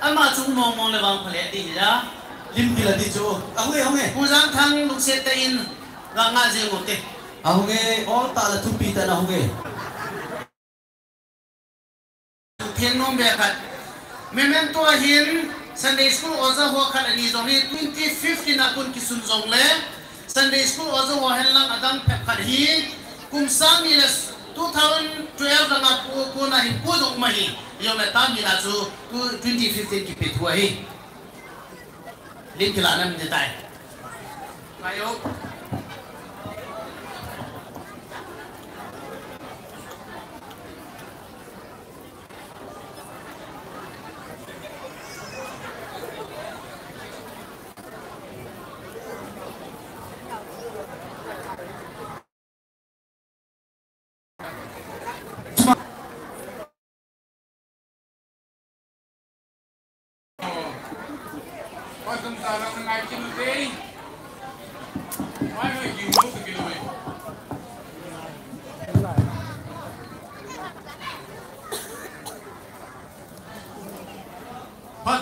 Ama chu mong mong le vang phale ti hi la. Lim pi la ti chu. A hung e, hung e. Pu Jangthang lungset tah in, nga nga jeng u te. A hung e, ol tah la thupi tah na hung e. Theng nom be khat. Memento a hin Sunday School oja ho khat ani jong hi twenty fifteen a kon kisun jongle Sunday School oja ho hen lang adang phabep khat hi kum sang ni le two thousand twelve langa pu, pu na hin pu jong um ahi. Jong le tam ni la chu twenty fifteen kipe thu ahi. Lim kila nam te tai. Kayo.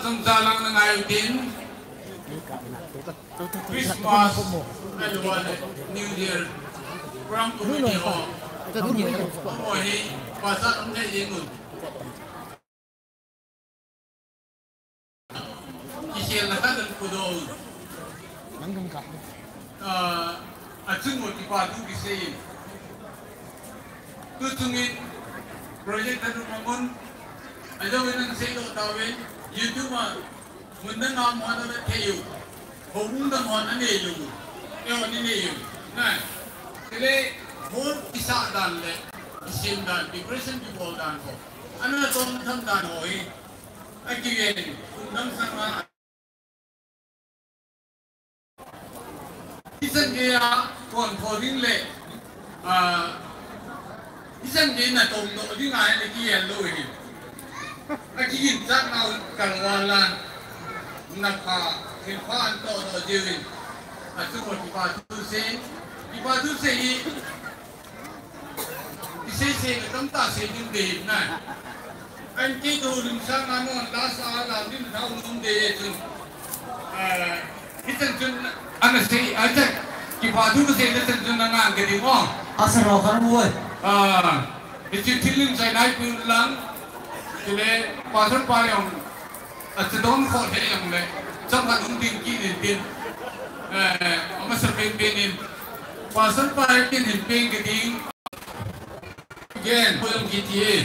Sung jalang na ngai u tin. Christmas, ahilouleh New Year, program committee ho. Amaho hi, pasal um thei ding un. Kiselna khat ahin pudoh u. Ah, achung uva kipa thu kisei in. Tu chungin project thanop amun, ajou in ana seidoh tauvin, YouTube a mun dang a mun ana thei u, houbung dang a ana nei u, eiho ana nei u. Na, chule hall kisah dan le, kisem dan, decoration kibol dan ho, ana tong tham dan ho hi, akiven, kum dang sang a Hichan geiya, kon tho ding le, ah, hichan gei natong doh ding a, ana kigel lou ahi. Akiginchat nau kalval a, napha, thilpha ana toh doh jiuvin. Achung uva kipa thu sei, kipa thu sei hi, Isei sei le tamtah sei ding dei na. An kei to lim sang a non last a lam ding thau nom dei e chun. Ah, hichan chun ana sei, acha, kipa thu kasei le chan chun ana ngai ding mo. Asa ro khan mo. Ah, hichu thil lim sai nai pu lang. Chule pastor pa jong Ache don kho the jong le, chomkhat hung ding kit in tin. Eh, amasa penpen in. Pastor pa kin hin pen kit ding. Again, ko jong kiti e.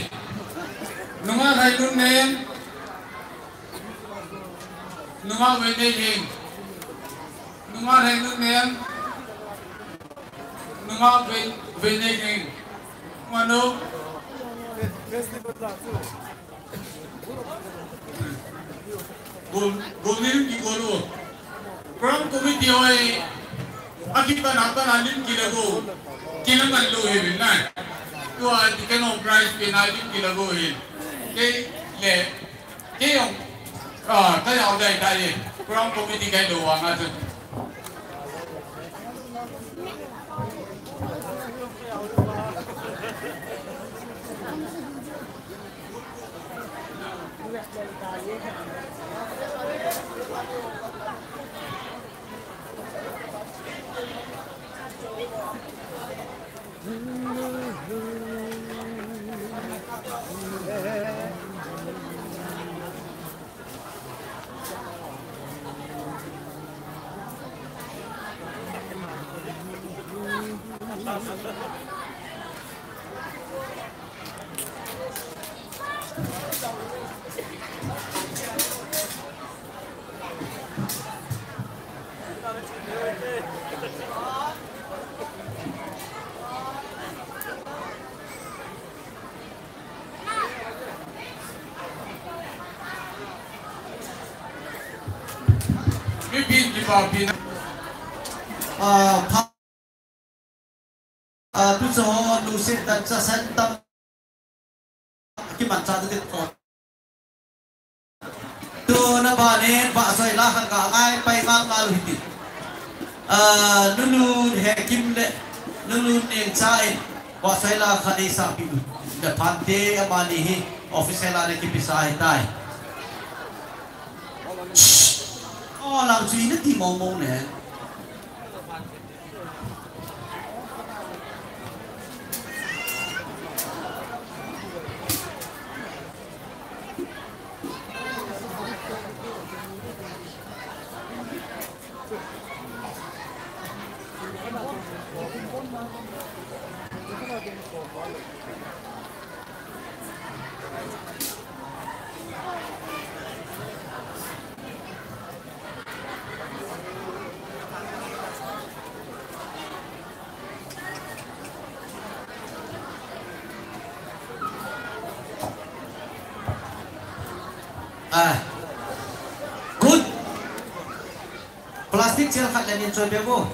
Nungah Lhainunnem. Nungah Veineihleng. Nungah Lhainunnem. Nungah Vei, Veineihleng. Mano. Gol, gol lim kigol u. Program committee hoi, akipan akipan a lim kila go. Kila man lou hi bin nai. Tua deacon prize pen a lim kila go hi. Kei le, kei jong, ah, ka jao dai dai e. Program committee kai lou vang a chu. Mipin kipapi na. Ah, pha-, ah, tu cho nu se tan cha san tam. Kiman cha te ko. Tuna banin, Vahchoila kha ka ngai pai ngal ngal hiti. Ah, Nulun Hekim le, Nulun Nengcha in, Vahchoila kha nei sa pi u. Da phante amani hi, official a nei kipe sa hi tai. Oh, lam chu ina ti mo mo ne. Ah. Good. Plastic chair khat le nin choi pe mo.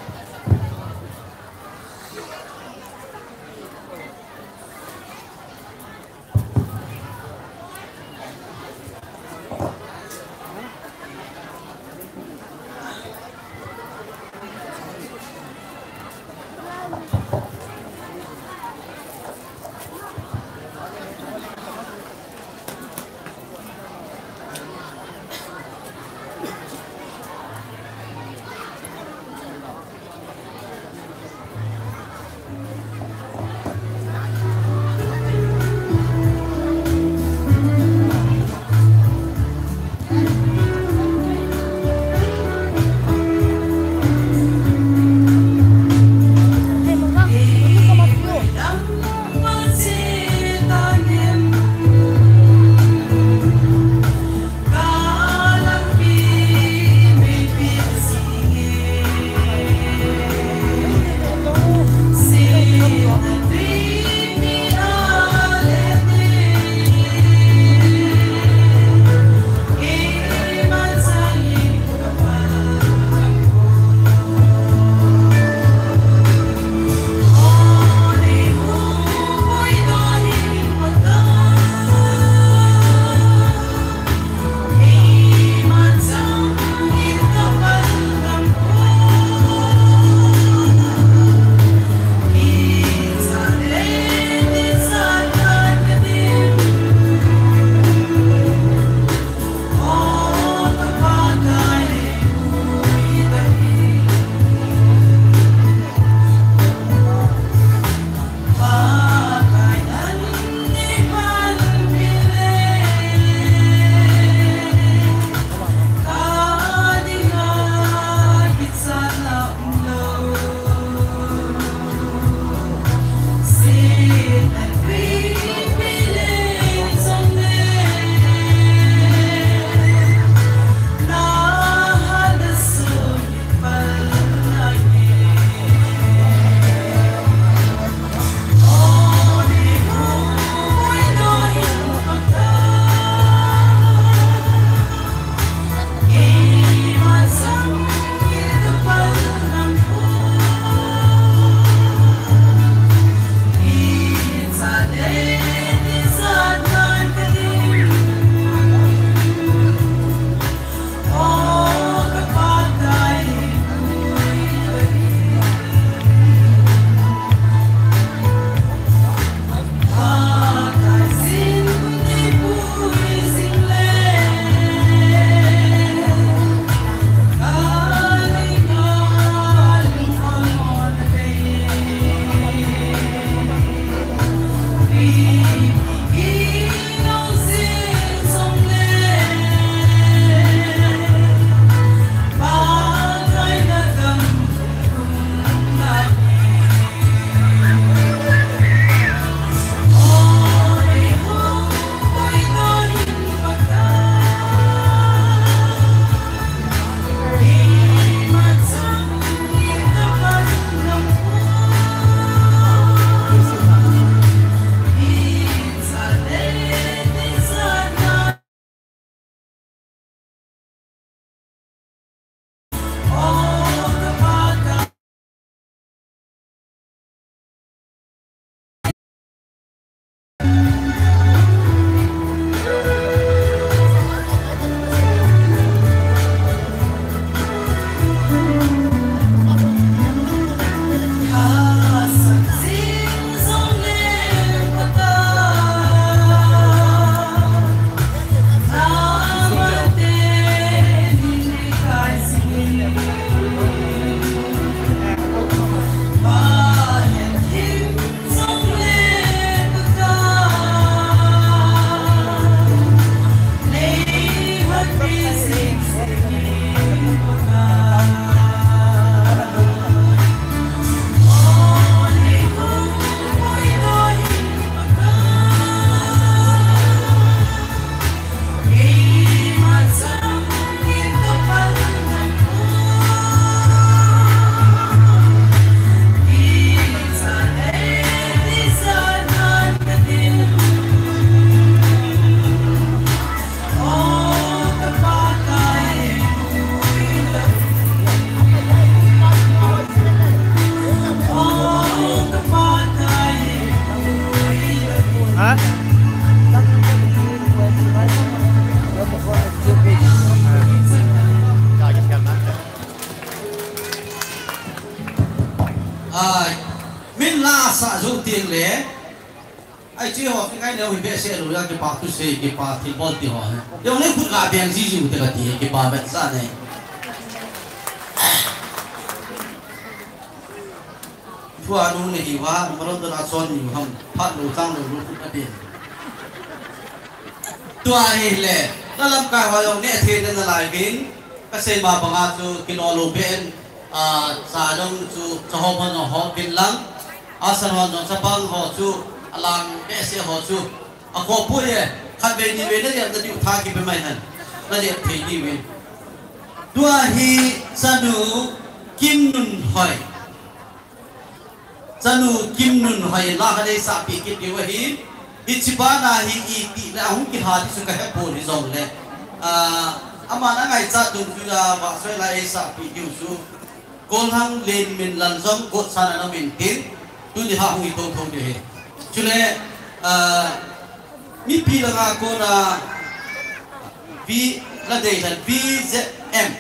Ai, min la sa zo ting le. Ai, chi ho, ki kai neo hi behseh lou, ya kipa thusei, kipa thilbol ti ho. Jong le khut la beng ji ji u te kati, kipa behseh ne. Thua nu ne hi va, maron to na son ni ham, phat lou chang lou lou khut a beng. Tua hi le, na lamkai ho jong ne thei na lai vin, ka sei ma banga chu kino lou ben, a, cha jong chu, cha ho man ho vin lang, a, san ho jong chapang ho chu, a lang behseh ho chu, a ko pu ye, khat vei ni vei na jep na diu tha kipe mai han, na jep thei diu vin. Tua hi chanu Kimnunhoi. Chanu Kimnunhoi la kha dei sahpi kit diu ahi. Hichi bana hi iti le ahung kilha ti chu ka he pon hijong le. Ah, ama na ngaichat dungjuia vahchoi la ei sahpi diu chu. Kolhang Lenminlal jong Gotsan a na um intin. Tuni ha hung hi thotho ding ahi. Chule, ah, mipi langa kona V la dei lhan V Z M.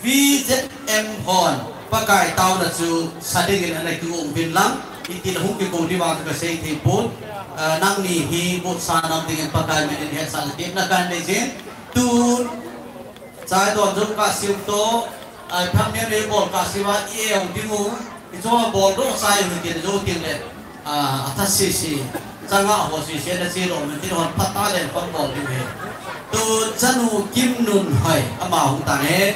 V Z M hon, Pakai taona chu sa dingin ana kium uvin lang, hitin hung kikou diu vang chu ka sei thei pon, ah, nangni hi Gotsan a na um dingin Pakai min in hetsahna tepna kahin nei jin, tun, chai don jong ka sim to, ai, phang neo neo bol ka sim a, i eu ding u, i chom a bol doh chai u hitin, jou ting le, ah, a tha sese, changa ho sese na che lou, min tin hon phat a len pang bol ding u ahi. Tu chanu Kimnunhoi, ama hung tan e.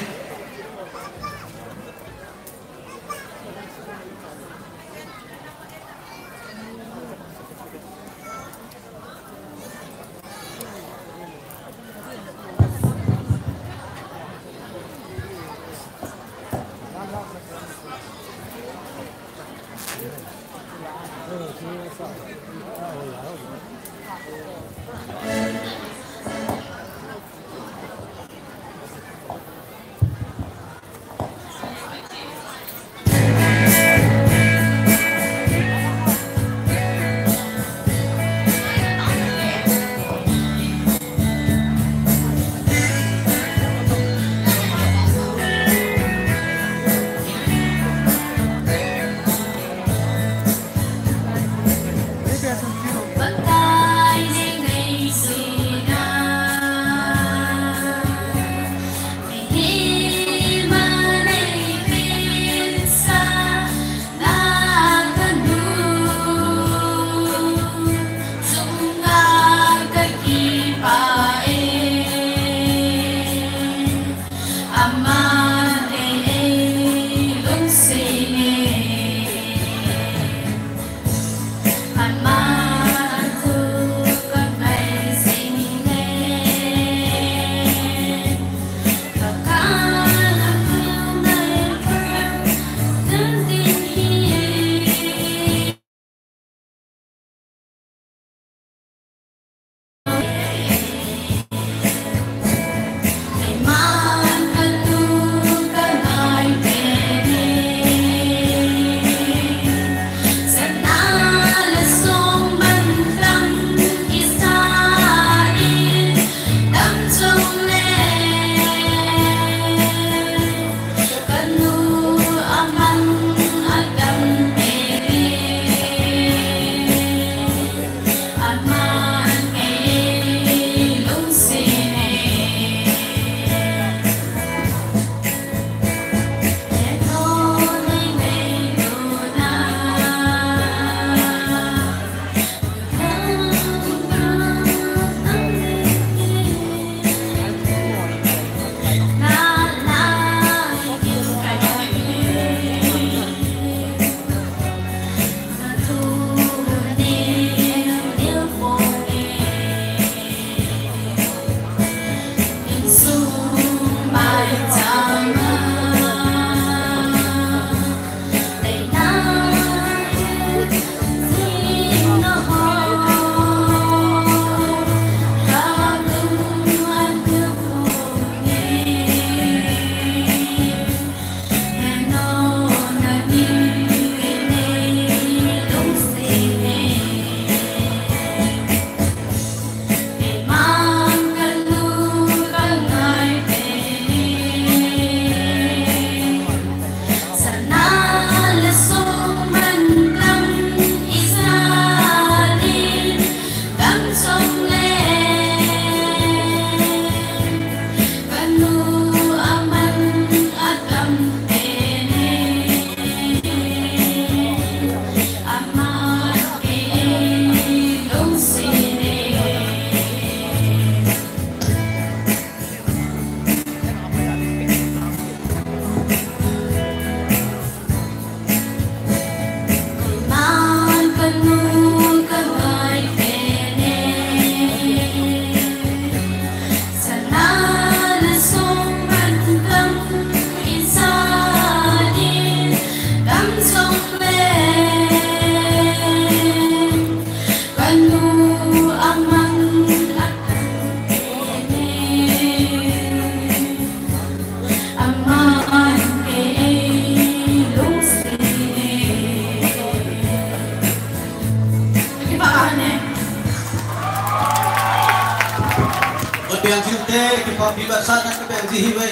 Beng jing te, kipa pi ba sa na ka beng ji hi ve.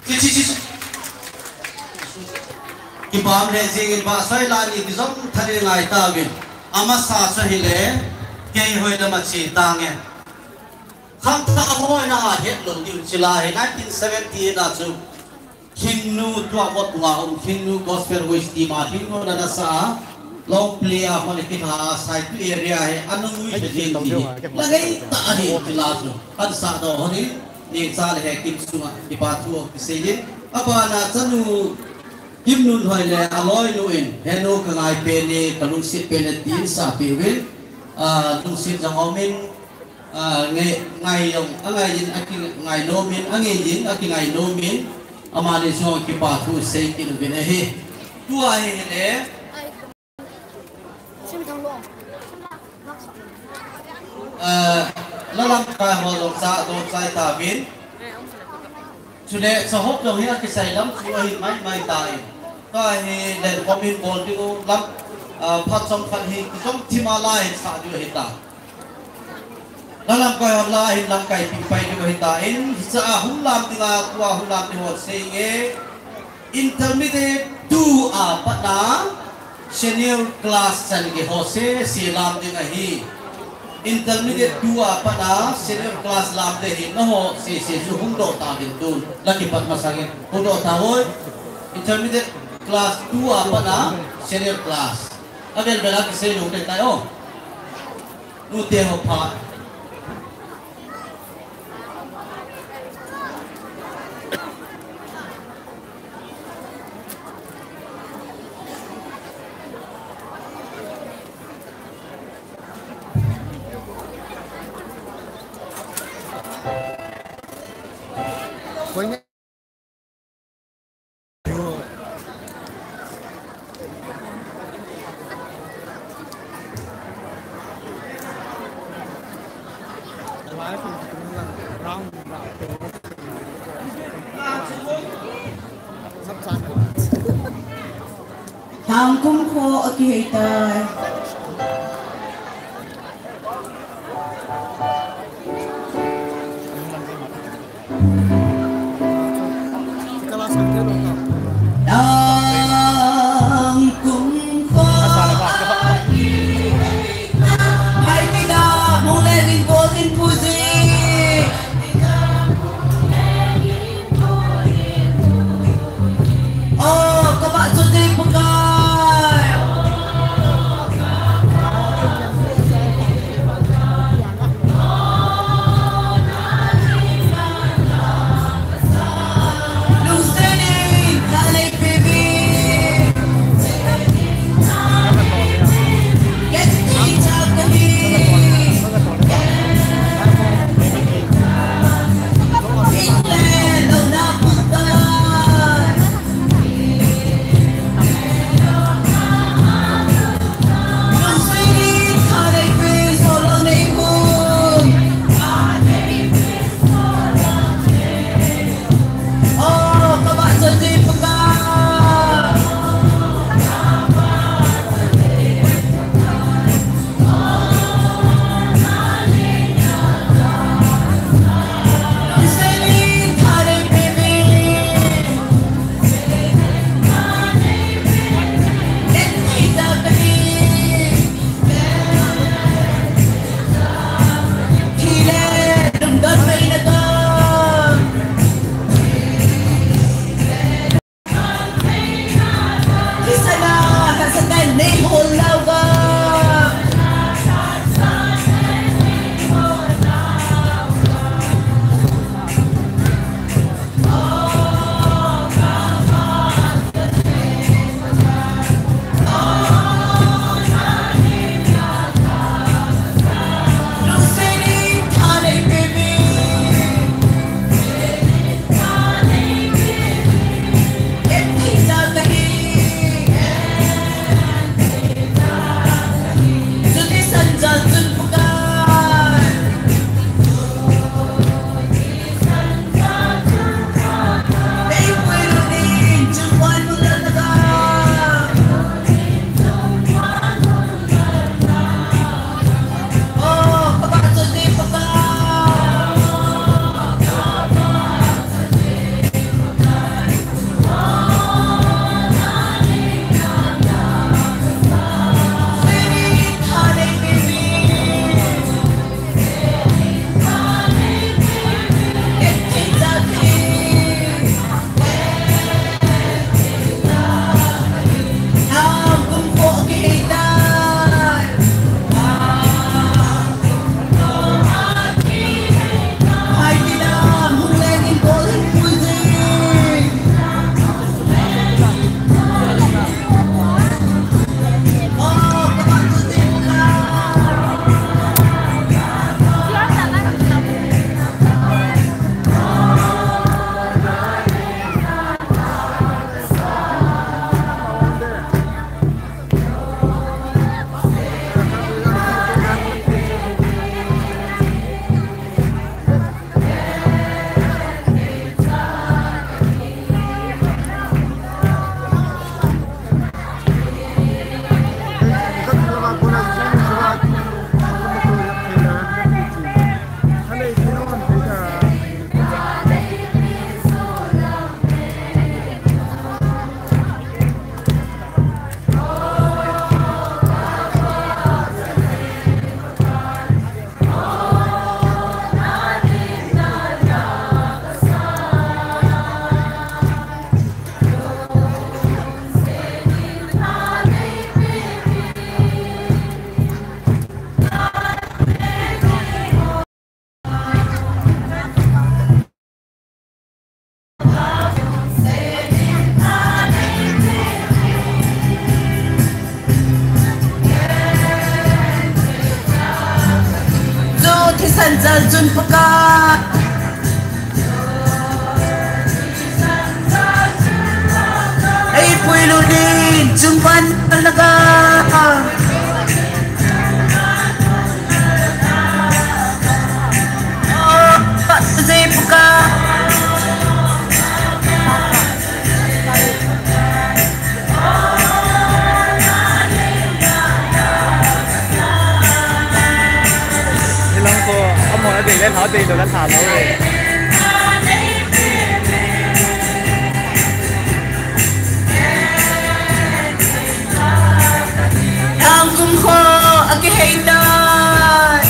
Chi, chi, chi, chi. Kipa le jing in ba sai la ni ki jong tha le ngai ta vin. Ama sa sa hi le, kei hoi da ma chi ta nge. Khang ta mo na ha het lo di un chi la hi nineteen seventy na chu. Thingnu tua mot tua um Thingnu Gospel Voice team a Thingnu na na sa long play a hon ki tha sai tu area he anu mui se jing di. La ngai ta ani ti la su. Kan sa do hon ni ni sa le he kim sunga kipa thu ki sei in. Apa na chanu Kimnunhoi le aloi nu in he nu ka ngai pe ni ka lungsit pe ni tin sa pi vin. A lungsit jong om in. A, ngai, ngai jong, a ngai jin, a ki ngai nom in, a ngai jin, a ki ngai nom in, amani jong kipa thu sei kit uvin ahi. Tua hi le, a, la lamkai ho jong sa, jong sai ta vin. Chule, sa hop jong hi a kisai lam chu ahi mai mai ta in. Tua hi le, komin bol ding u lam, a, phat jong phat hi, jong thima lai sa ding u ahi ta. La lamkai hon la hin lamkai pi pai ding u ahi ta in, hicha a hung lam ding a, tua hung lam ding u sei nge. Intermediate two a pat a senior class chan gei ho sese lam ding ahi. Intermediate two a pat a senior class lam ding ahi, nangho sese chu hung doh ta ding tun. La kipat masang in hung doh ta voi. Intermediate class two a pat a senior class. Avel vel a kisei lou te tai o. Nute ho pha. Thangkum kho akihei tai. Thangkum kho. Hai tina, mong le rin ko tin pu si. Oh, kaba chuti pukai. Chun Pakai, ei puilut in, chun pan laga. Oh, Pakai. Hilang ko, amo na dei le, na dei lo na tha lo e. Thang kum kho, akihei tai.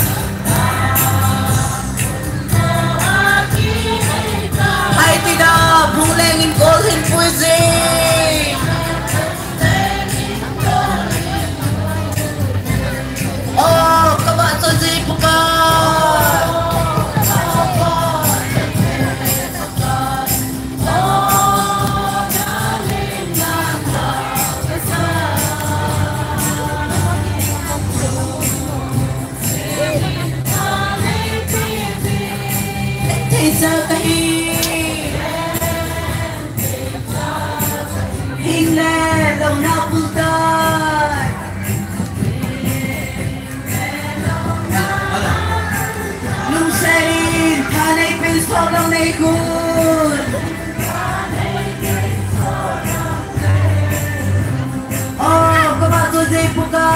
Hai tina, bung leng in kol hin pui jing. Oh, kaba cho ji puka. Theisa kahi. Hing le lungna pultai. Lungsenin thanei pin so lung nei kun. Oh, kaba tu ji puka.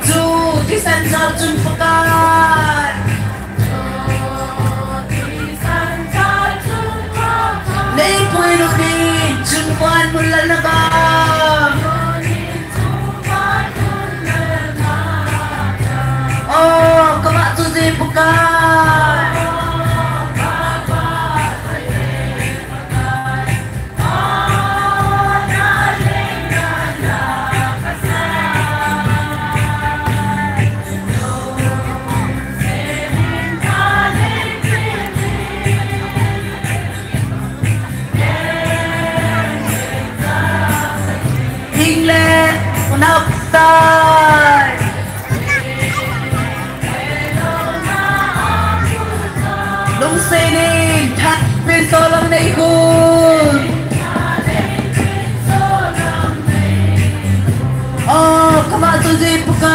Chu thisan jal chun Pakai. Nei puilut in, chun pan mun lal na bang. Oh, kaba tu ji puka. Hing le, unau tai. Lungsenin thanei pin so lung nei kun. Oh, kaba tu ji puka.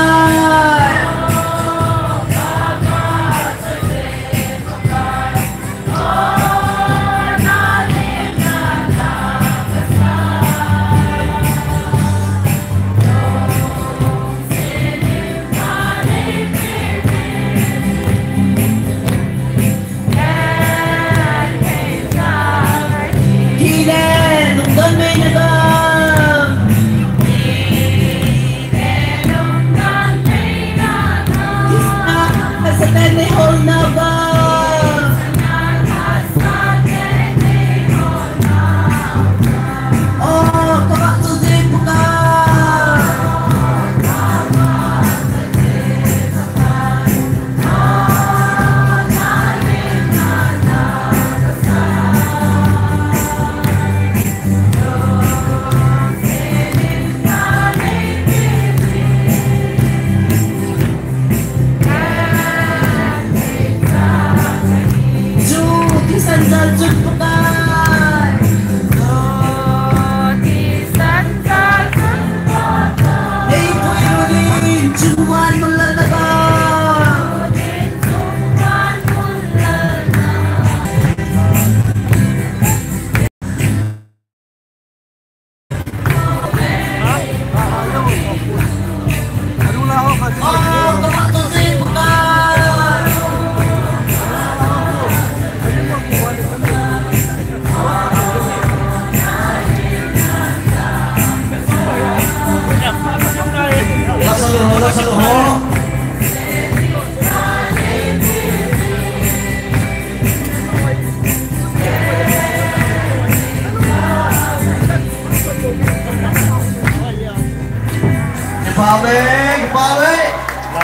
Amen. Amen.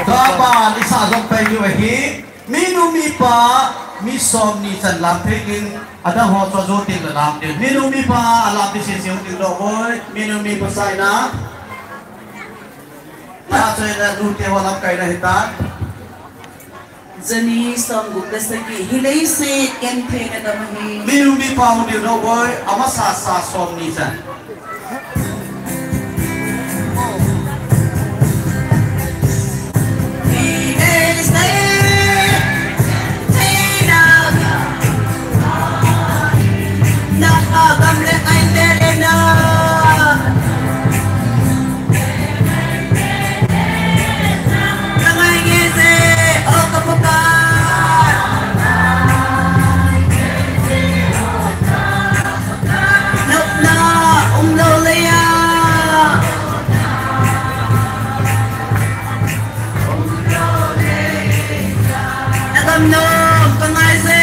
Tapa, ni sa jong pai ni ahi. Minu mipa, mi som ni chan lam thei in, adang ho chu ajo tin la lam tin. Minu mipa, alam ti si si hung tin lo hoi. Minu mipa sai na. Na sai na du te ho lam kai na hitan. Jani som gup le sagi, hi leiset gentheina gam ahi. Minu mipa hung tin lo hoi, amasa sa som ni chan. Nopna umlou leiya. Nagam nom kangai je.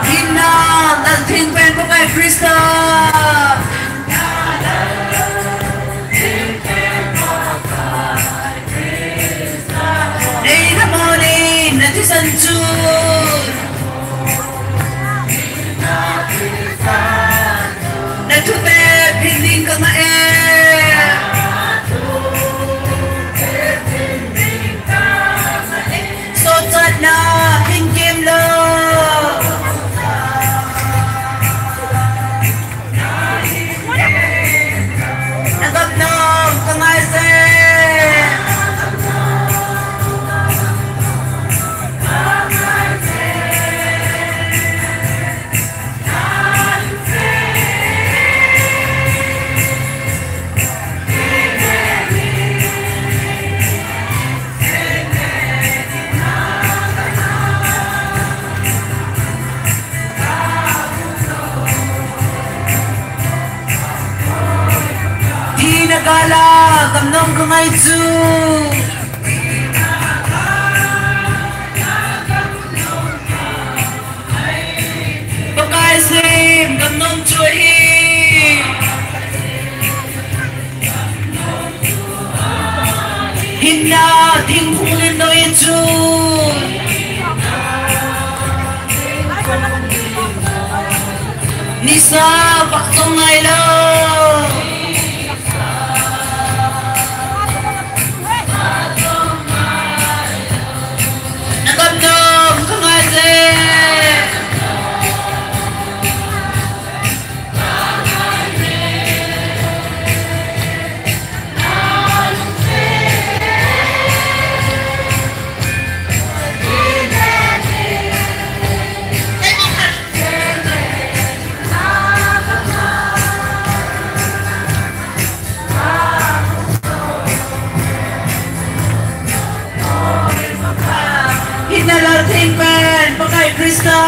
Hinna, lal theng pen Pakai Krista. Nei na mo nei na thisan chu. Na thutep hin ding ka ngah e. Sochatna hin kem lou. Na gam nom ka ngai je. Thina gal a gam nom ka ngai chu. Pakai sem gam nom chu ahi. Hinna thingphung lim noi chu. Nisa vah jong ngai lou. Na gam nom ka ngai je. Hinna lal theng pen Pakai Krista.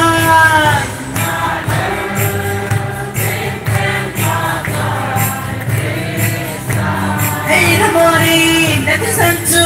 Hei na mo nei na thisan chu.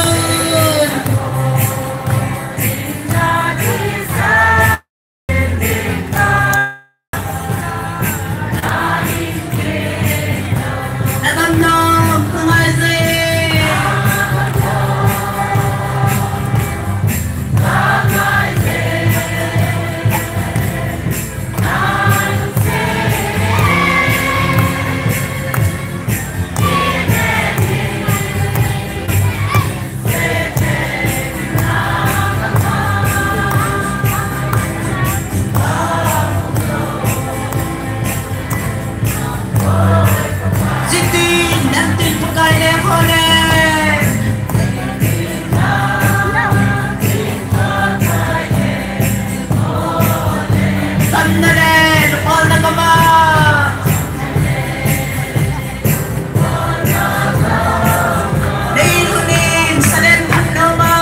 Jitin, nangtin Pakai le ho le. Tamna le, lupal na kama. Nei hunin, salen phan noma.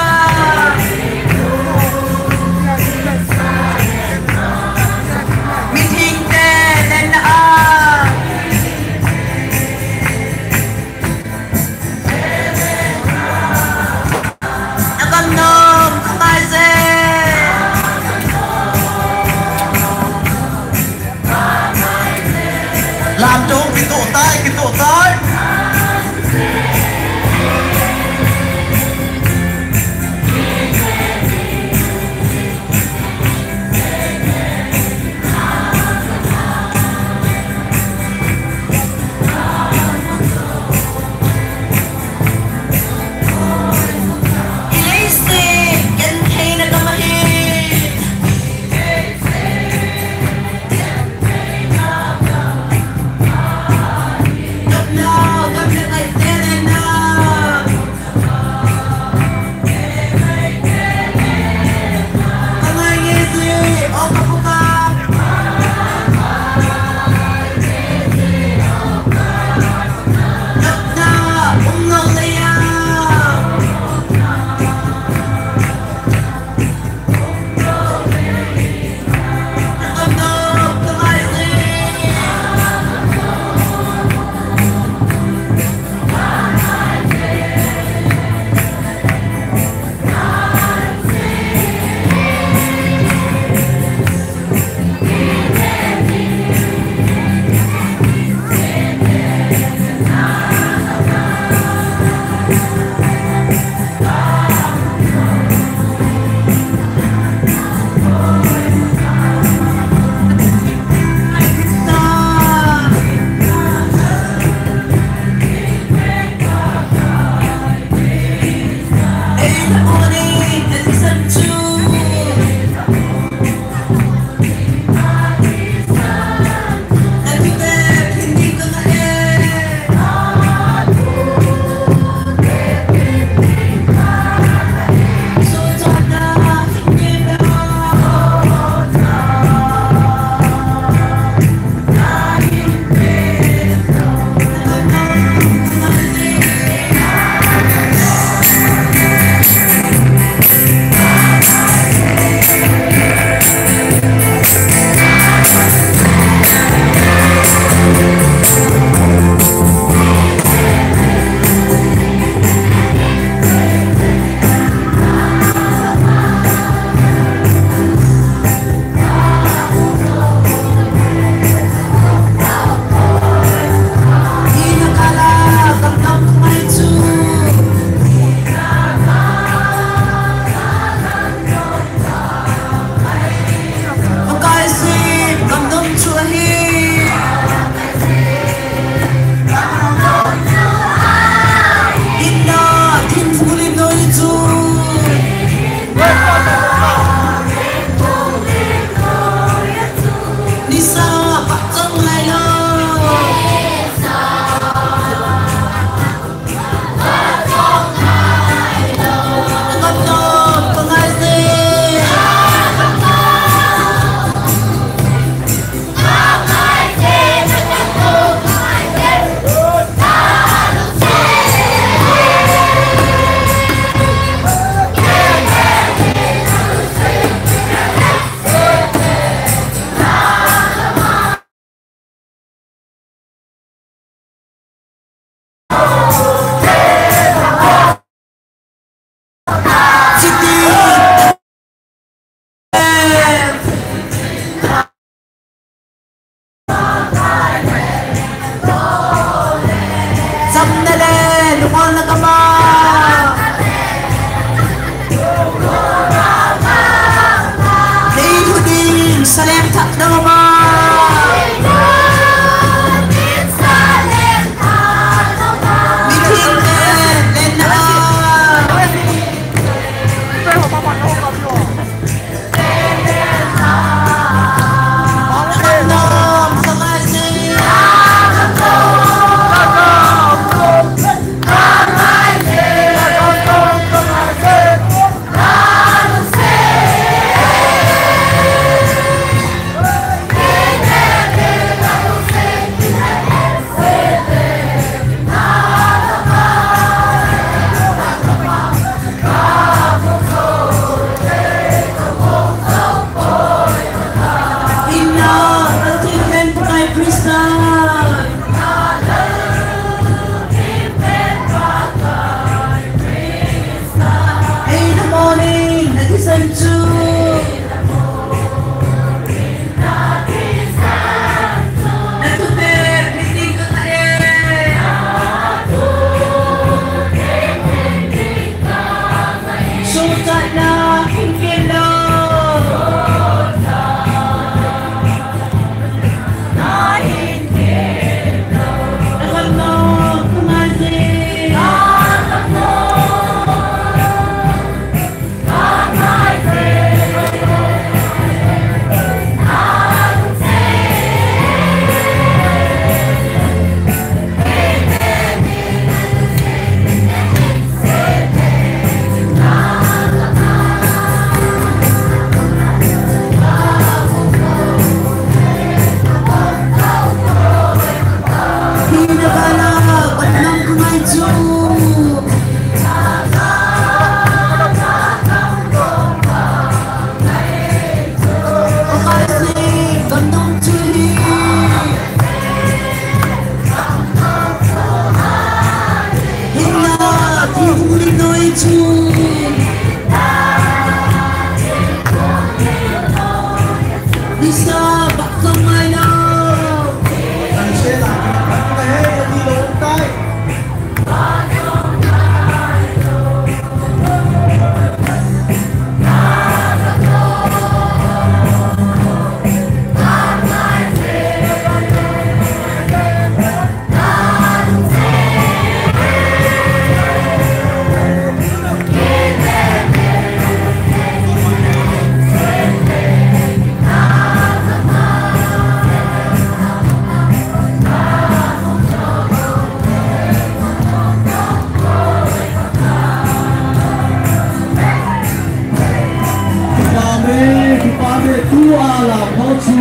Kipah e, kipah e, tua lam ho chu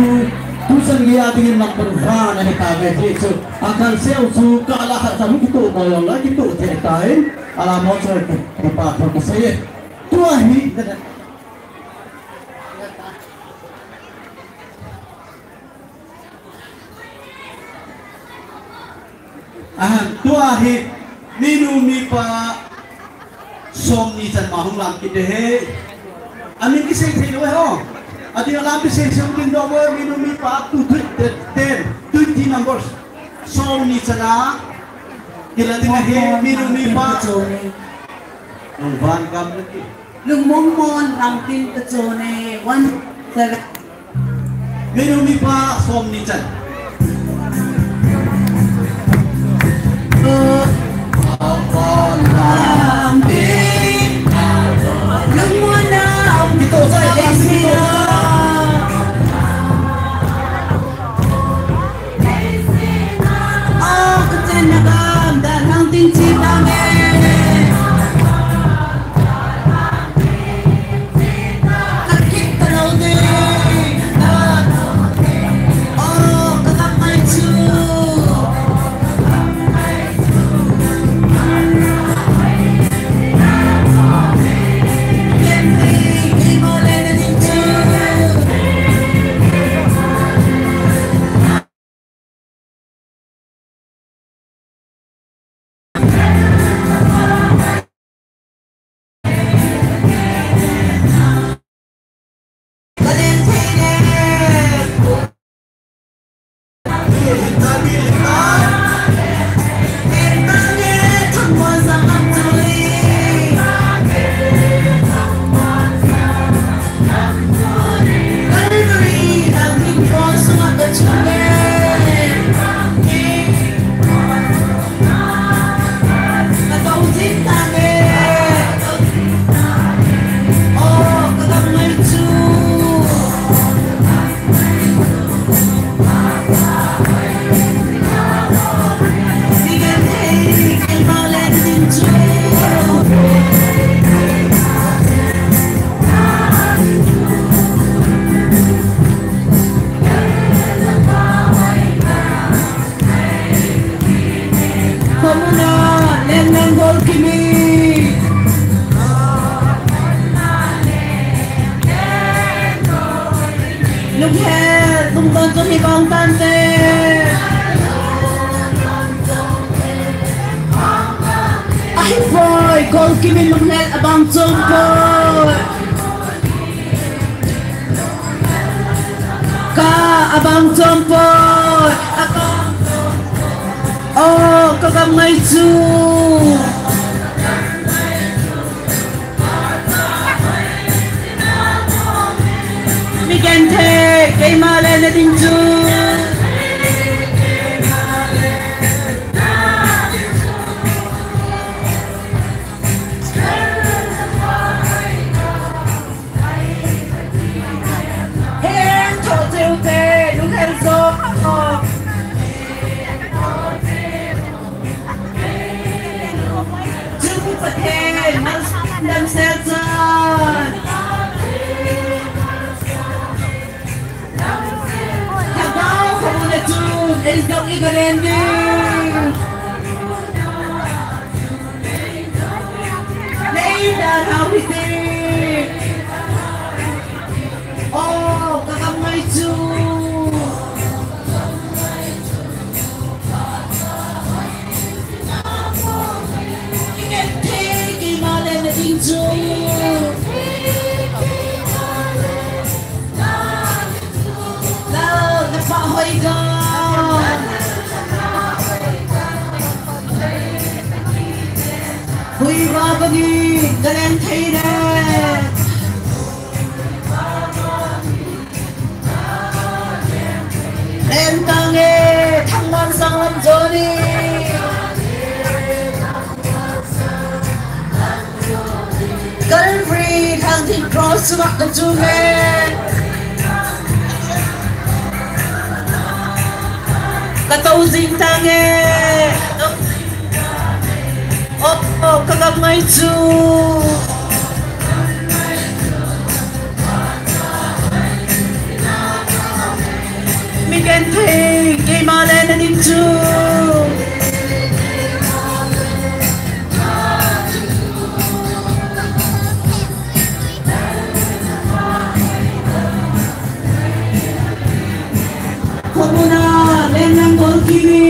tuchan geiya dingin nang pan van ahi tave ti chu. Akalseu chu kala khat khat kitoh boi jong la kitoh thei tai. Alam ho chu kipathu kasei e. Tua hi Ahem, tua hi minu mipa somni chan ma hung lam kit e he. Amin kisei thei lou e ho. Ading alam kisei sei ding doh e, minu mipa up to twenty, ten, twenty numbers. Somni chan a kila ding ahi, minu mipa. Nang van gam laki. Lungmong Mon, Lamtin Pachone, one seven. Minu mipa somni chan. Komuna, Lenlang Golkimi. Lunghel, lungdon chu hi bang tante. Ahi poi, Golkimi lunghel abang chom poi. Ka abang chom poi. Oh, ka gam ngai chu. Mi genthei, keima le na ding chu. Heng tho cheu te, lunghel jo. Chu Pathen, damsel chan. Lhagao khamuna chun, eidong igalen ding. Baba ni, kalen thei le. Len tange, Thangman Sanglam Johnny. Calvary, Thangtin Cross sunga kachunge. Katou jing tange. Oh, oh, kagam ngai chu. Mi genthei, keima le naning chu. Khopuna, Lenlang Golkimi.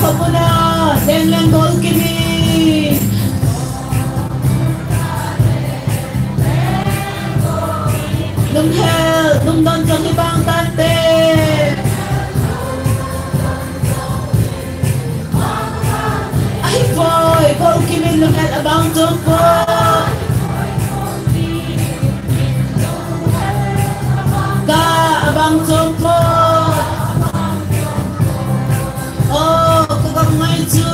Khopuna, Lenlang Golkimi. Lunghel, lungdon jong hi bang tante. Ahipoi, Golkimin lunghel abang jong po. Ka abang jong po. Oh, kagam ngai chu.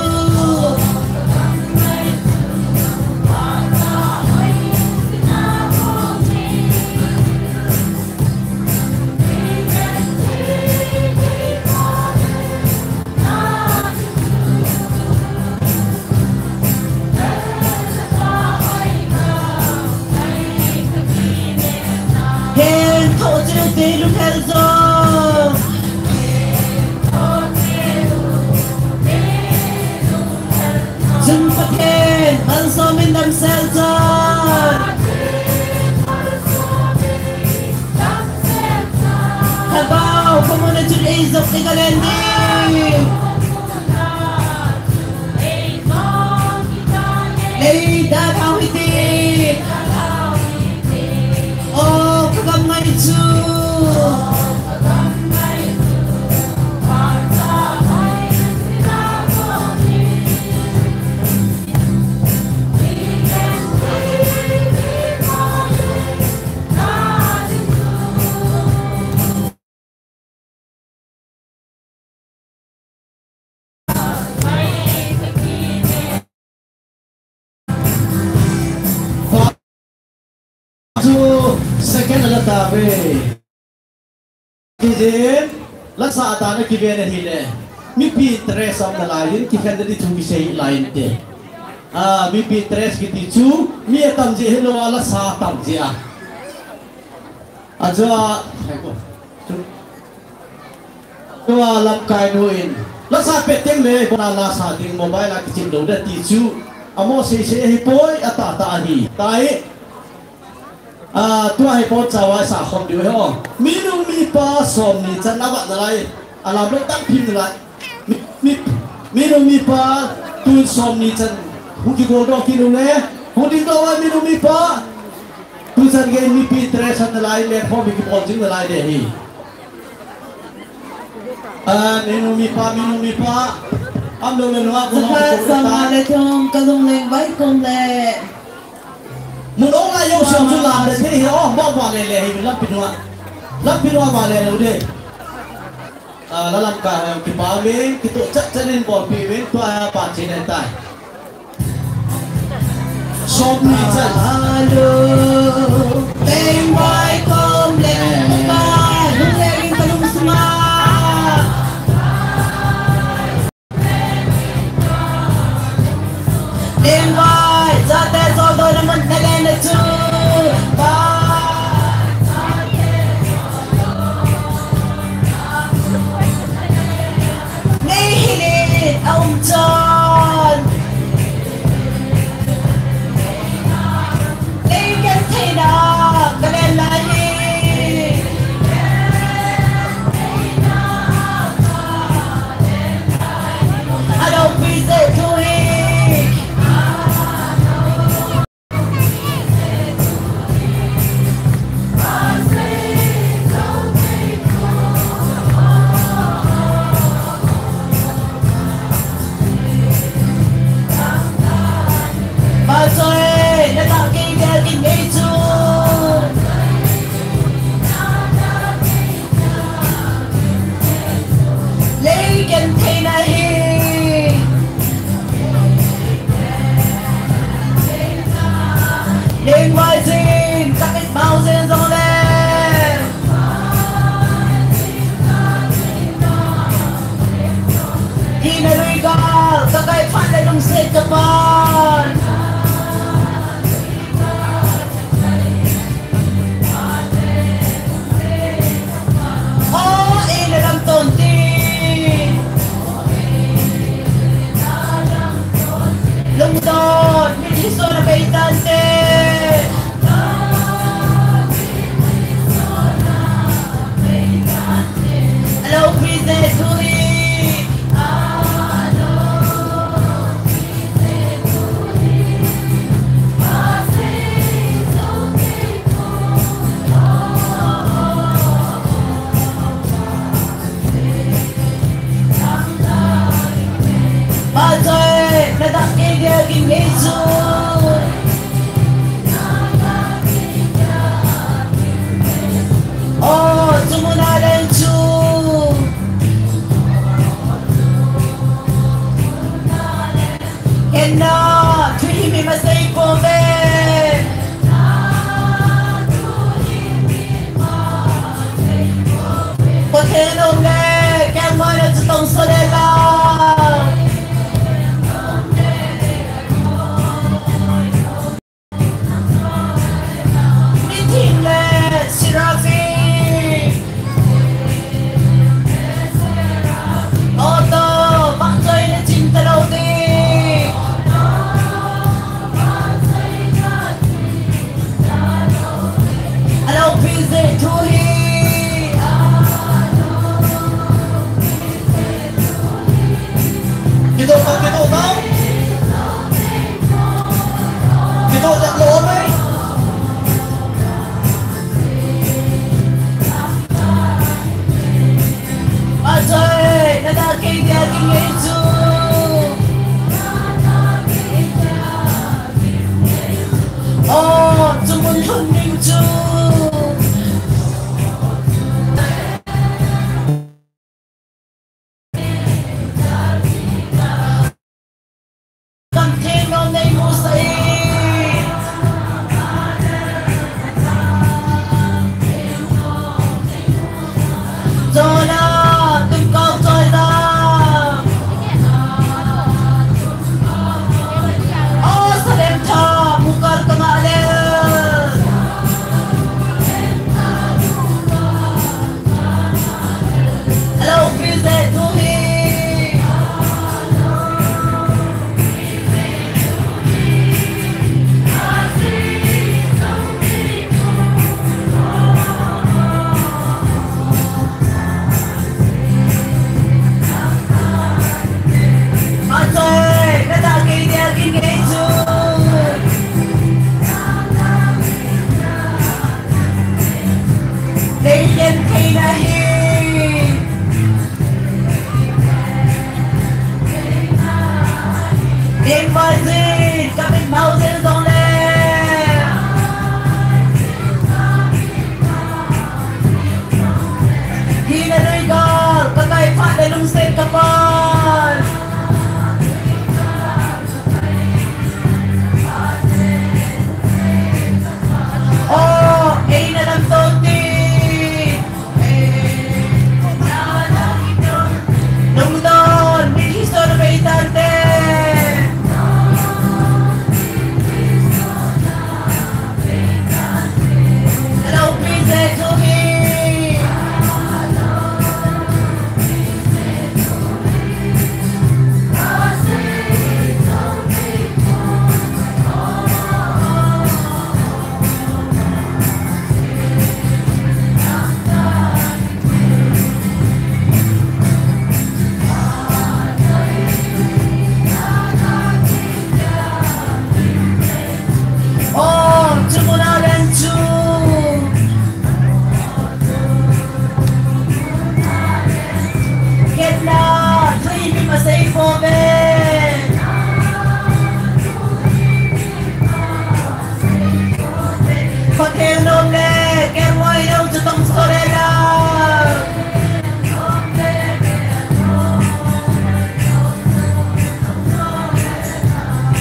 Heng tho cheu te lunghel jong. Pathen, malsawm in damsel chan. Lhagao, kamuna chun eijop ding alen ding. Lei dalhau hite. O, kagam ngai chu. Chu second ala tave. Kijin, lasa dan a kiven ahile, mipi interest um nalai in, kikhen ding thu kisei lai inte. A, mipi interest kiti chu, mi atam jeh hilou a, lasa tam jeh a. Ajeh a, tua lamkai nu in, lasa pe teng le, bona lasa ding mobile a kichim lou ding ti chu, amo seisei ahipoi, atahtah ahi. Tai, a, tua hi pon chawa sa khom diu ho. Minu mipa somni chan avat nalai. Alam lou tang phim nalai. Mi, mi, minu mipa tun somni chan. Hung kigol doh kit u le. Hung ding doh uva minu mipa. Tuchan gei mipi interest nalai le, pho mi kipon jing nalai ding ahi. A, minu mipa, minu mipa. Am lo le nua ko. Sangkhat somnga le thum, kalung leng vai kom le. Mun ong lai jong siam chu lam le thei hi, o, ba ba le le hi, lampi nua. Lampi nua ba le le u de. A, la lamkai ho jong kipa uve, kitoh chat chat in bolpi uve, tua hi pa chin ahitai. Somni chan. Alo, teng vai kom le, pa, lung le ring kalung sunga. Teng vai, chate chol doh na mun na le na chu. Nei hi le a um chon. Nei gentheina ka len lai hi. A lopi jeh thu hi. Pastor, na ta kei dia kin nei chu. Lei gentheina hi. Leng vai jin, ka mit mau jin jong le. Hi na lui ka, ka kai phat le lungset ka pan. O, i na lam ton ti. Lungdon, mithi sona peitan te. Alo, please, eh, sorry. Pastor, na dak kei dia kin ngei chu. O, chu muna leng chu. Ken na, thuhim hi masei pouve. Pathen um le, keiman a chu tong so le la. Mithing le Seraphim. Oto, bangchoi na chim talou ding. Kidoh ta, kidoh ta. Kidoh ta, lo mai. Achai, nana kei dia kei ngei chu. Oh, chu mun lhun ding chu. Kan theng nom nei mu sa e. Jona, tum kau choi da. Oh, Salem tha, mukal ka nga le. Hello, please, eh, to him. Achai, nana kei dia kei ngei chu. Nei len thei na hi. Nei mai jin, ka mit mau jin jong le. Hi na lui gal, ka kai phat le lungset ka pan. Oh, ei na lam to ti. Lungdon, mi hi so na bei tan te. Hello, please, eh, to him. Oh, chu mun a len chu. Kei na, thui mi ma sei po ve. Pathen nom le, kei wai lo chu tong so le la.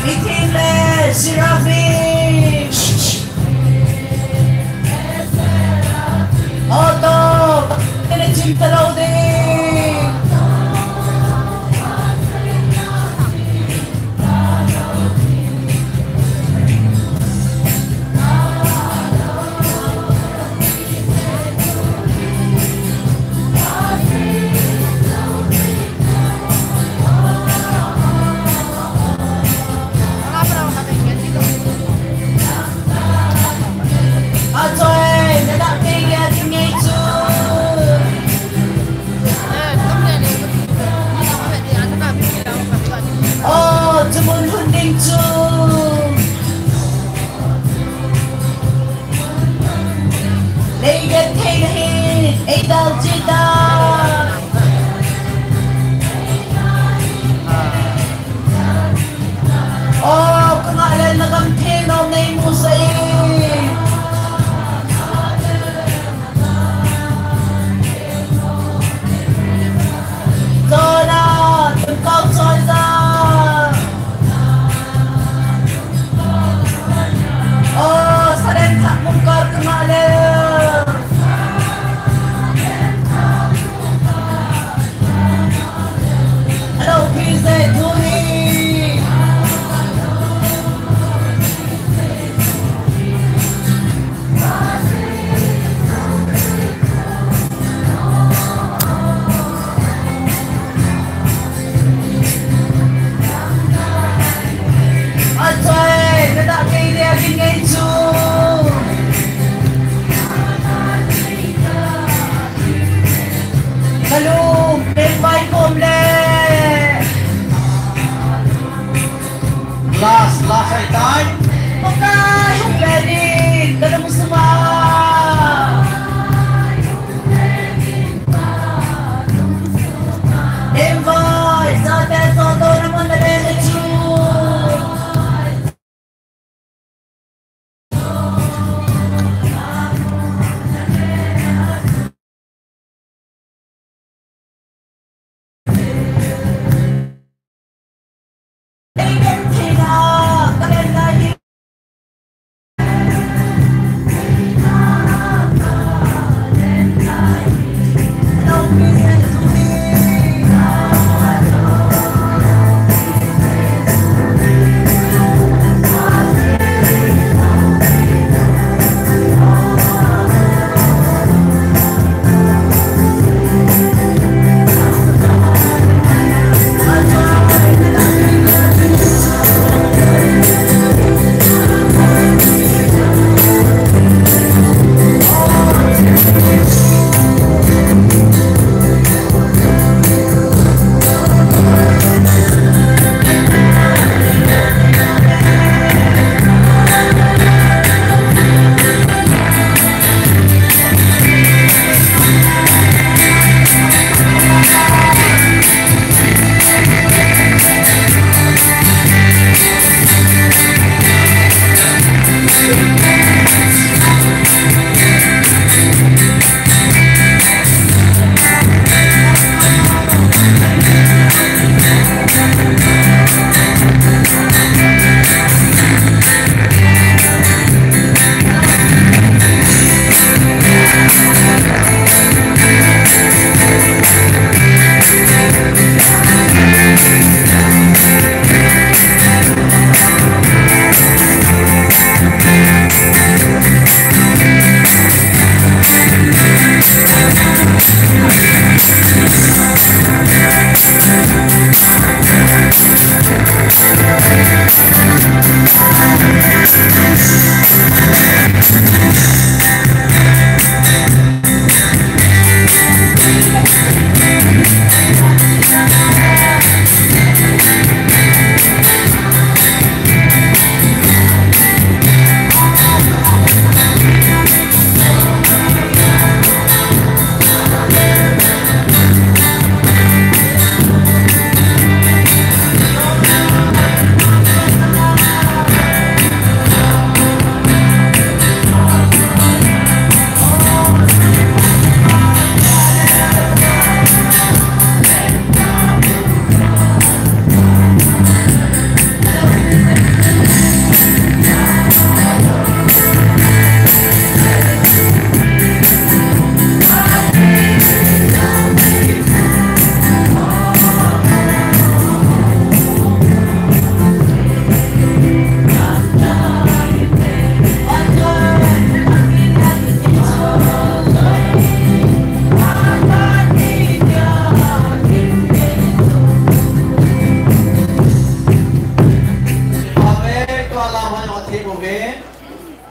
Meeting le, Seraphim. Auto, tene chim talou ding.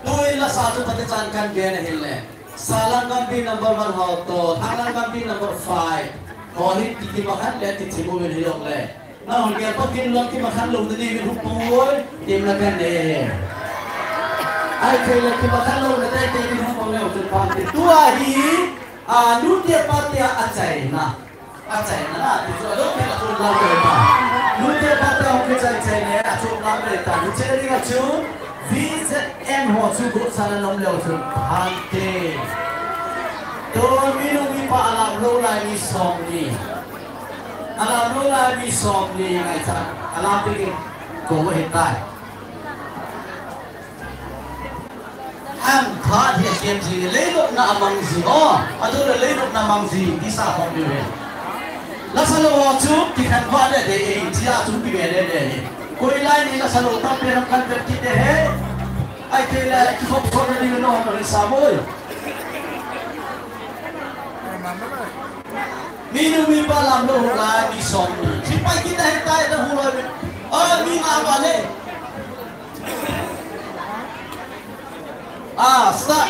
Tuin lasa chu pati chan kan gen ahile. Salam Gampi number one ho to, Thanglam Gampi number five. Ho hi ti kimakhan le ti thimu min hilou le. Nahung gel pa kin lou kimakhan lou na diuvin hung pang uvin, tim na kan nei. Ahithei le kimakhan lou na tei tei vin hung pang leu chun pang te. Tua hi, a, nute pate a achaina. Achaina na, ti chu adon thei a chom lam le ta. Nute pate a hung kichai chai le, achom lam le ta. Hiche ding a chu, V Z M ho chu gotsan anom leu chun pang te. Tun minu mipa alam lou lai mi som ni. Alam lou lai mi som ni ngaichat. Alam peh in kou ahitai. Ham phat hi akem ji, leilutna amang ji o. Atu le leilutna mang ji, ti sa khom diu ahi. Lasa lou ho chu, kikhen va le de, eh, ti a chu kive le de hi. Koi lai ni lasa lou tampi lam kan vet kit de hi. Ahithei le, kikhop khop le ding lou, no, sa moi. Minu mipa lam lou lai mi som ni. Chi pai kit ahitai da hu loi. O, mi nga va le. Ah, start.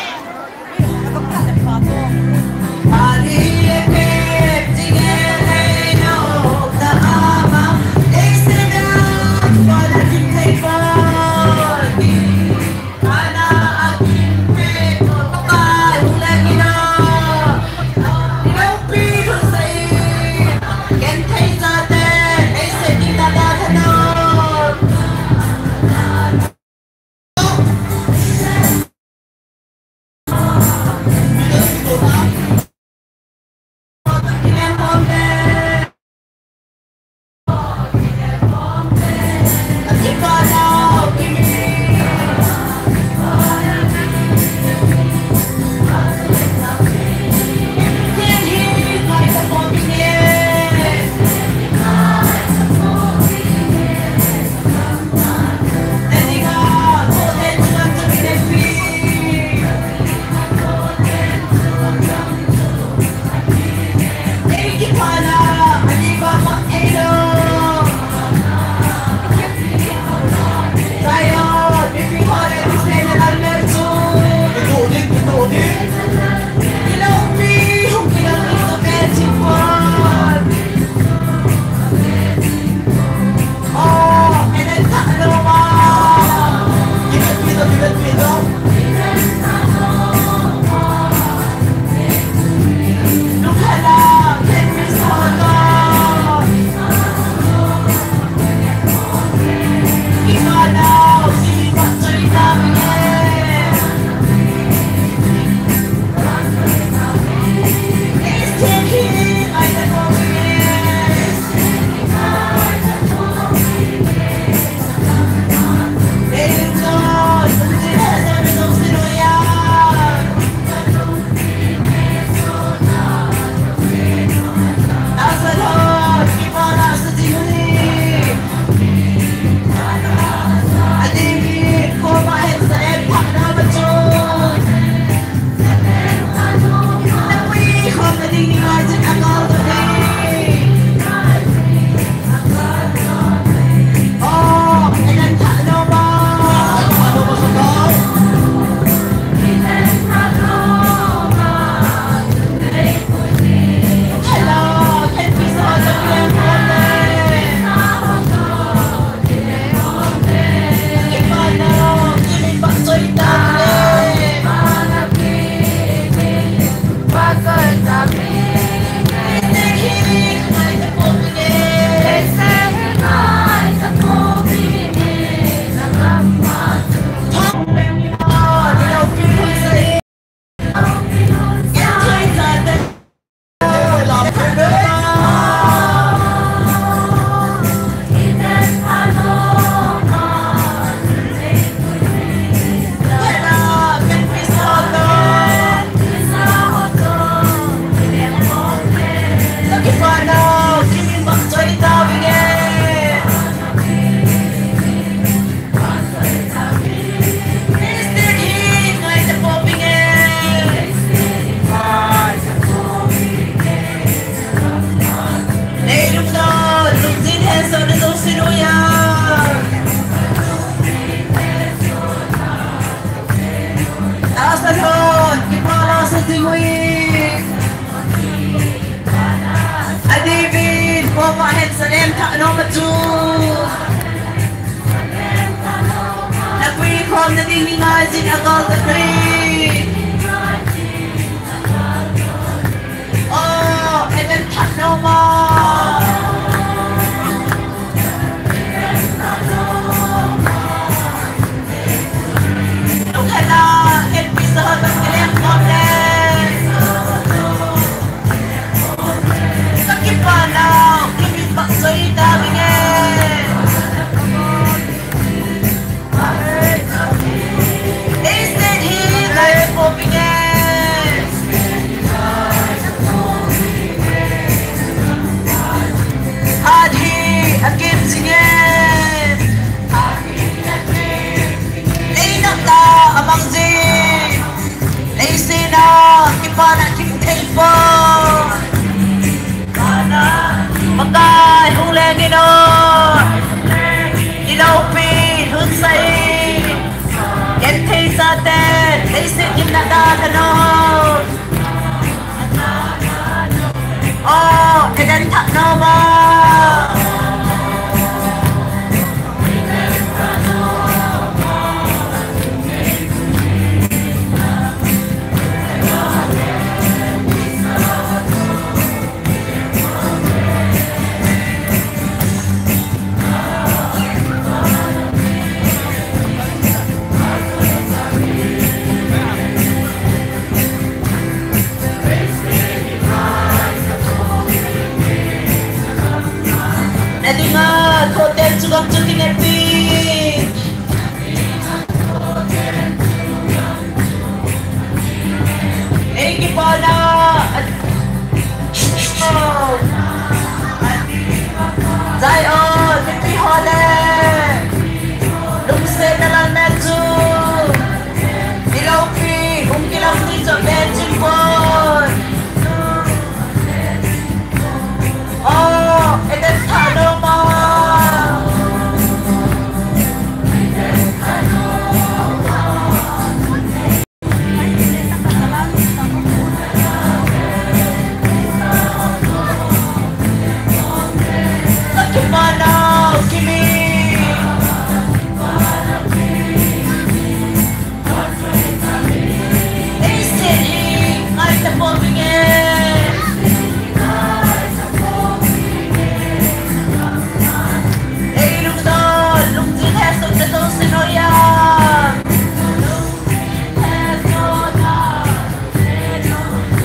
Tahsa lhon, kipa lhon sa jing uvin. Adeh in, Paul Mark Hansen in thah nom a chu. Napui khom nading ni ngai jin a gal ta kri. Oh, Eden thah nom a. Hat hi akim jing e. Lei nat a amang jing. Leiset a kipana kim thei poi. Pakai hung leng in o. I loupi hung sa in. Genthei chaten leiset gimnat a thanom. Oh, Eden thah nom a. Na dinga thoten chu gam chu kineppi. Ei kipana. Zion, mipi ho le. Lungsetna lam a chu. I loupi, hung kilang ni chu ven jing poi. Oh, Eden thah nom a.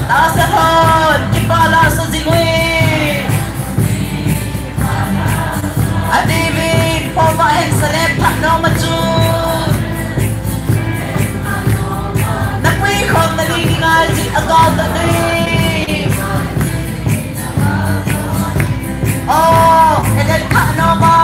Tahsa lhon, kipa lhon sa jing uvin. Adeh in, Paul Mark Hansen in thah nom a chu. Napui khom nading ni ngai jin a gal ta kri. Oh, Eden thah nom a.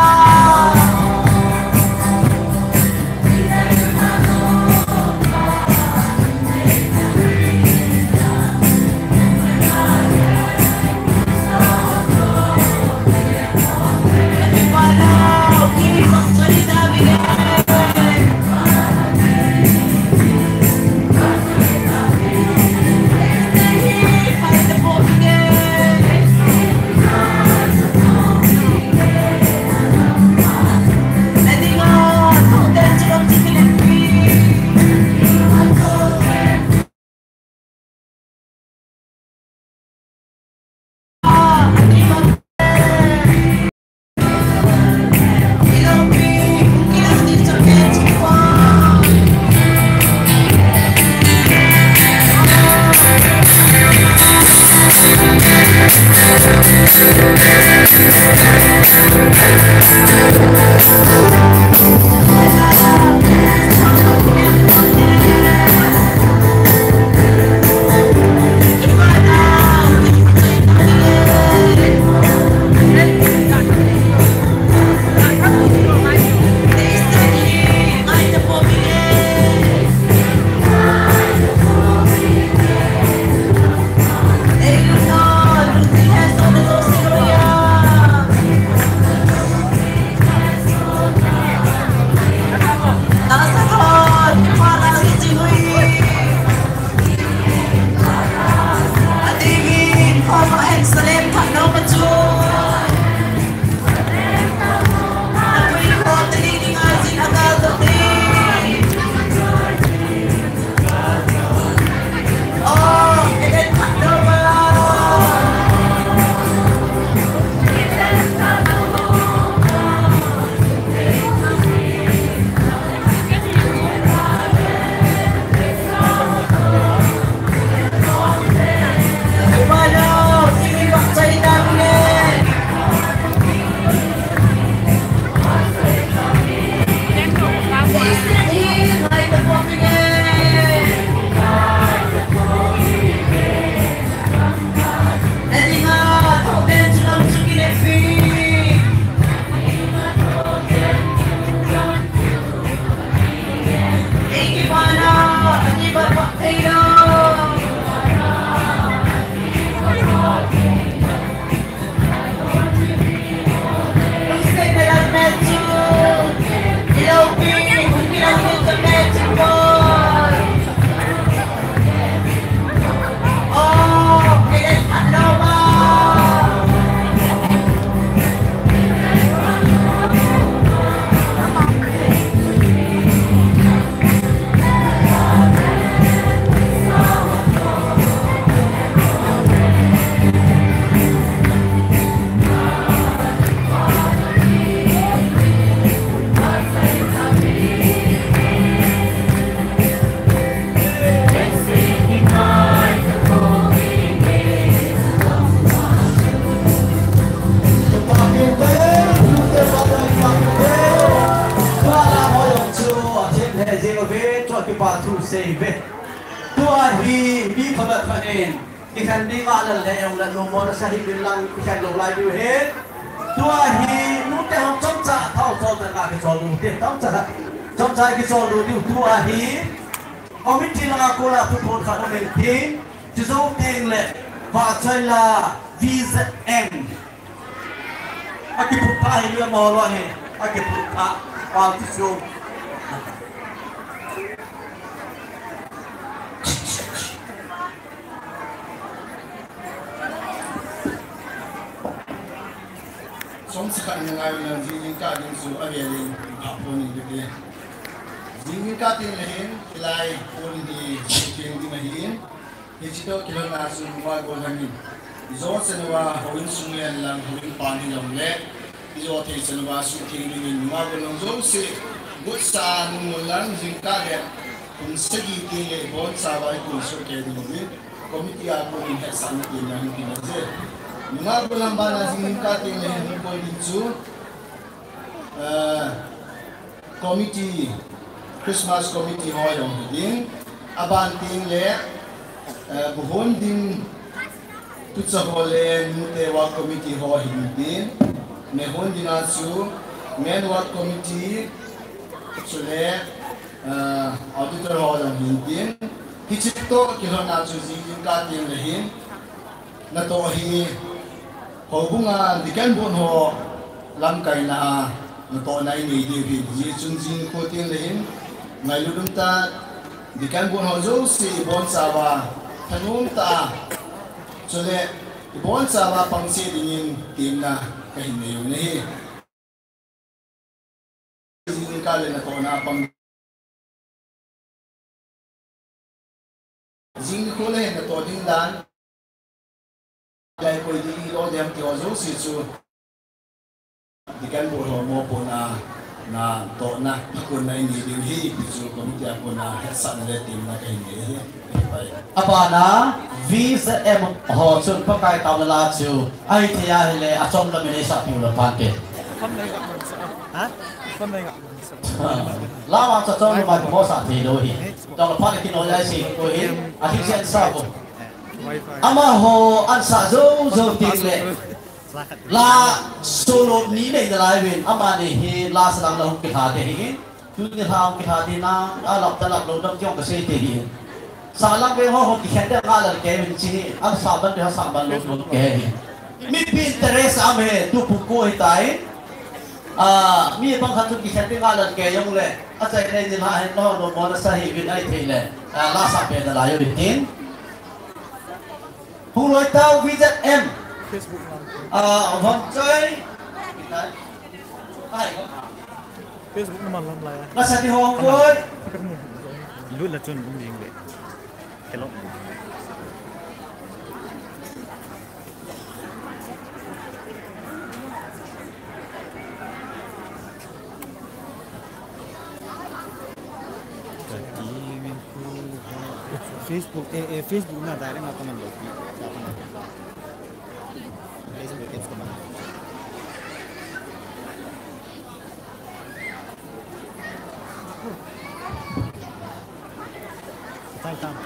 Seive. Tua hi mi phabep phabep in ikhen ding a lal le ong la, nommo nasa hih uvin lang ikhen lou lai diu ahi. Tua hi nute hon chomcha thao chol tah a kichol diu, te chomcha, chomcha kichol diu. Tua hi committee langa kona thuphon khat um intin, chujou teng le Vahchoila V Z M. Akiput pha hi lua mo lo hi. Akiput pha. Pau ti su. Som si khat ngai na jing jingkah ding su a ve le pha pon ni de. Jing jingkah tin le hin, hilai pon ni jing ding ahin. Hiche toh kilhonna chu nungah gollhang in, ijo chan uva houin sung hihen lang, houin pan hijongle, ijo thei chan uva suhtheng dingin nungah gollhang jouse, gotsa nungah lang jingkah le kum sagi teng le ibonchauva ikon soh kei ding uvin, committee a konin hetsahna temna hin tina je. Nungah gollhang bana jingkah teng le hin hung koi ding chu, eh, committee, Christmas committee ho jong hi ding, aban teng le, eh, bu hon ding tucha ho le nute ward committee ho hi ding, me hon dinga chu men ward committee, chule, eh, auditor ho jong hi ding, hiche toh kilhonna chu jing jingkah teng le hin, natoh hi, houbunga deacon board ho lamkaina a natohna inei diu ahi, hijeh chun jing nikho teng le hin, ngailut umtah, deacon board ho jouse ibonchauva, thanom tah a, chule ibonchauva pang cheh dingin temna kahin nei u ahi. Jing nikho le natohna pang. Jing nikho le natoh ding dan. Lai koi ding lo dem ti ho jouse chu. Deacon board ho mopohna, natohna, akonna inei diu ahi, ti chu committee a kona hetsahna le temna kahin nei ahi. Abana V Z M ho chun Pakai taona la chu, ahithei ahile, achom lam in eisah piu le phante. Ha? Lama cha chom le mai mo sa thei lou ahi. Tong le phat le kinoi lai se ko ahi, athil se an sa ko. Amaho an sa jou jou teng le. La solo ni nei nalai uvin, amani hi la salang la hung kilha te ahi. Tuni la hung kilha te na, alap talap lou dam jong kasei te ahi. Salang ve ho ho kikhen te nga lal kei uvin chi hi, an sa ban te ha sa ban lou lou kei ahi. Mipi interest am he, tu pu ko ahitai. Ah, mi bang khat chu kikhen te nga lal kei jong le, achai nei ni la hen lo lo mo na sa hi uvin ahithei le. Ah, la sa pe nalai uvin tin. Hung loi tau V Z M. Ah, Vahchoila. Ai. Facebook naman lang lai. Nasa ti hong koi. Lut la chun um ding le. Hello. Facebook, eh, eh, Facebook na direct na comment lo. Facebook page comment. Time, time.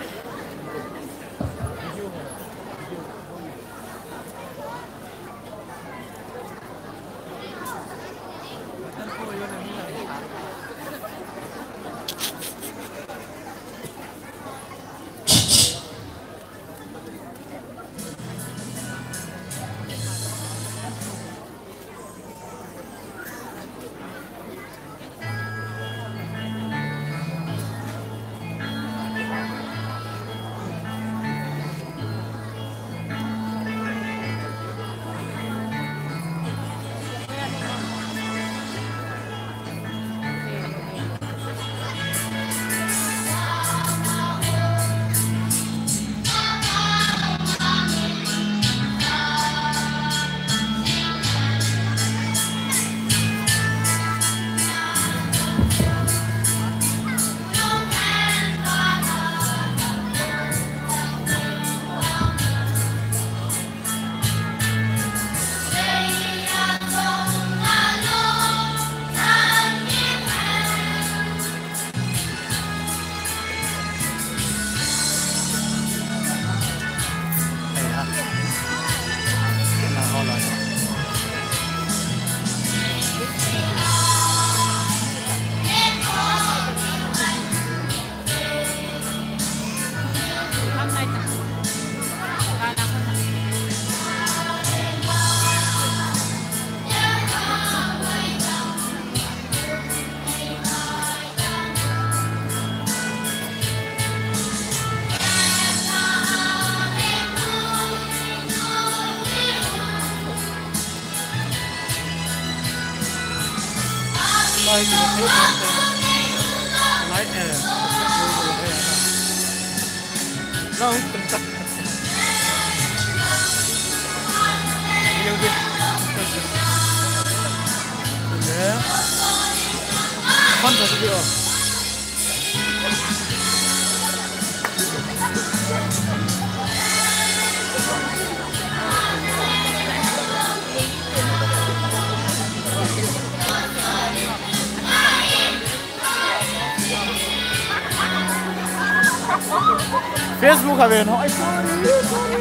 Facebook kha ve no. Ai, sorry, sorry.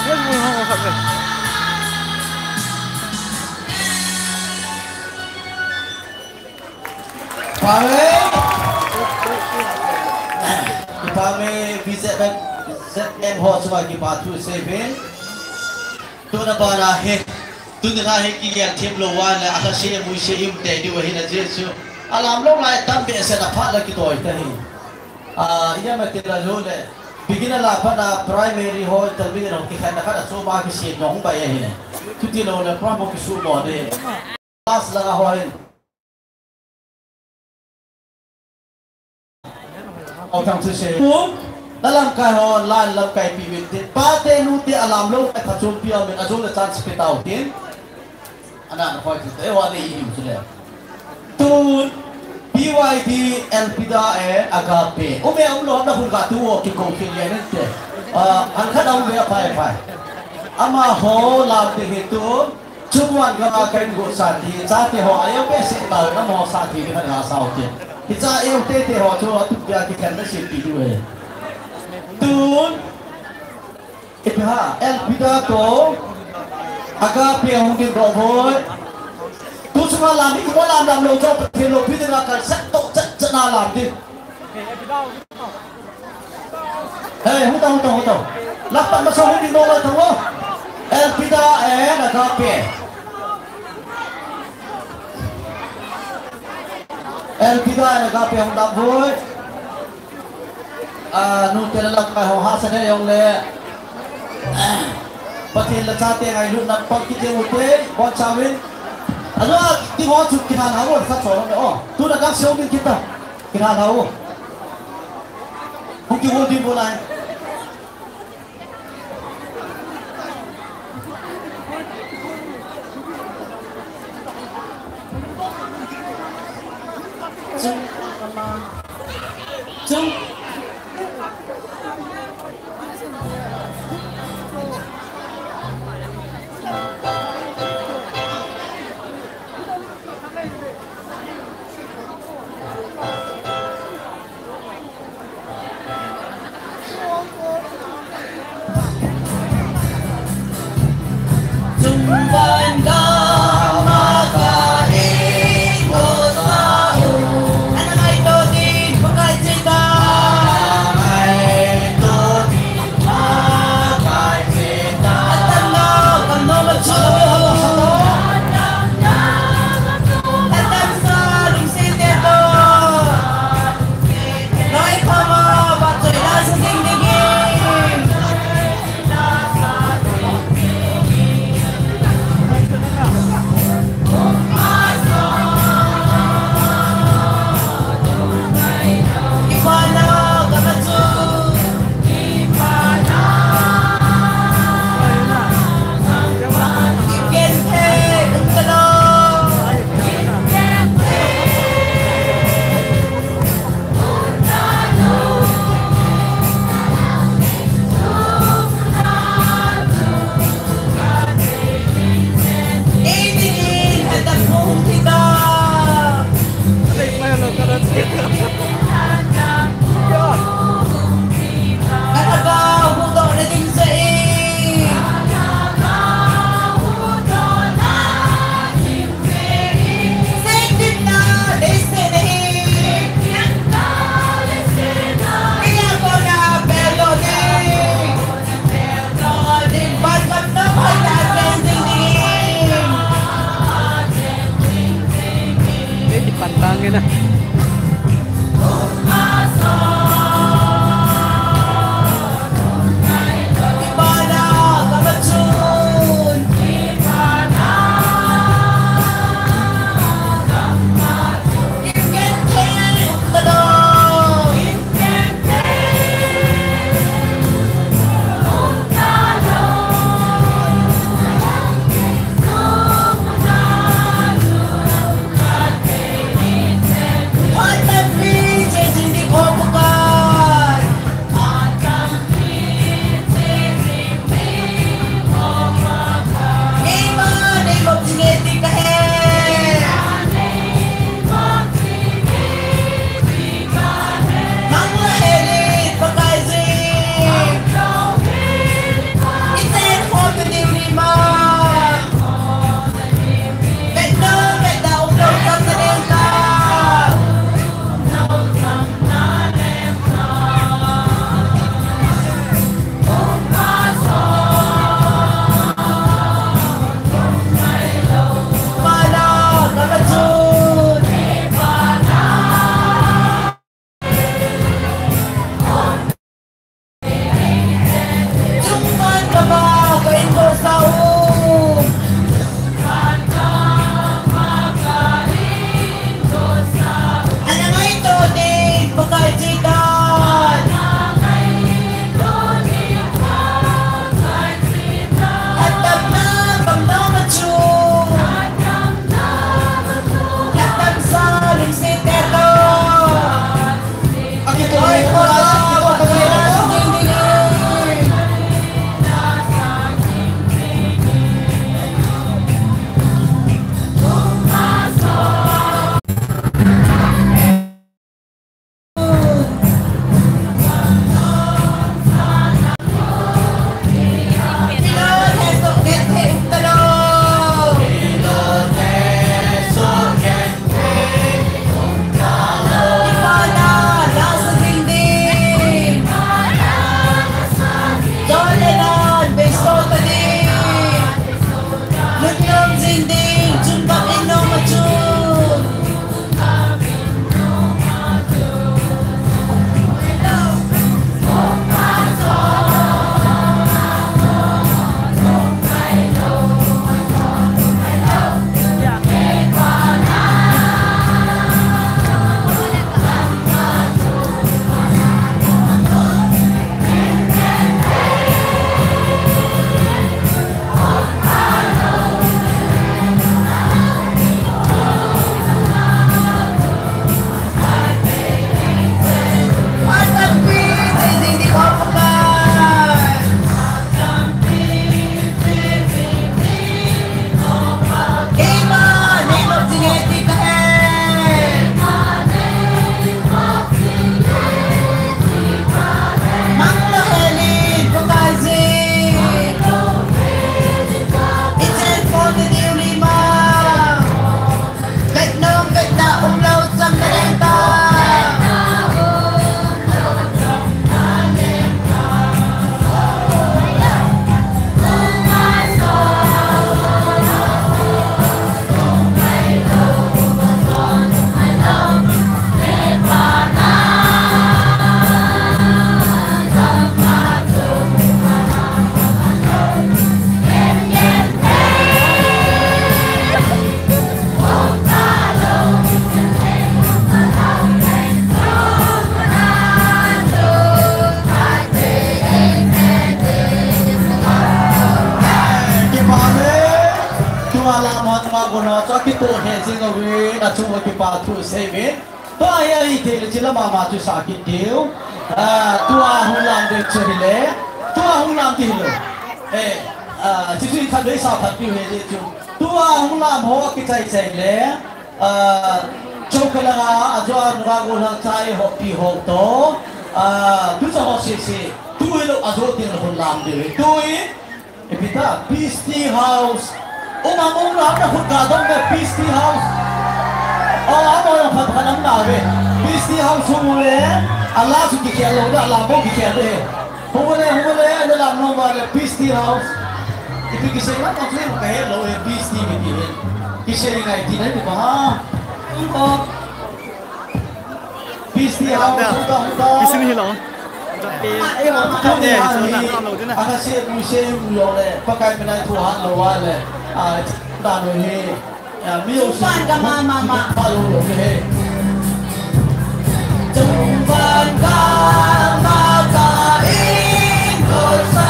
Facebook no kha ve. Pame. Pame, V Z M, V Z M ho chunga kipa thu sei ve. Tuna bana hi, tuni na hi kigel them lou va le, a lhase mui se i um tei diu ahi na Jesu. A lam lou lai tam behseh na phat la kitoi ta hi. A, i am a ti la lou le, beginner la pat na primary ho, intermediate ho, kikhen na khat a chu ma kisem jong bai ahi ne. Chuti lou le, primary ho kisu mo de. Class la ho hin. Aw thang chu se. Pu, na lamkai ho, lan lamkai pi min tin. Pa te nu te a lam lou, a thachum pi a min, a jong le chance pe tau tin. Ana na hoi chu te, wa de i him chu le. Tun, B Y D, Elpida and Agape. Um e um lou, na hun ka tu o ki kong kin le nen te. Ah, an khat a um ve a pai pai. Ama ho lam te hi tu. Chungwan gama ka in go sa ti, chate ho, a eu behseh tau, namo sa ti, ni khat nga sao ti. Hicha eu tete ho chu, a tup dia kikhen na seipi diu ahi. Tun, ipi ham, Elpida toh, Agape hung ding ro voi. Tu chunga lam, i mo lam lam lou chu, Pathen loupina kal set toh, chet chet na lam ding. Hey, hung tau, hung tau, hung tau. Lakpan masa hung ding nolai tau. Elpida and Agape. Elpida and Agape hung dam voi. Ah, nu te la lamkai ho hahsa ne jong le. Pathen le chate ngailutna pang kiti u te, bon chauvin. Alo, ti ho chu kinah na ho khat chu lo ne o. Tuna ka song ding kita. Kinah na ho. Hung kihol ding bol lai. Chung, ama. Chung. Achung uva kipa thu sei uvin. Tua hi ahithei le chila mama chu sa kit diu. Ah, tua hung lam ding chu hile. Tua hung lam ding hile. Eh, ah, chuchu khatvei sa phat diu ahi chu. Tua hung lam ho kichai chai le. Ah, Chokalanga, ajo a nunga gollhang chai ho pi ho toh. Ah, tucha ho sese. Tu hilou ajo ding le hung lam ding. Tu hi. Ipi ta, Peace Tea House. Uma mong na na khut ga dong ve, Peace Tea House. Oh, amo jong phat phat um na ve. Peace Tea House hung le, ala chu kikhel lou, ala bou kikhel de. Hung le, hung le, le lam nom uva le, Peace Tea House. Ipi kisei na, kong sui ka he lou e, Peace Tea mi ti he. Kisei ngai ti na ni ba. Hung ko. Peace Tea House, huta, huta. Peace Tea House. Ah, eh, huta, huta, huta, huta. Aka se, mu se, mu yo le. Pakai mina thu ha lo wa le. Ah, ta lo he. Ah, mi yo se. Pan ka ma, ma, ma. Pa lo lo he. Tum pan ka ma ka in ko sa.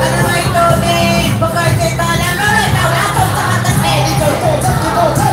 Ana mai to ni. Pakai se ta la ma le ta la to sa ka se ni to to to to to.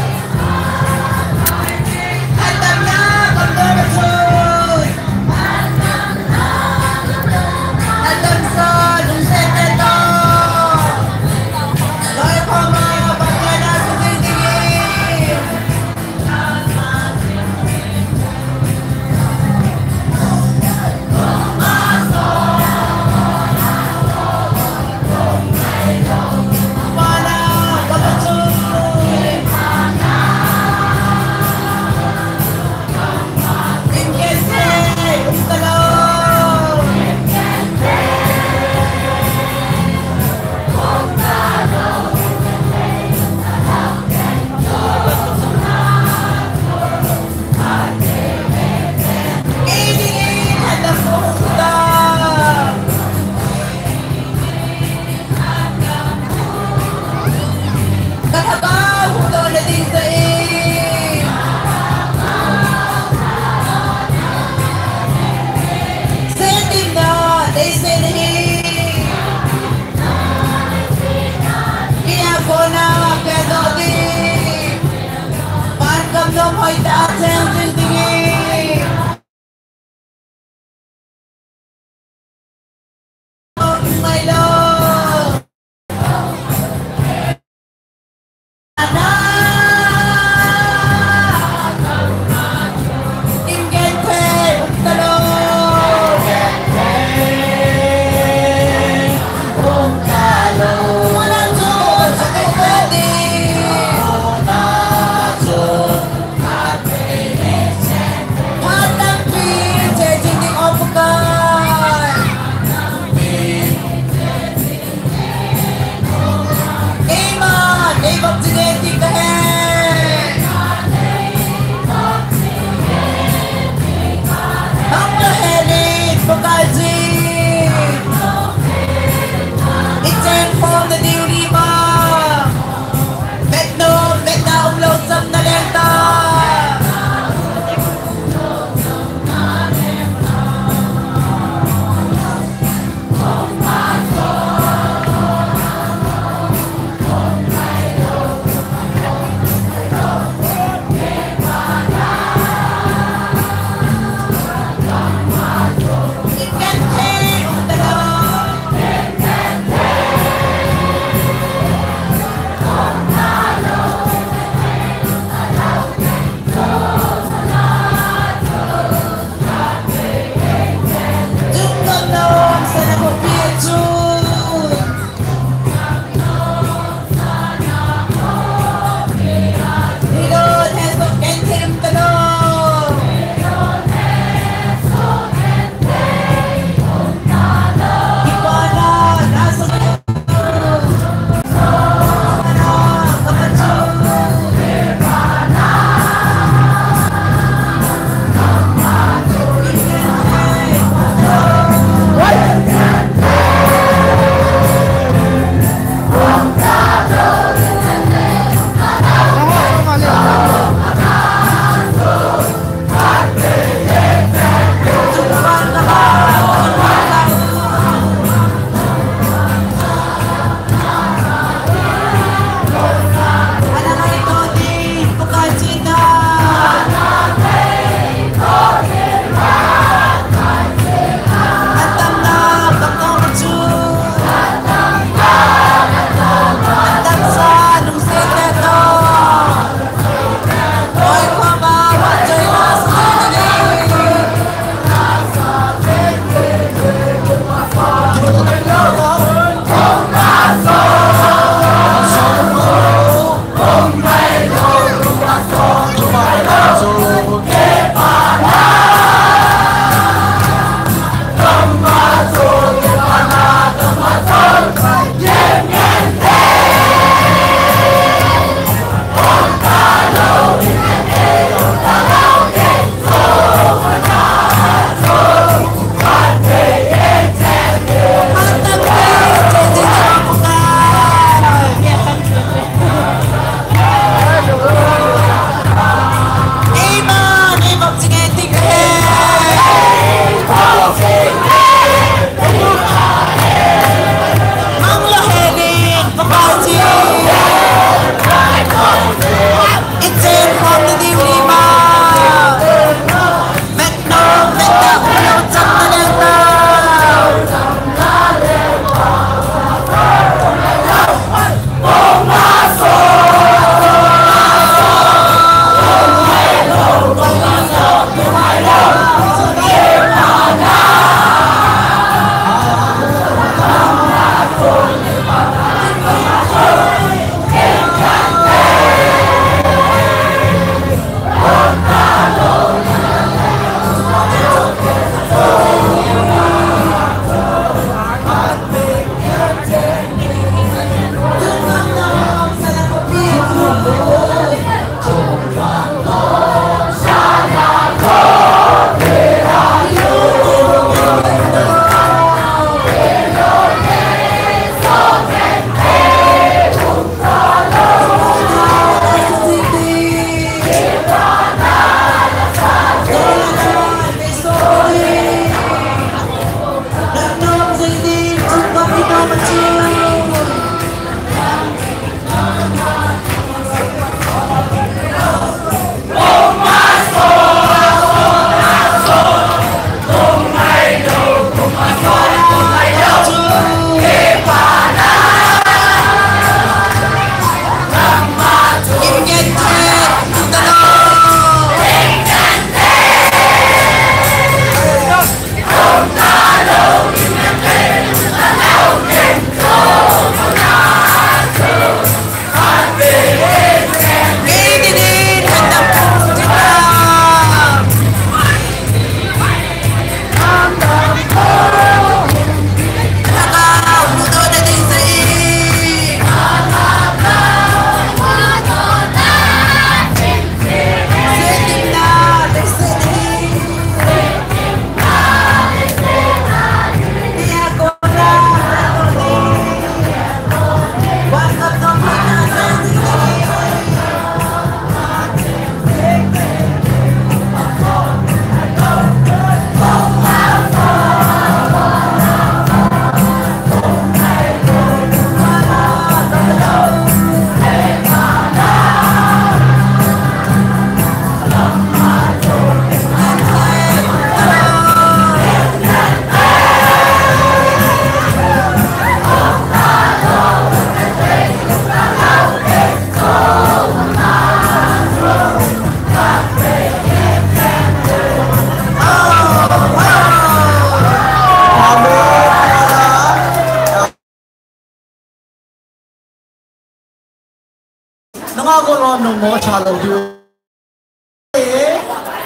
mo cha lou diu.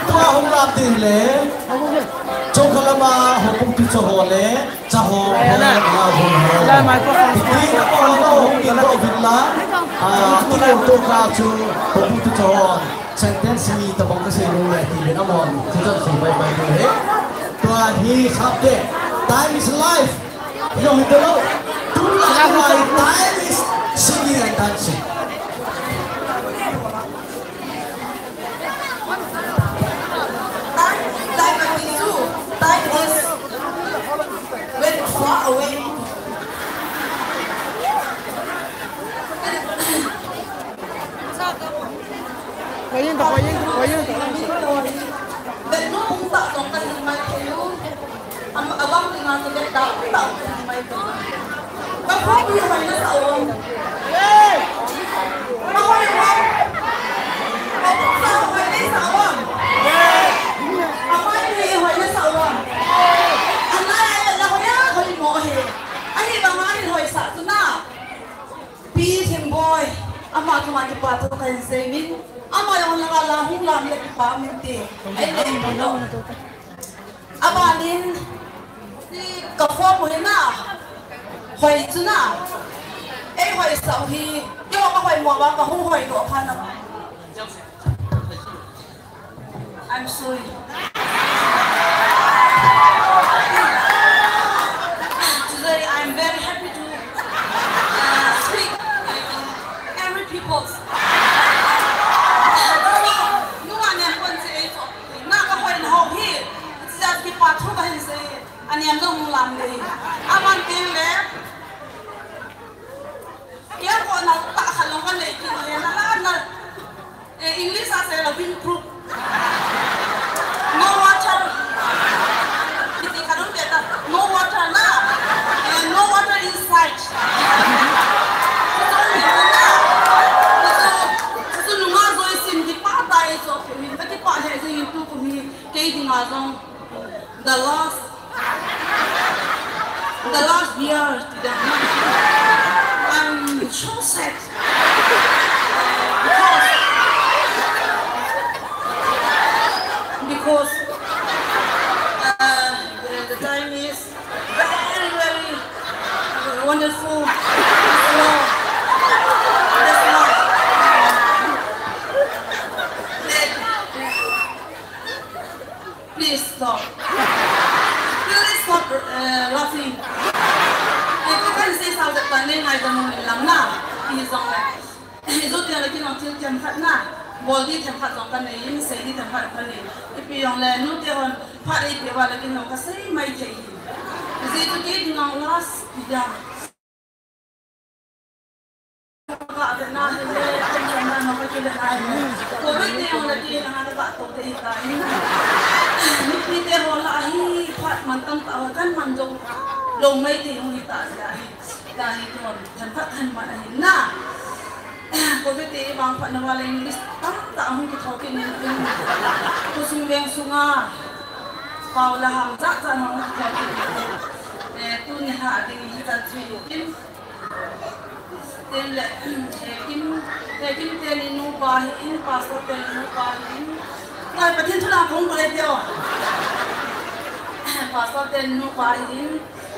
Tua hung lam ding le. Chokhalama hopung tu cho ho le. Cha ho ho la ho ho. Ti na ko ho ho hung ding ko vin la. Ah, tu lo to ka chu hopung tu cho ho. Sentence ni tabang ka sei lo le ti le amon. Chu chan sei bai bai tu he. Tua hi khap de. Time is life. Yo hi to lo. Tu la time is singing and dancing. Time, time is very far away. Payung ta, payung, payung ta. But no, Am, abang tinga tu le ta, ta, mai tu. Ka khop hi hoina sa o. Ka hoi hoi. Ka khop sa hoina sa o. Amai hi hoina sa o. Ana ai la hoina hoi mo he. Ahi ba ma hi hoi sa tu na. Pi Thimboi. Ama tu ma kipa tu kan sei min. Ama jong la la hung lam le kipa min te. Ai le mo. Abanin, si ka form u hi na, hoi chu na, ei hoi sau hi, keiho ka hoi mo ba, ka hung hoi doh phat na. I'm sorry. Today I'm very happy to, uh, speak, uh, every people's. Nunga nem kon si ei so. Na ka hoi na ho hi, sia kipa thu ka hin sei, aniam jong hung lam le hi. Aman tin le, ya ko na ta kha long ka nei ki le na la na. Eh, English a sei la windproof. No water. Kiti ka dong beta. No water na. Eh, no water inside. So, so, so, nunga joi sim kipa ta ei so, kipa he jing tu ku mi. Kei dinga jong, the last, the last year, I'm so sad. Because, because, uh, the, the time is very, very wonderful. Slow. That's why. Please stop. Please stop, uh, laughing. Eh, ka kan sei sao jat tan le ngaidam in lang na. Hi jong le. Hi jong le kin ong thil themkhat na. Bol di themkhat jong ka nei in, sei di themkhat ka nei. Ipi jong le nu te hon phat ipi va le kin ong ka sei mai thei. Ji tu ki ding ong last pi dam. Ka ve na hi le, ka ve na, ka ve na hi le. Covid ni jong le ti na ka to te ta ni. Ni ni te ho la hi phat man tam ta ho kan man jong lo mai te jong hi ta ja hi. Ta hi ko than phat than man hi na. Covid te bang phat na va le English tam ta hung ki thau ki ni. Ko sung veng sunga. Pau la ham ja ja hung ki thau ki ni. Eh, tu ni ha ding hi ta chui. Tin le, eh, Kim, eh, Kim te ni nupa hi in, Pastor te ni nupa hi in. Lai Pathen thu la kong ko le teo. Pastor te ni nupa hi in,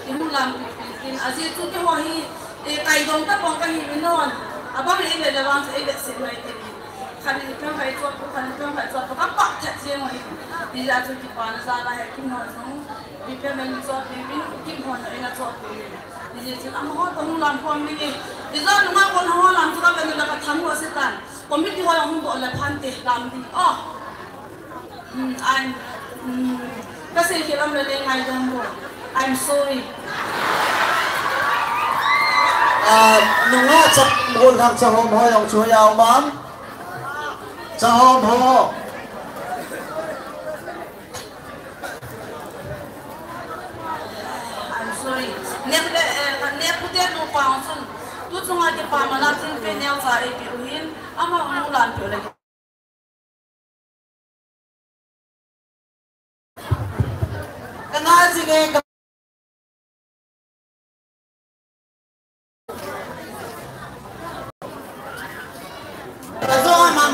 in lam pi pi in. Aji tu ke ho hi, eh, kai dong ta pong ka hi min non. Abang ei le le wang ei le se mai te ni. Khan ni pang kai chot, khan ni pang kai chot, ka pa thet je mo hi. Ni ja tu ki pa na ja la he Kim ho jong. Ni pang ni chot ni min Kim ho na ina chot ni. Ni je chun amaho toh hung lam khom ding e. Ijat nunga kon ho lam chu ka benu la ka tham ho se tan. Committee ho hung doh le phan te lam ding. Oh. Hmm, I'm, hmm, ka sei khel am le le ngaidam bo. I'm sorry. Ah, nunga cha, ngun hang cha hom ho jong chu ya um am. Cha hom ho. I'm sorry. Nep le, eh, nep u te nupa hung sun. Tu chunga kipa mana thil pe neo cha ei pi u hin. Ama hung lam pi u le. Ka nga jing e ka. Ka jo ma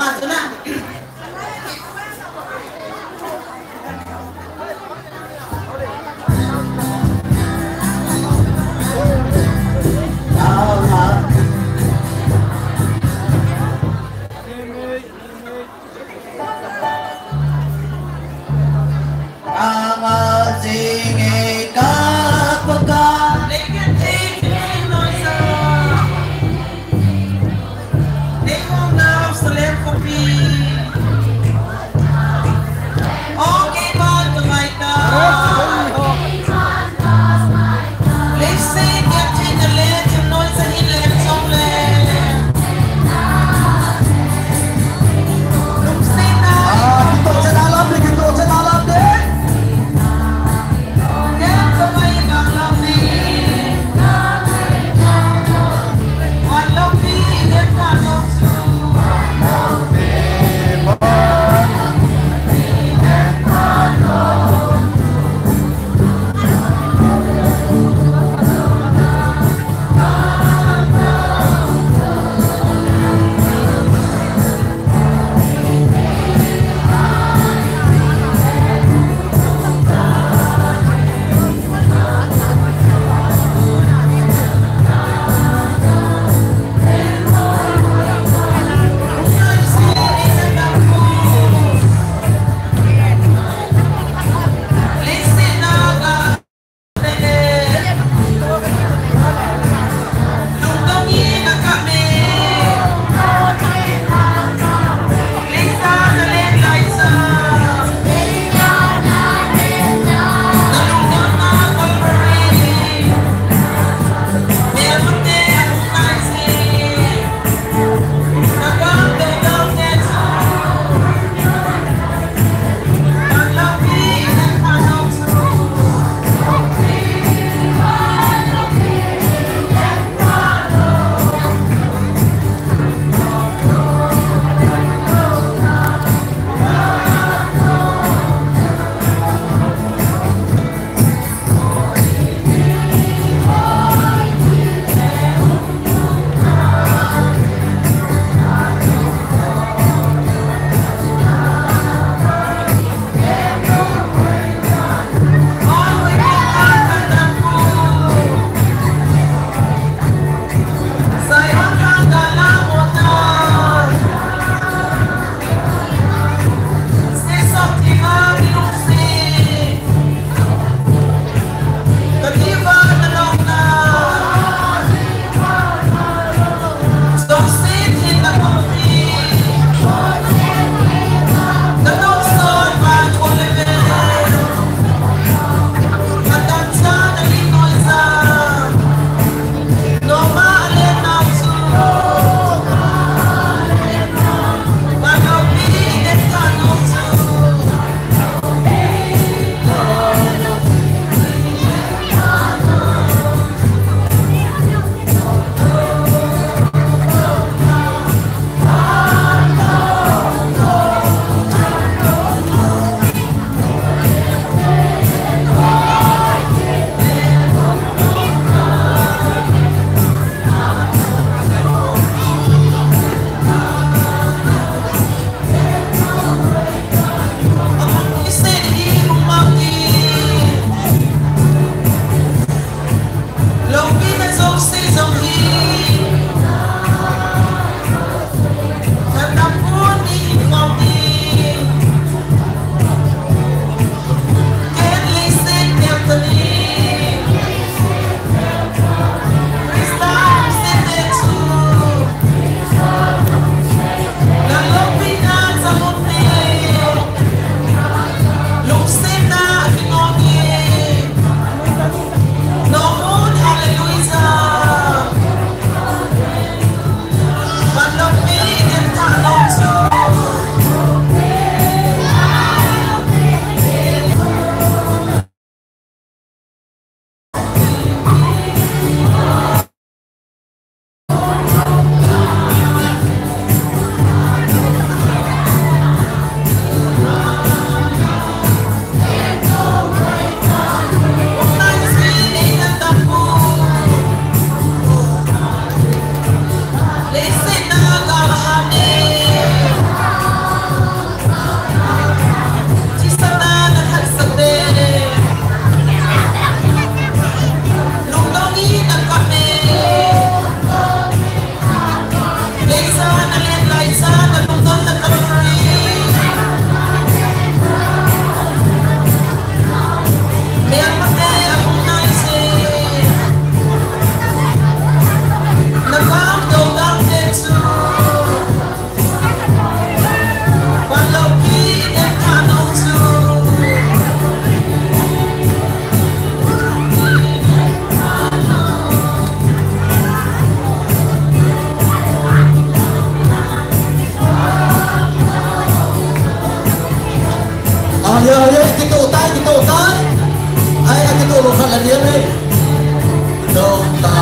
Ai, ai, ai, kito tai, kito tai. Ai, ai, kito lo khat la ni ai. Dong ta.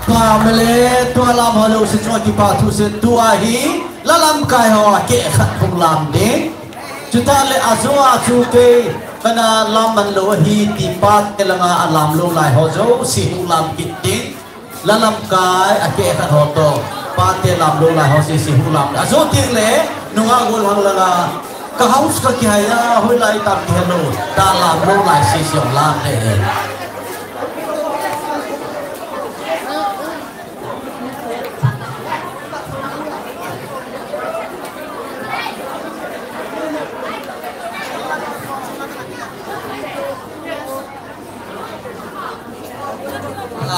Pamele, tua lam ho lo se chunga kipa thu se tua hi, la lamkai ho a keh khat hung lam ding. Chuta le a zo a chu kei, kana lam man lo hi ti pate langa a lam lo lai ho jouse hung lam kit ding. La lamkai a keh khat ho to, pate lam lo lai ho sese hung lam. A zo ting le, nunga gol hang langa, ka house ka kihai a, hoilai tam kihe lo, ta lam lo lai sese hung lam le.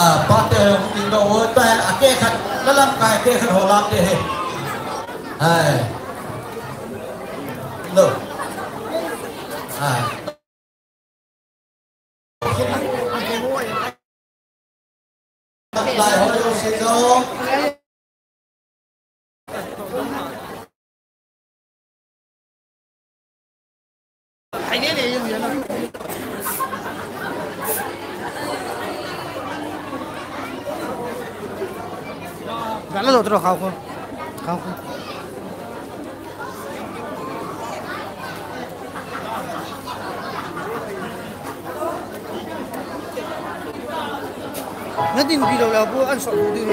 Ah, pate, indo ho ta, a keh khat, la lamkai keh khat ho lam te he. Ai. No. Ah. Gala lo tro khau ko. Khau ko. Na din bi lo la bu an so bu din.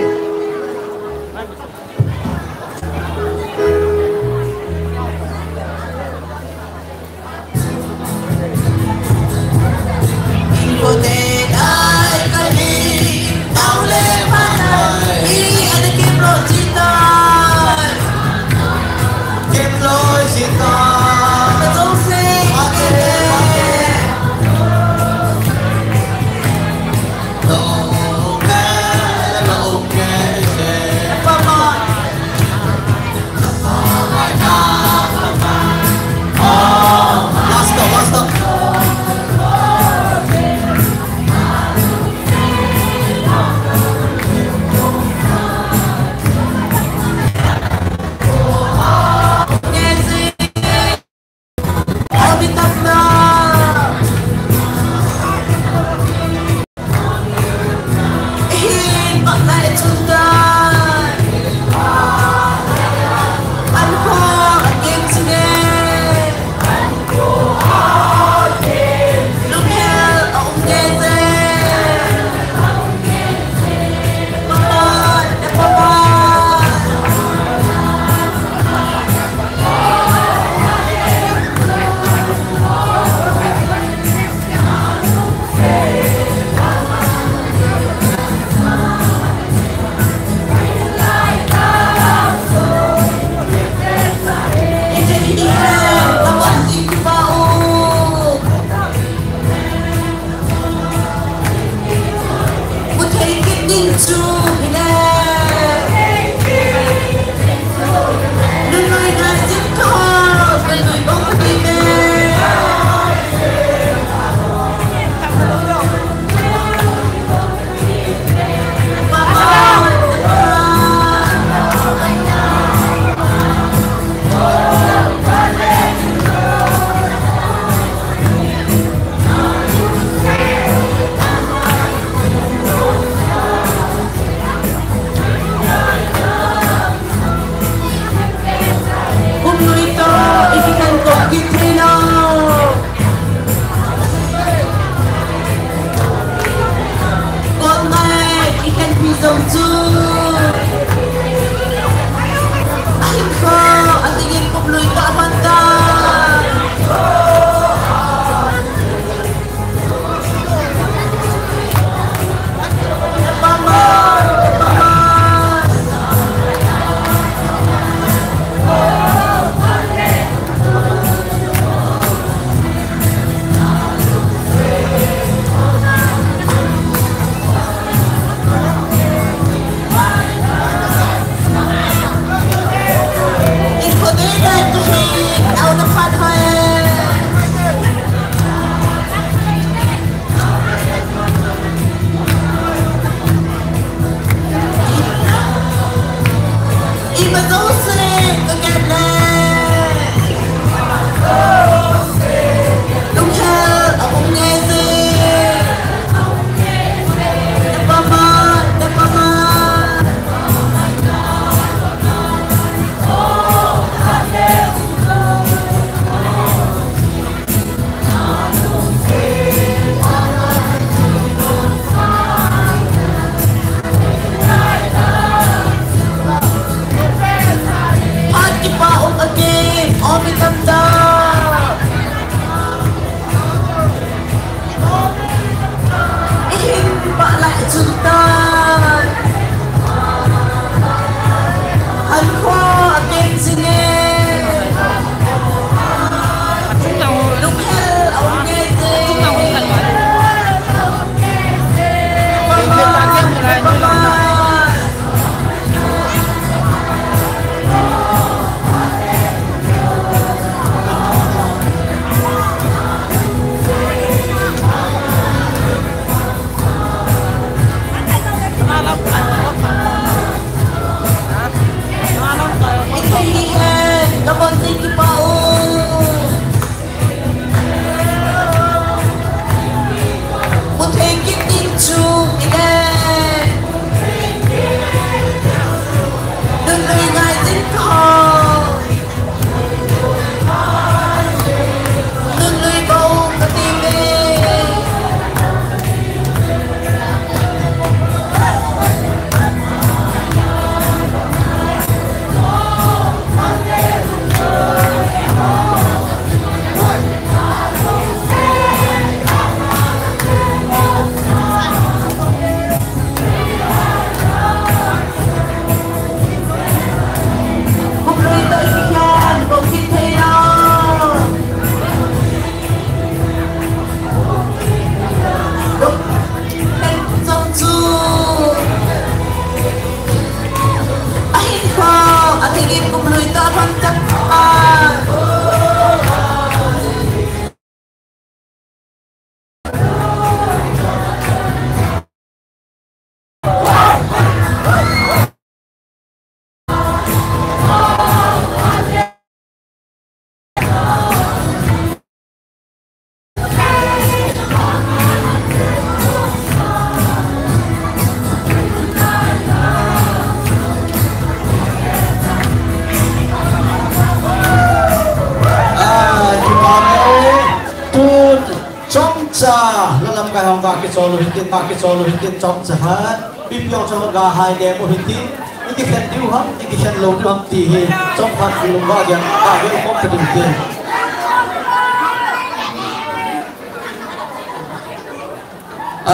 Chomcha, la lamkai hong ga kichol u hitin, ga kichol u hitin, chomcha khat. Mipi hong chomcha ga hai le mo hitin. I kikhen diu ham, i kikhen lou diu ham ti hi. Chomkhat lung ga gen, ga gen kom ka ding ti.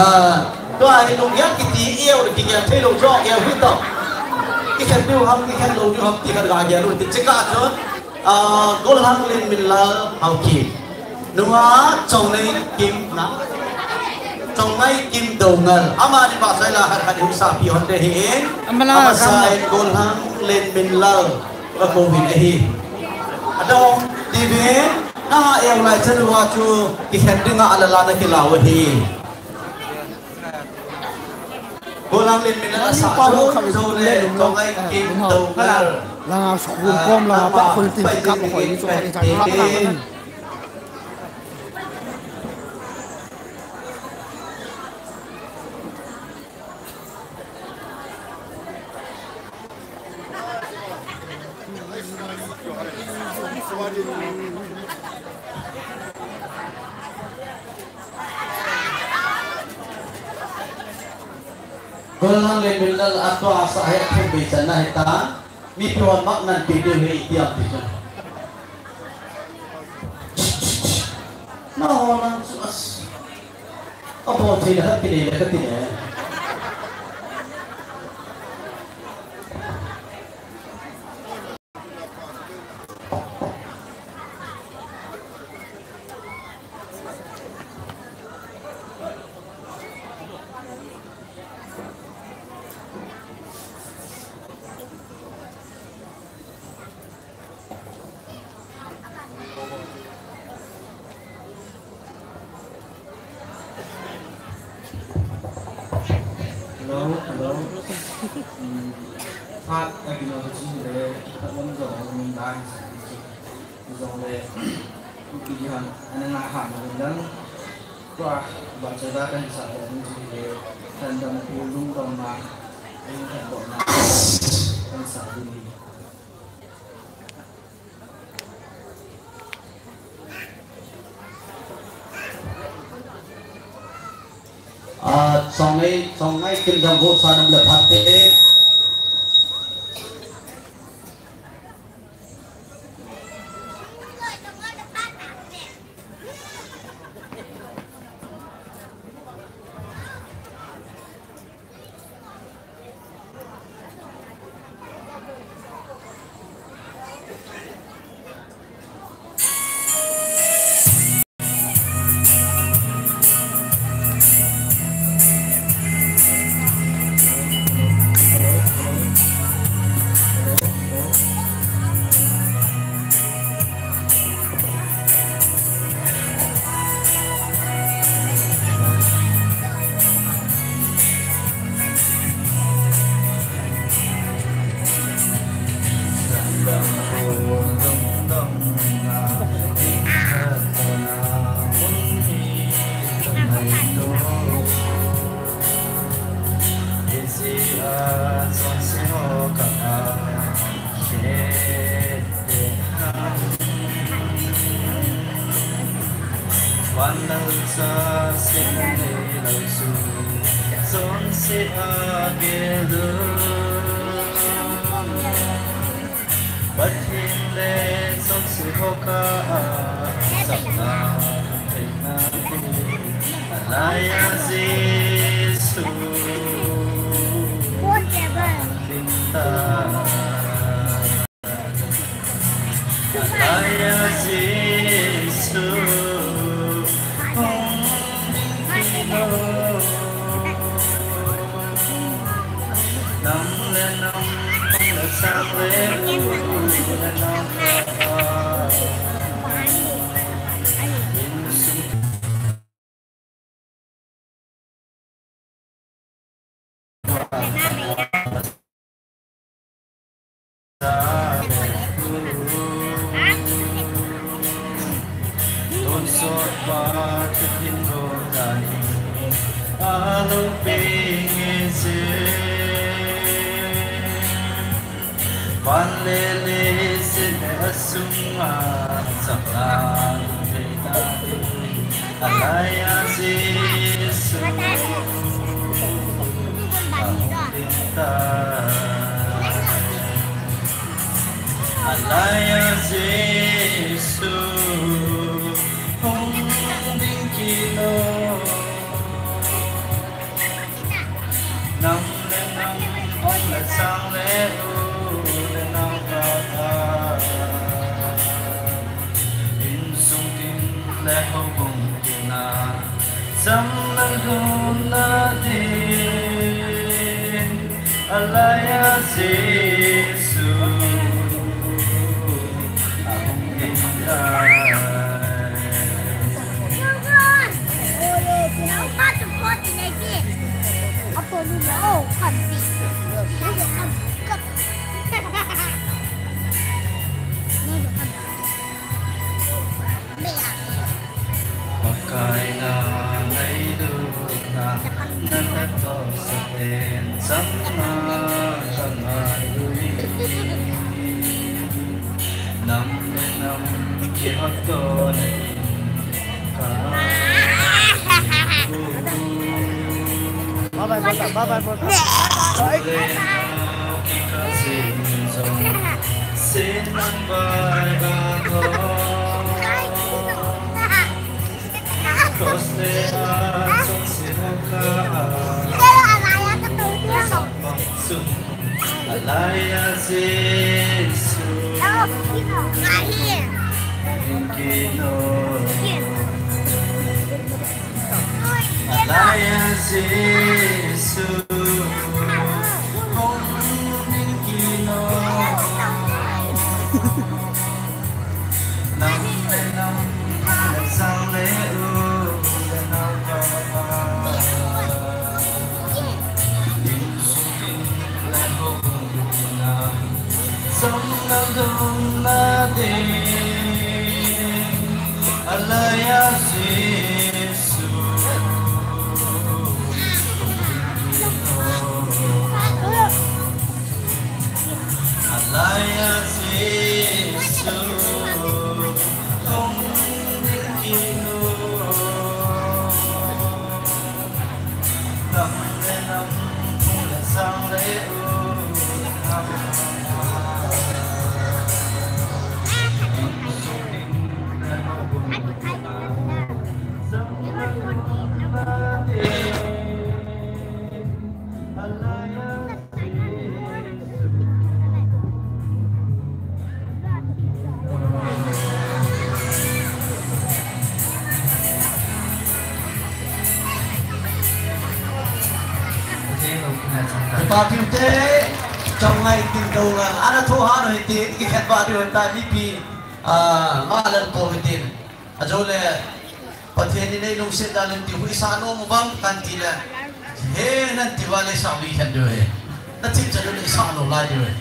Ah, tua hi lung gen kiti i eu, kigel thei lou jong eu hi to. I khen diu ham, i khen lou diu ham ti khat ga gen u hitin. Chika chun. Ah, Golhang Lenminlal Haokip. Nunga Chongneikim na. Chongneikim Doungel. Amani pasal la khat khat hung sapi hon te hi in. Amala, amasa in Golhang Lenminlal ka kou vin ahi. Adong, ti vin, na ha eu lai chan uva chu kikhen dinga ala la na kilau ahi. Golhang Lenminlal asa pa chu ho kha jo le, le lum lo. Chongneikim, eh, Doungel. Langa school kom langa pa khul tin kap khoi ni chu ani chang ha ta in. Golhang Lenminlal atua asa he thum bei channa hita. Mipi hon mak nan pe diu he itiam ti chu. Na ho nan chu as. Abo thei le hat ki le le ka ti le. Hello, hello. Hmm. Phat a kino chu le, phat lam jong min da hi sa chu. Jong le, ki han, ana nga ha ma dan. Tua, ba cha da kan sa da ni chu le, kan dam pu lung dam na, kan dam na, kan sa du ni. A, Songngai, Songngai Kingdom Vote sa nam le phat te. Pathen le chonse ho kha a, sapna theina ding, alai a Jesu, ding ta. Alai a Jesu, hung ding kit o. Nam le nam, nam le sang le u le nam le a. Tonsot pa Pathen in ro ta hi, a lung peng e je. Van le leiset a sunga chapang theina ding, alai a Jesu, a hung ding ta. Alai a Jesu, hung ding kit o. Nam le nam, nam le sang le u le nam le a. Insung tin le houbung tin a, cham lang lhun na ding, alai a Jesu, a hung ding tai. Pakai na ngailutna, na natoh sah in cham na ka ngai u hi. Nam le nam kihotdoh na in ka. Bye bye, bye bye, bye bye, bye bye. Bye. Alai a Jesu, alai a Jesu, hung ding kit o. Nam le nam, nam le sang le u le nam le a. Insung tin le houbung tin Nalungna ding alaya Jesu. Alaya Jesu. Hong ding kino. Papi te, chong ngai tin dong la, ana tho ha no hiti, ki khat ba di hon ta mipi, a, ma lan po hitin. Ajo le, Pathen in ei lungset dan in ti hui sa nom uvem kan ti le. He nan ti va le sa ui khen diu he. Na thip cha diu le sa nom lai diu he.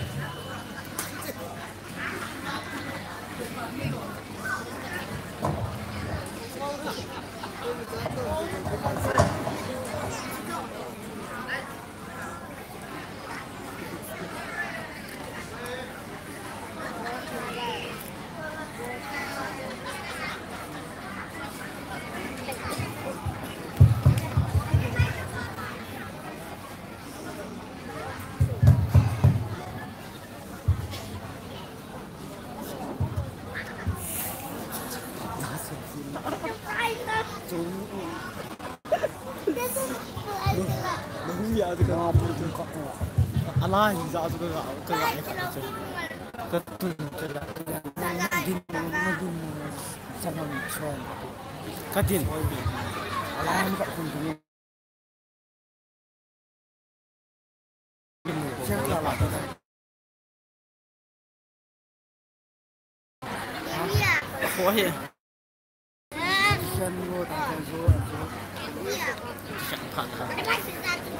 Kadin.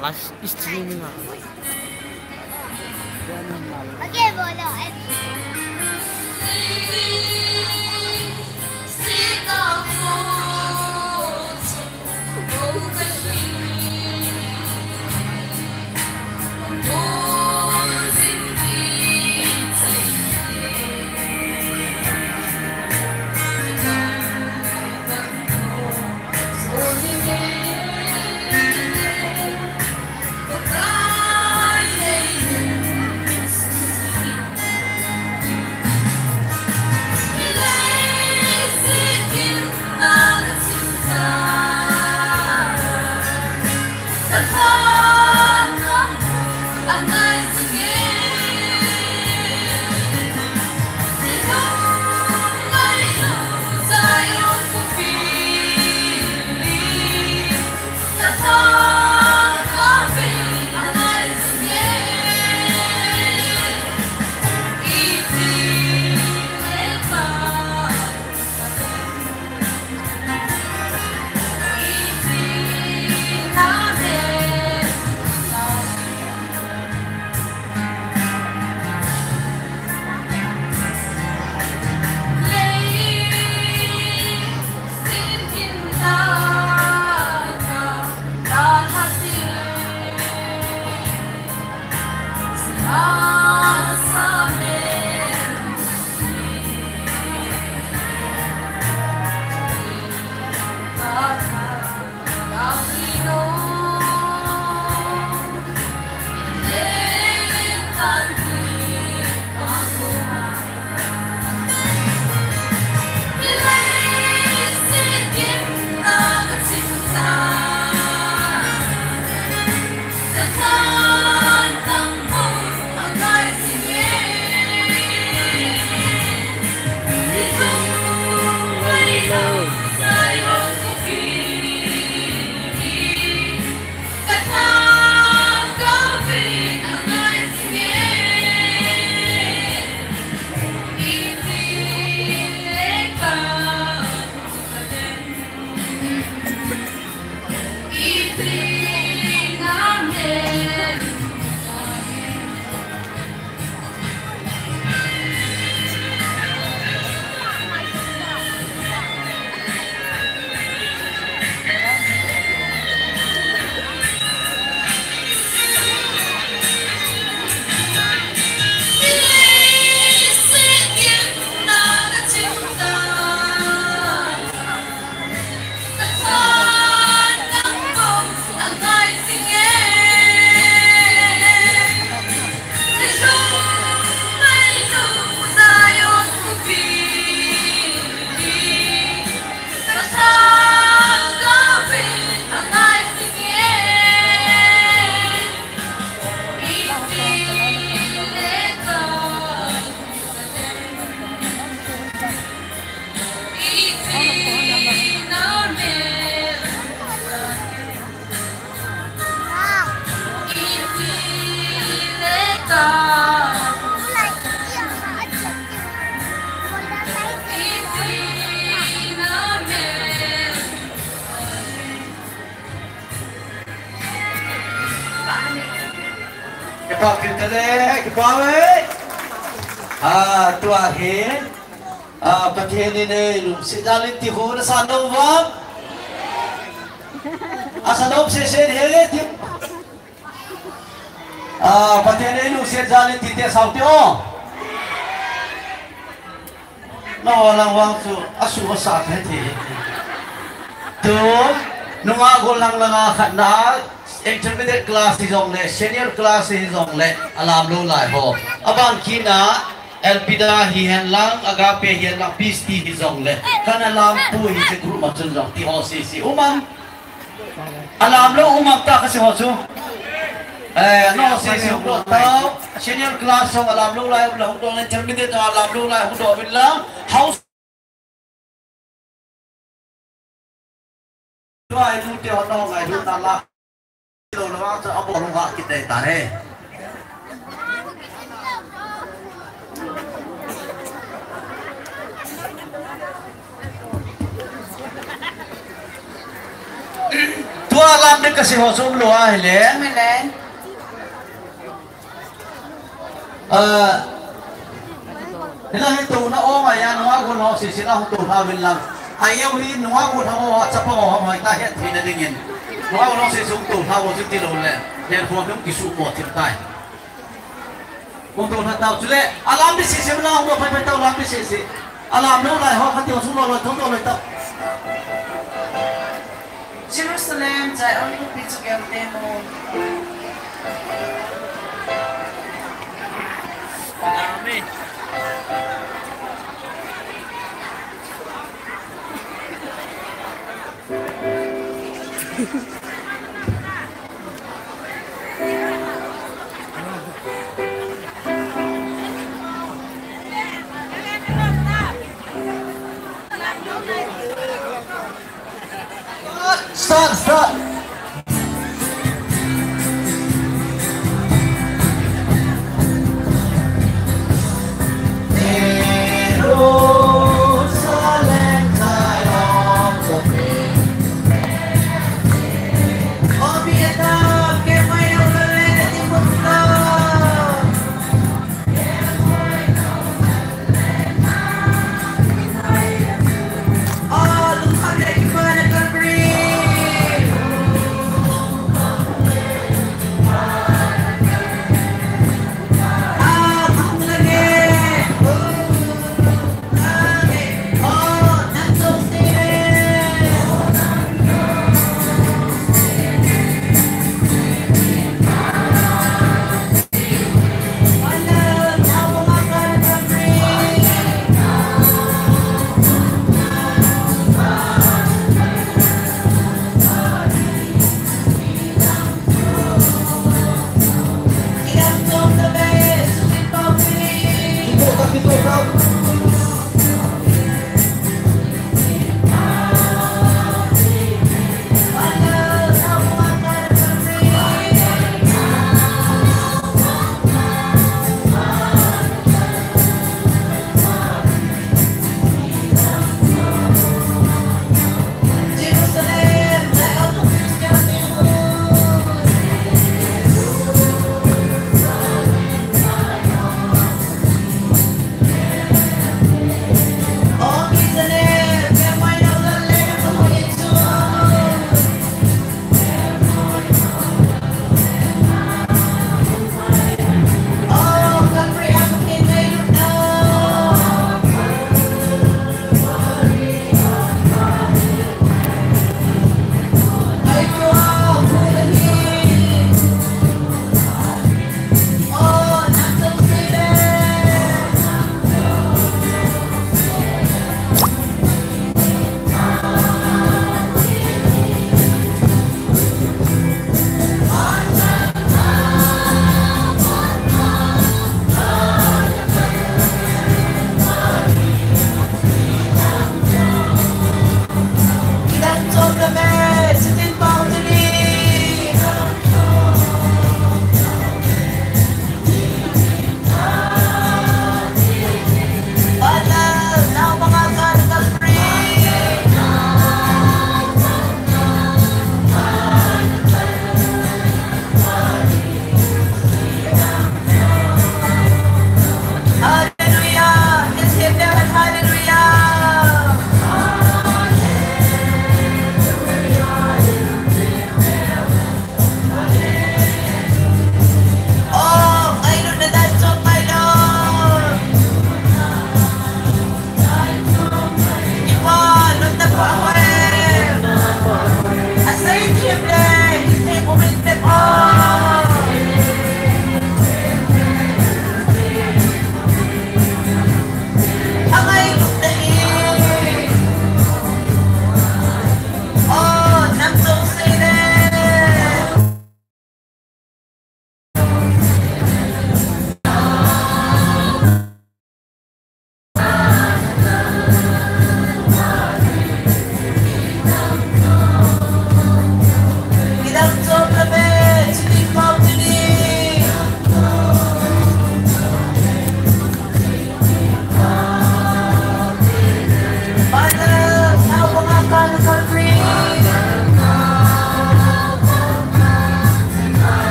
Live streaming ah. Pakitale, kipau e. Ah, tua hi. Ah, Pathen in eilungset jal in ti ho nasa nom uvem? Asa nom sese hi le ti. Ah, Pathen in eilungset jal in ti te sao ti o. Nangho lang vang chu asuh asa the the. Tu, nungah gollhang langa khatna, intermediate class hijongle, senior class hijongle, alam lou lai ho. Aban kit na, Elpida hihen lang, Agape hihen lang, Peace Tea hijongle. Kana lam pu hi che group ma chun jong ti ho sese. Uman. Alam lou um am ta kasei ho chu. Eh, no, sese hung doh tau. Senior class jong alam lou lai um le hung doh, intermediate jong alam lou lai hung doh uvin lang. House. Tua i nu te ho no ngai lut na la. Lou lou ang chu abol hung ha kit dei ta he. Tua lam ding kasei ho chu um lou ahile. Amen. Ah, hilai hi touna um a, nungah gollhang ho sese na hung touna uvin lang. Ahi, ahi, nungah gollhang ho, chapang ho, hoi ta het theina dingin. Nungah gollhang ho sese hung touna u chu ti lou le. Len khom hung kisuhmo thim tai. Hung touna tau chule, alam ding sese na hung doh pai pai tau, alam ding sese. Alam lou lai ho, khat ti ho sung lou lou, thong lou lou tau. Jerusalem, Zion khopi chu gel temo. Amen. Start, start.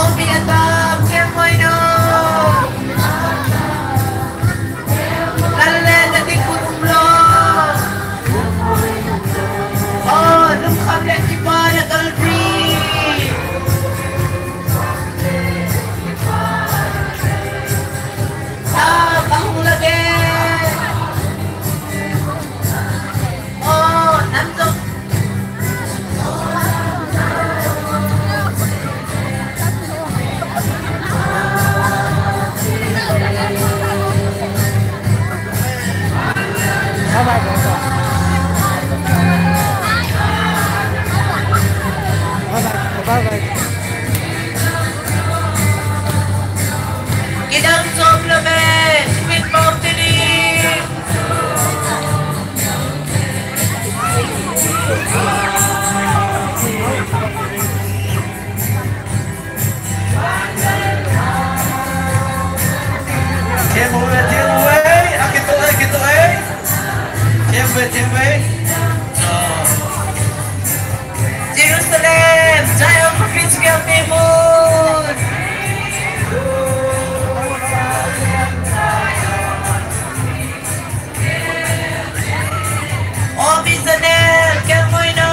Obi atam, kemoi no. Lalle na ding kun umlo. Oh, lungkham le kipana Calvary. Ah, bahung lage. Oh, nam jong. Kidang som lo me, Smith Mountain. Jerusalem, Zion, Kafin Square, Pebos. Oh, Mister Nel, kemoi no.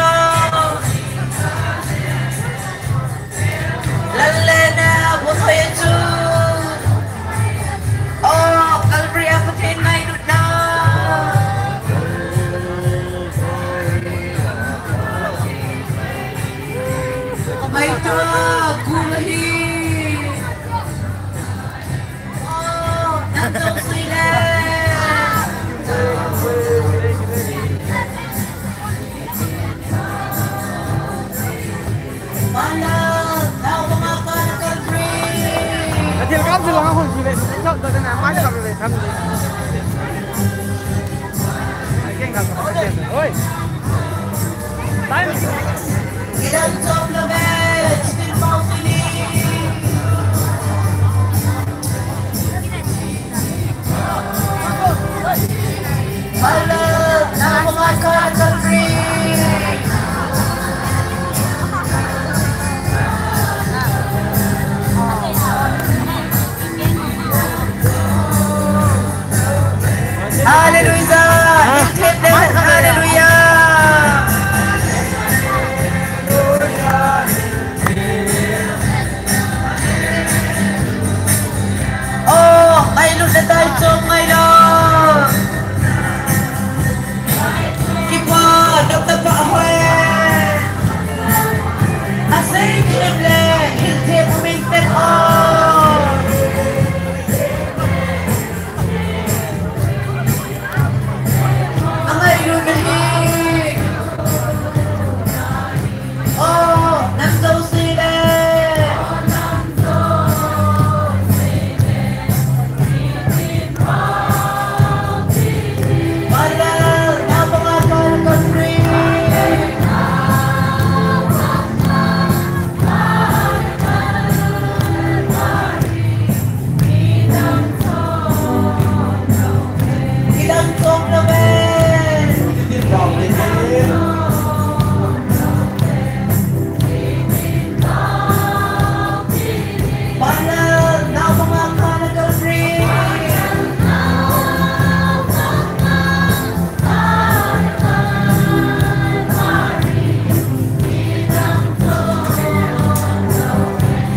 Lalle na, bu thoi chu. Oh, Calvary a Pathen ngailutna. Mai ta, ku la hi. Oi. Hallelujah. Hallelujah. Oh, ngailutna tai chom ngailo. Kipa, dap tapa hoi. Asei kilim le, hilthem umin tep o. Angailutna hi. Oh, nam jouse le.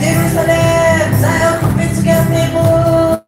Jerusalem, Zion, Kafin Square, Pebos.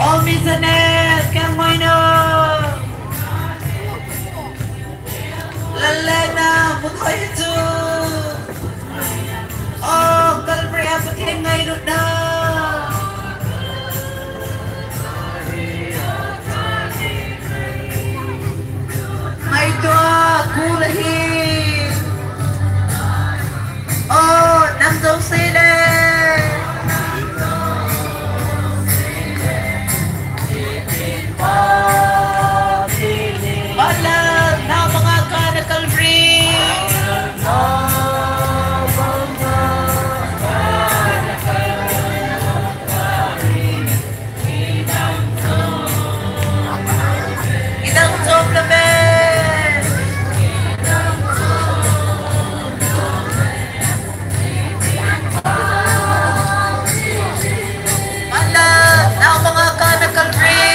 Omi Janet, Kangmoino. Lalena, Muthoi chu. Oh, Calvary a Pathen ngailutna. Ngaito a kul ahi. Oh, nang jouse le. Bala, nao manga kana Calvary. Idang chom le me. Mala, nao manga kana Calvary.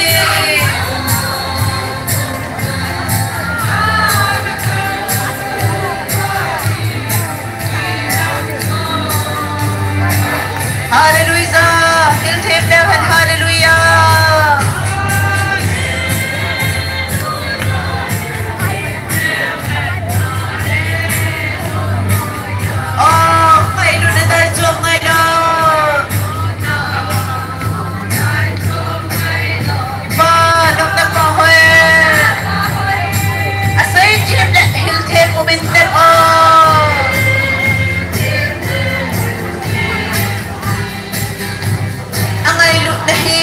Hallelujah. Thilthem leu hen, hallelujah. Oh, ngailutna dal chom ngailo. Pa, nung na pa hoi. Asei chim le, thilthem um inte o. Angailutna hi.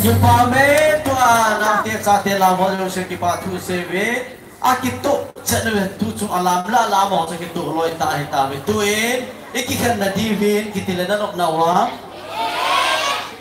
Kipa me tua, naote chate lam ho jouse kipa thu seive. Akitoh chet uve, tu chung alam la lam ho chu kitoh loi ta ahi tauve. Tuin, ikikhenna diuvin, kiti le nanop nauva.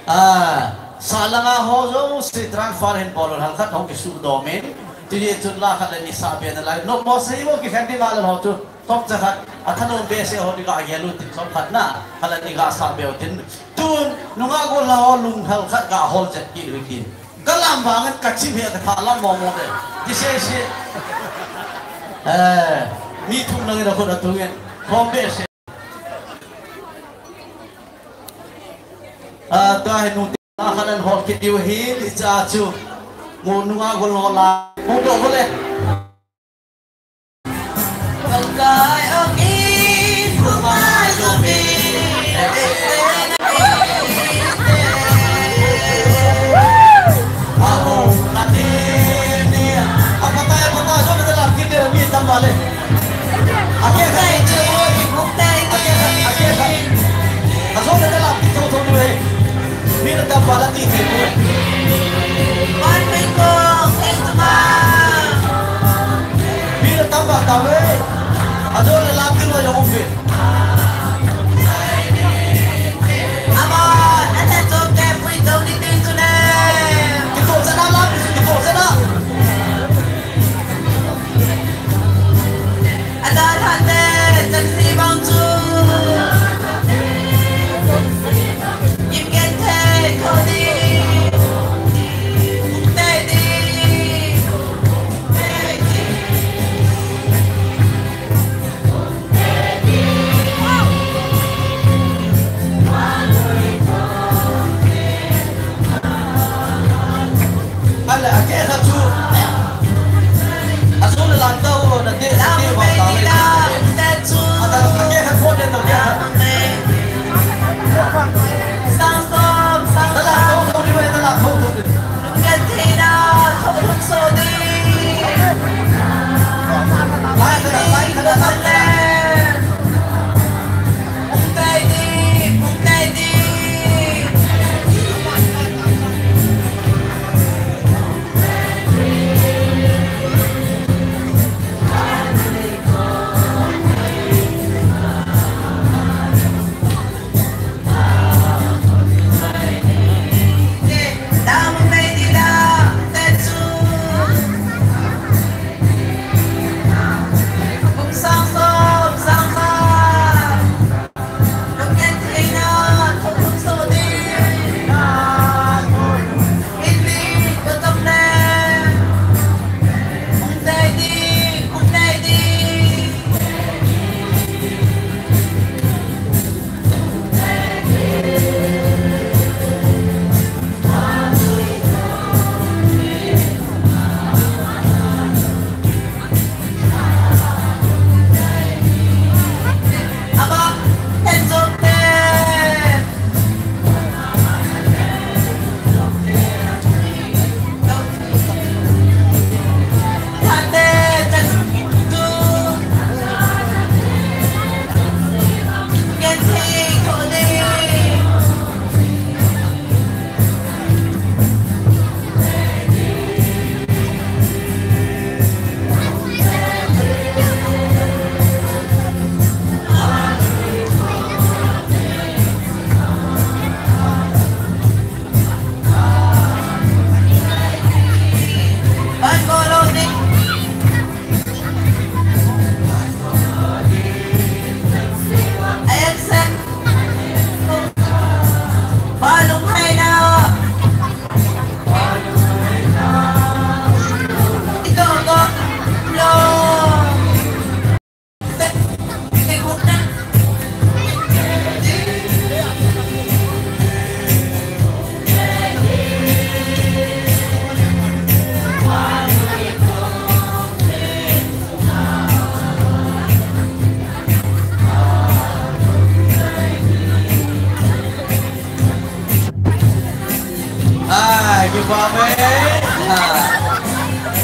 Ah, sa langa ho jouse transfer hin bol un, halkhat hung kisuh domin. Tijeh chun la khat le ni sah be nalai. Nopmo sei mo kikhen ding a le ho chu. Thomcha khat, athanom behseh ho ding ga gel utin, thomkhat na, khat le ni ga sah be utin. Tun, nungah gollhang ho lunghel khat ga hol chet kit utin. Ka lam vangin ka chim hi ka tha lam mo mo de. Ti se se. Eh, mi thum nangin a khut a tungin. Khom behseh. Ah, tua hi nute la khat an hol kit diu hi, hiche a chu. Mu nungah gollhang ho la. Mu doh vo le. Mira tamba tawe. Adol la kin wa yong umbe. Ama, ata to ke pui to ni tin tu ne. Kito sana la, kito sana. Adol hande, taxi bang chu. Im ken the, ko di. Te di. Ai, kipa me. Ah.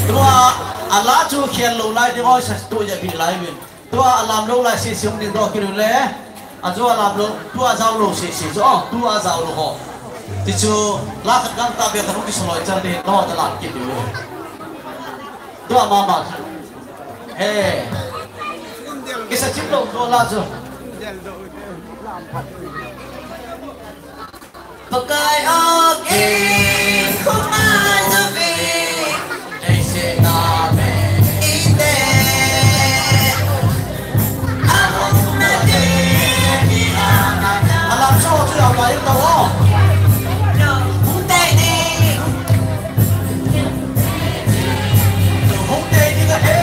Tua, ala chu khel lou lai, ti ho sa tu ja bi lai min. Tua alam lou lai sese hung ding doh kit u le. Ajo alam lou, tua jao lou sese jo, tua jao lou ho. Ti chu, la khat gam ta be khat hung kisu loi chan ding, lo ta lam kit u. Tua mama. He. Kisa chim lou, tua la chu. Pakai o ke khuma na ve. Ei se na ve. Ite. Ahung na ve. Alam so chu ya pai ta o. Hung te ni. Hung te ni ka he.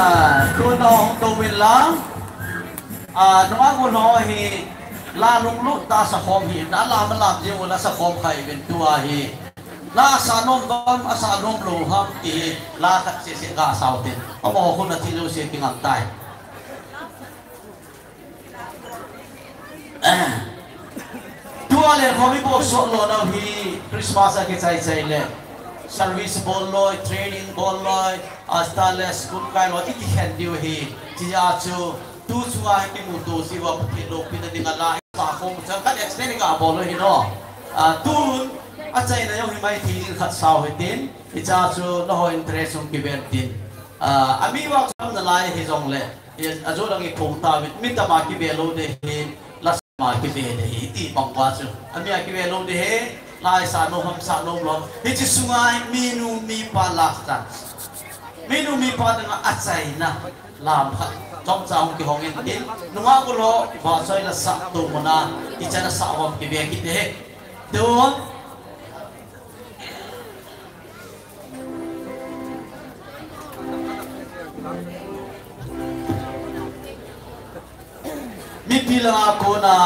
Ah, tuna hung tou in lang. Ah, nunga gun ho hi la lunglut tah a sakhom hi, na lam lam jing ula sakhom khai uvin tua hi. La sa nom bang, asa nom lou ham ti hi, la khat sese ga sao tin. Amaho khun a thi jouse kingam tai. Tua le khomi bol sot lou nau hi Christmas a kichai chai le service bol loi, training bol loi, a style le school kai loi, i kikhen diu hi. Tia chu tu chunga hi kimuto si uva Pathen loupina dinga la hi sa khom chan khat explain ka bol loi hi no. A tun a chaina jong hi mai thei ding khat sao hitin, hicha chu nangho interest hung kiven tin. A, a mi vang chu na lai hi jong le, a jo lang i phong ta vit, mi tama kive lou de hi, la sa ma kive de hi, ti bang uva chu. A mi a kive lou de hi, lai sa nom ham sa nom lou. Hiche sunga hi mi nu mi pa last chance. Mi nu mi pa dinga a chaina lam khat chomcha hung kihong in tin, nunga gu lo, vachoi la sa tu muna, i chana sa uvam kive kit de hi. Tun, Mipi langa kona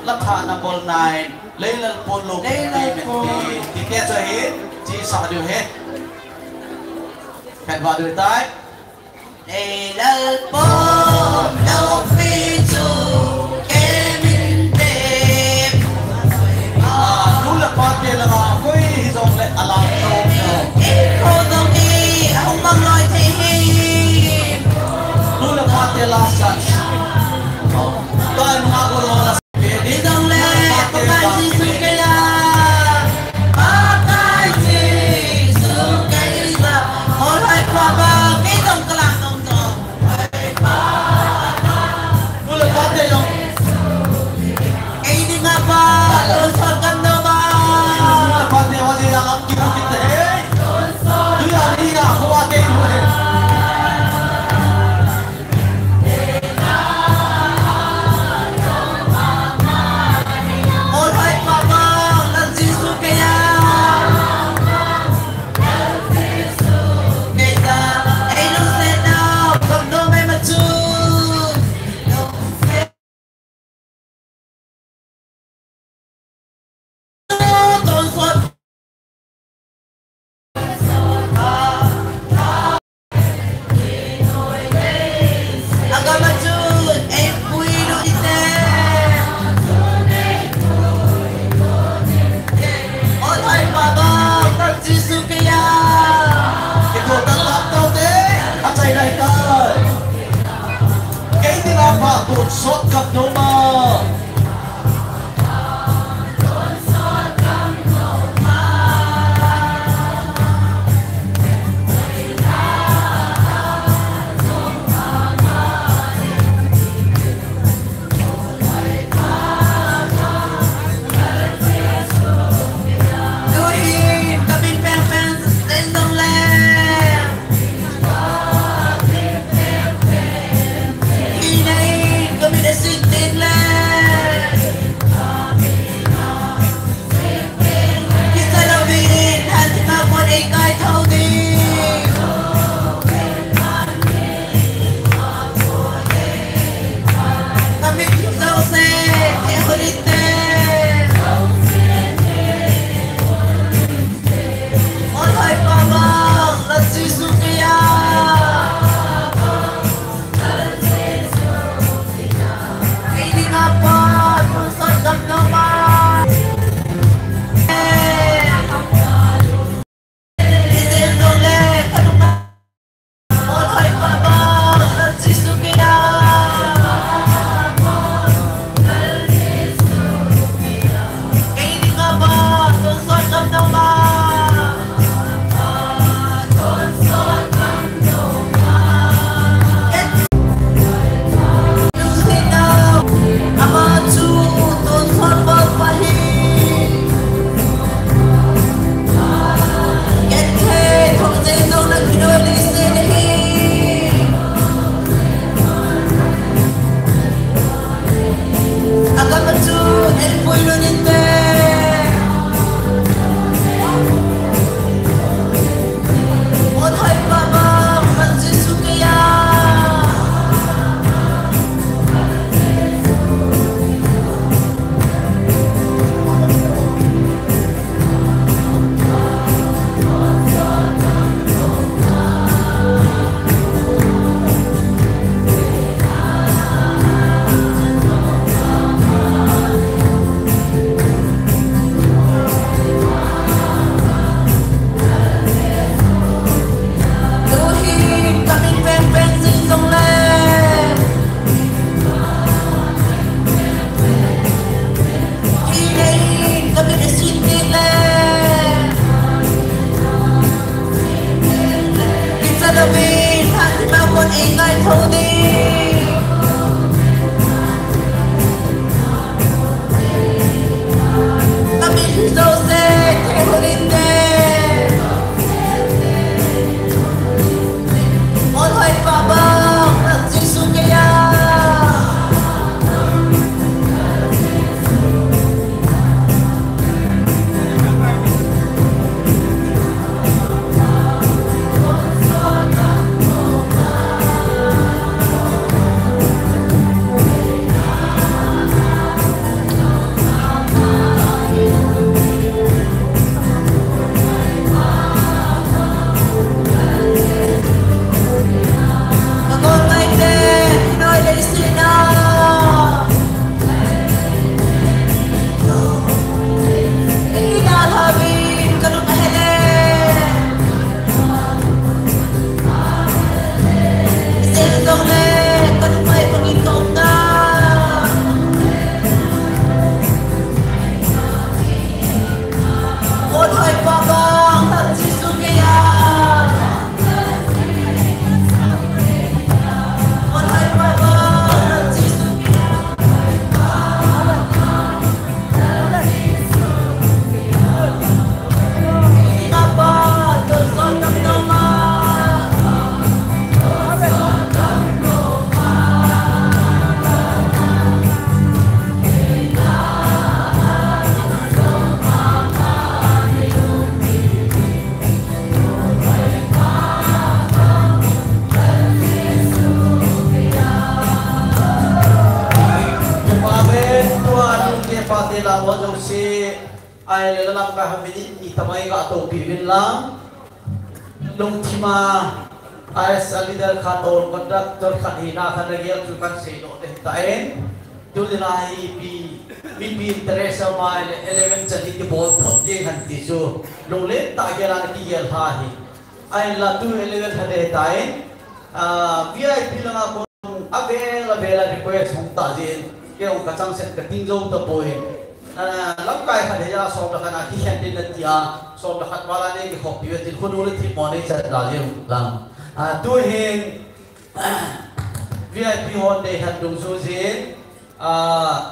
la thahna bol nai, Leilal pon lo Leilal pon. Ti, ti te chu hi, chi sa diu hi. Khen va diu tai. Leilal pon lo pi chu, ke min te. Ah, nu le pa te langa koi hi jong le a lam nom lou. I kho dong hi, a hung mang loi thei hi. Nu le pa te last chance. Ba nu a ko lo la. Ni dong le, Pakai Jesu kei a. Pakai Jesu kei a. Hol hai pa ba, ni dong ka la dong dong. Ule pate jong. Ei ding a pa, tonsot kan do ba. Pate ho di lang ang kibu kit he. Tuya ni na ko ate ko he. All right, Papa, Lord Jesus, kei a. Kei dinga pha tonsot kan do ma. Ingai thou ding. Tami jouse, thei hon inte. Molhoi pa bang, Jesu kei a. Ahile, la lamkai ham minute ni tamai ga topi uvin lang. Lungthima, as a leader khat or conductor khat hina khat na gel chu kan seidoh ding ahitai. Tulai hi mipi, mipi interest a um ahile eleven chan hi kibol phot ding ahi ti chu lunglen tah gel a na kigel lha ahi. Ahinla tu eleven khat ahitai. Ah, V I P langa kon avel avel a request hung tah jeh in, kei jong ka changseh ka ting jou tapoi. Ah, lamkai khat hi a som le khat a kikhen ding nati a, som le khat val a nei kikhop diu tin, khonu le themmo nei chat la jeng lang. Ah, tu hin, V I P hon dei khat dungjuiyin, ah,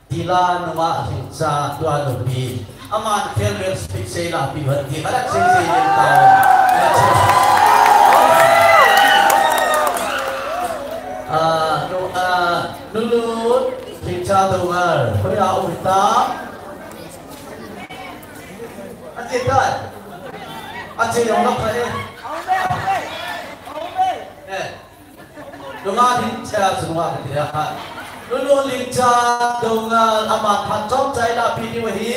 Tila nunga Lhingcha tua nupi. Aman farewell speech sei la pi hon ti. Alah sei sei le ta. Ah, nu, ah, Nulun Lhingcha Doungel. Hoiya um ta. Ache ta. Ache jong la pa e. Eh. Nunga Lhingcha, nunga Lhingcha. Nulun Lhingcha Doungel aman phat chomcha i lapi diu ahi.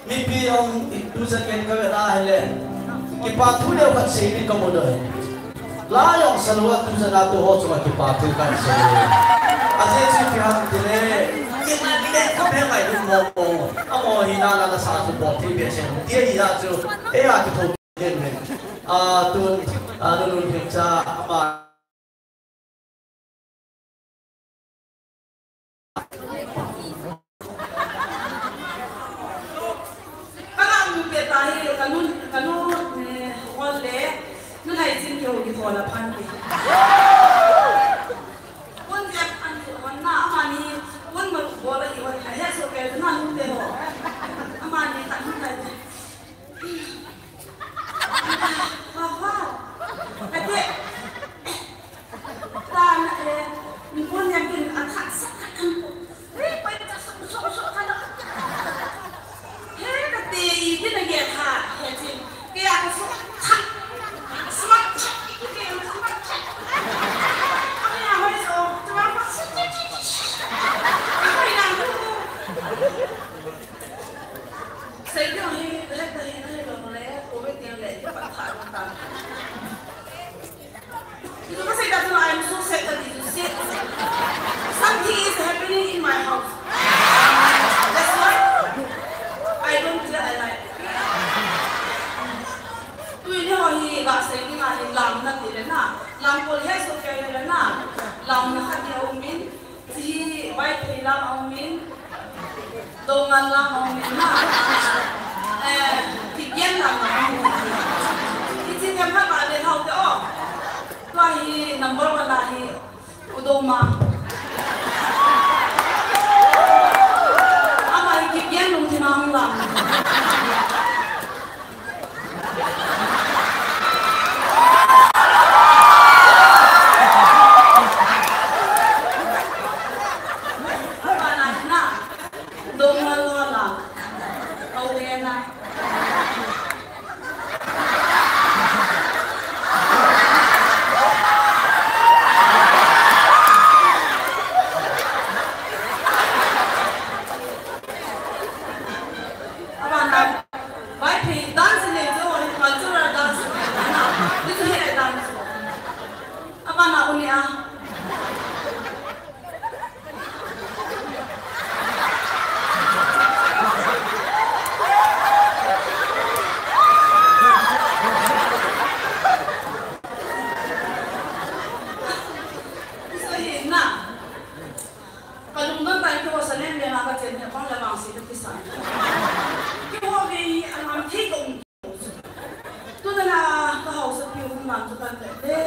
Mipi hung tuchan gei ka ve na ahile, kipa thu neo khat sei ding ka mu doi. La jong sa lou a tuchan a tu ho chunga kipa thu kan sei. Ajeh chu ipi ham itile, ka pe ngai ding mo mo. Amaho hina na sa chu bol thei behseh. Ti ahi a chu, ei a kitho ding. A tun, a Nulun Lhingcha ama Ka la mu pe ta hi, ka nun, ka nun, eh, hol le, nun ai jin ke ho ki thola phan ke. Kun jep an ki hon na, amani, kun ma bola ki hon, ka he so ke na nun te ho. Amani ka nun ai. Papa, ate, ta na, eh, ni pon yang kin a thak sa thak kan ko. Hei, pai ta so, so, so, ka na. He, kate, i kin a ge tha, he, tin. Ke ya ka so thak. So thak, i ke so thak. Ame ya hoi so, tu ma ko. Hoi na. Sei ding hi, le ta hi, le lo le, ko ve ding le, ki pa tha lo ta. Ki to ka sei ta tu, I am so sad that you see. Something is happening in my house. That's why I don't tell a lie. Tuni ho hi, ga sei ding a hi, lam na ti le na. Lam ko le so ke le na. Lam na kha ti a um in. Chi, Vaiphei lam a um in, Doungel lam a um in na. Eh, Thipgen lam a um in. Hiche themkhat a le hao te o. Hi number one ahi, U Doma. Ama hi kipian lungthim a hung lang. Abana hi na, Doma lo la. Au le na. Abana, Vaiphei dance nei chu, cultural dance nei na. Ni chu he dance. Abana u ni a. Kalungdon tai, keiho sa leng leng a kachen hi apang le vangse kakisa. Keiho ve hi anam thei kaum. Tuna la kahaosapiu hung man chu kan le le.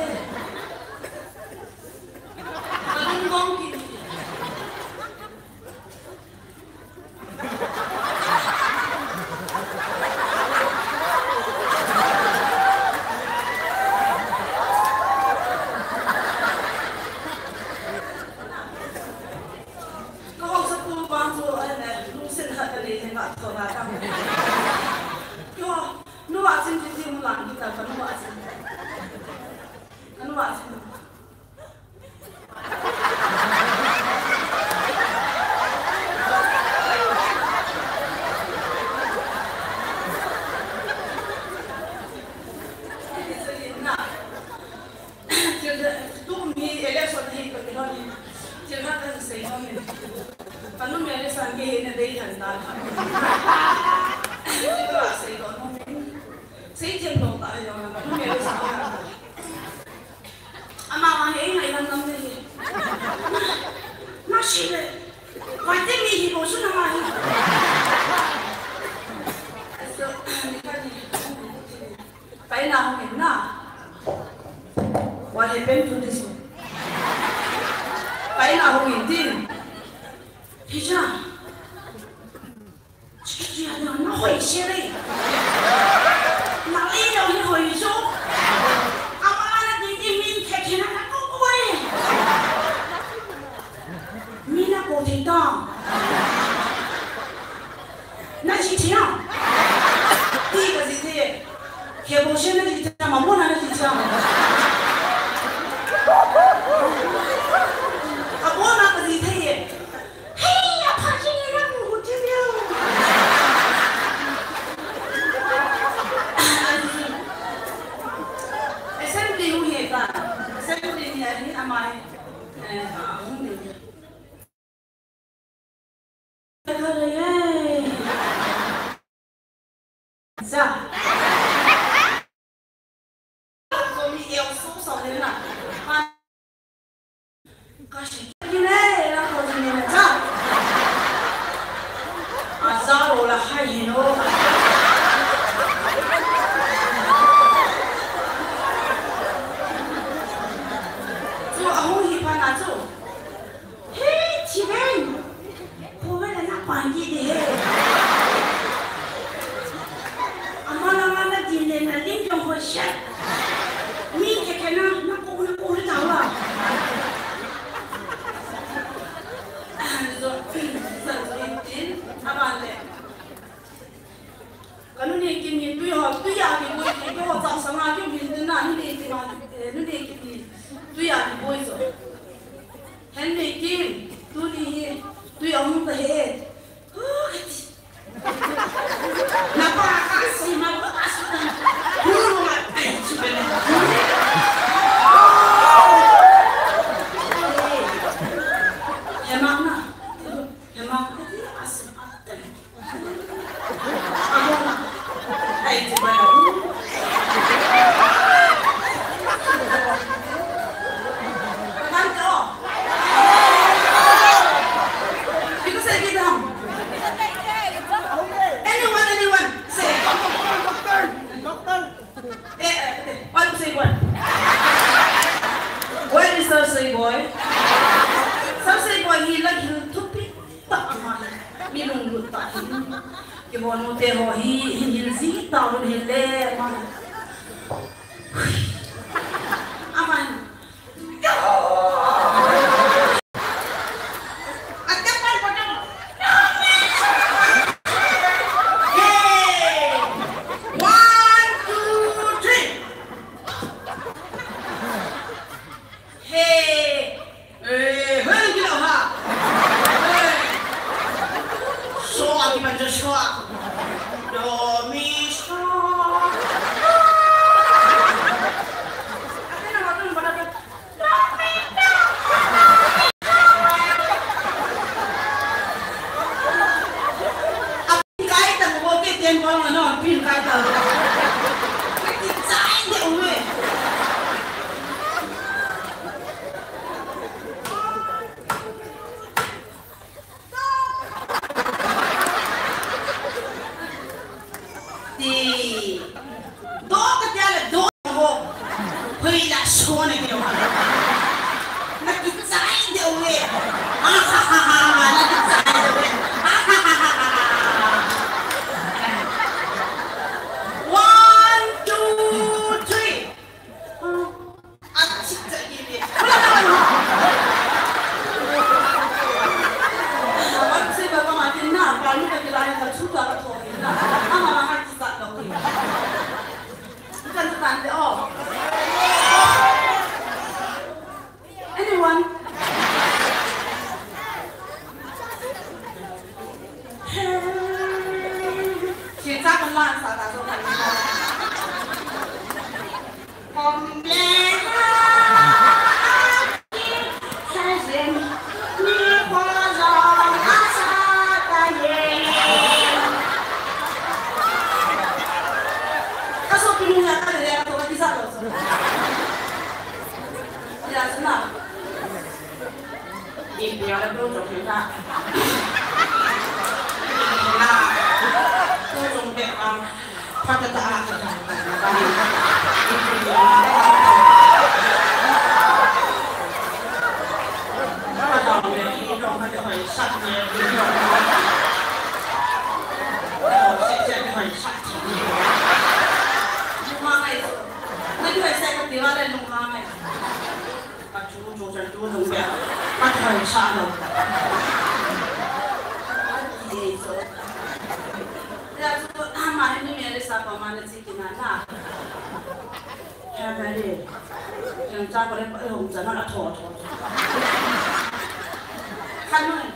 Kalungdon kit. Kahaosapu vang chu, eh, lungset khat kanei le nga thona tang. Keiho, nu a chin chin chin lang kita, kanu a chin. Kanu a chin. Tum hi election hi ka kilo ni. Chilha ka sei nom ni. Kanu me le sang ke na dei han ta. Chilha sei nom ni. Sei chen dong ta yo na. Kanu me le sang ka. Ama ma he ngai lam lam ni. Na shi le. Vai te mi hi bo su na ma hi. So, ni ka ni. Paina hung in na. What happened to this one? Paina hung in tin. Teacher. Teacher, na, na hoi se le. Na le na hoi so. Ama na tin tin min ke ke na na ko ko e. Min na ko te ta. Na ji thei a? Ti ka ji thei e. He bo she na ji thei a, ma bo na na ji thei a. A bo na ka ji thei e. Hei, a pha ji ni na bu hu thei e. Assembly hu he ta. Assembly ni a ni a mai. Eh, hu ni. Sa. Komi eu su sa le na. Ka shi. Ni ne, la ko ni ne sa. A sa lo la hai ni no. Chu a hung hi pa na chu. Hei, Chiben! Ko ve la na pan ji de he. Ama la ma na din le na lim jong ho sha. Mi ke ke na, na ko na ko na wa. Zo, zo, zo, din, aban le. Kanu Neikim hi tui ho, tui a kiboi, keiho chang sanga kium hin tin na, Nu Neikim a, eh, Nu Neikim hi tui a kiboi jo. Hen Neikim, tuni hi tui a hung ta he. Hu, kati. Na pa ka si ma pa ka su ta. Hu, ma, ai, chu be na. He ma na. He ma, kati a su a ta. Sei boy. Sa sei boy hi la hil thupi ta ama. Mi lunglut ta hi. Kihonu te ho hi hin hil ji ta lun hil le ma. Ama. Hey! One, two, three. Hey! Eh, hey, kila ha. Hey. So, aki panjo so. Do, mi, so. Ti. Do katia le do ho. Hoi la so ne kilo. Na kichai de we. Ha ha ha ha. Na kichai de we. Ha ha ha ha ha. One, two, three. Anyone? Ka chu chu chan chu nung bia. Ka thoi sa lo. Ka ti ei so. Ya chu ama hin ni me le sa pa ma na chi ki na na. Ha na le. Yang cha ko le pa hong cha na tho tho. Khan noi.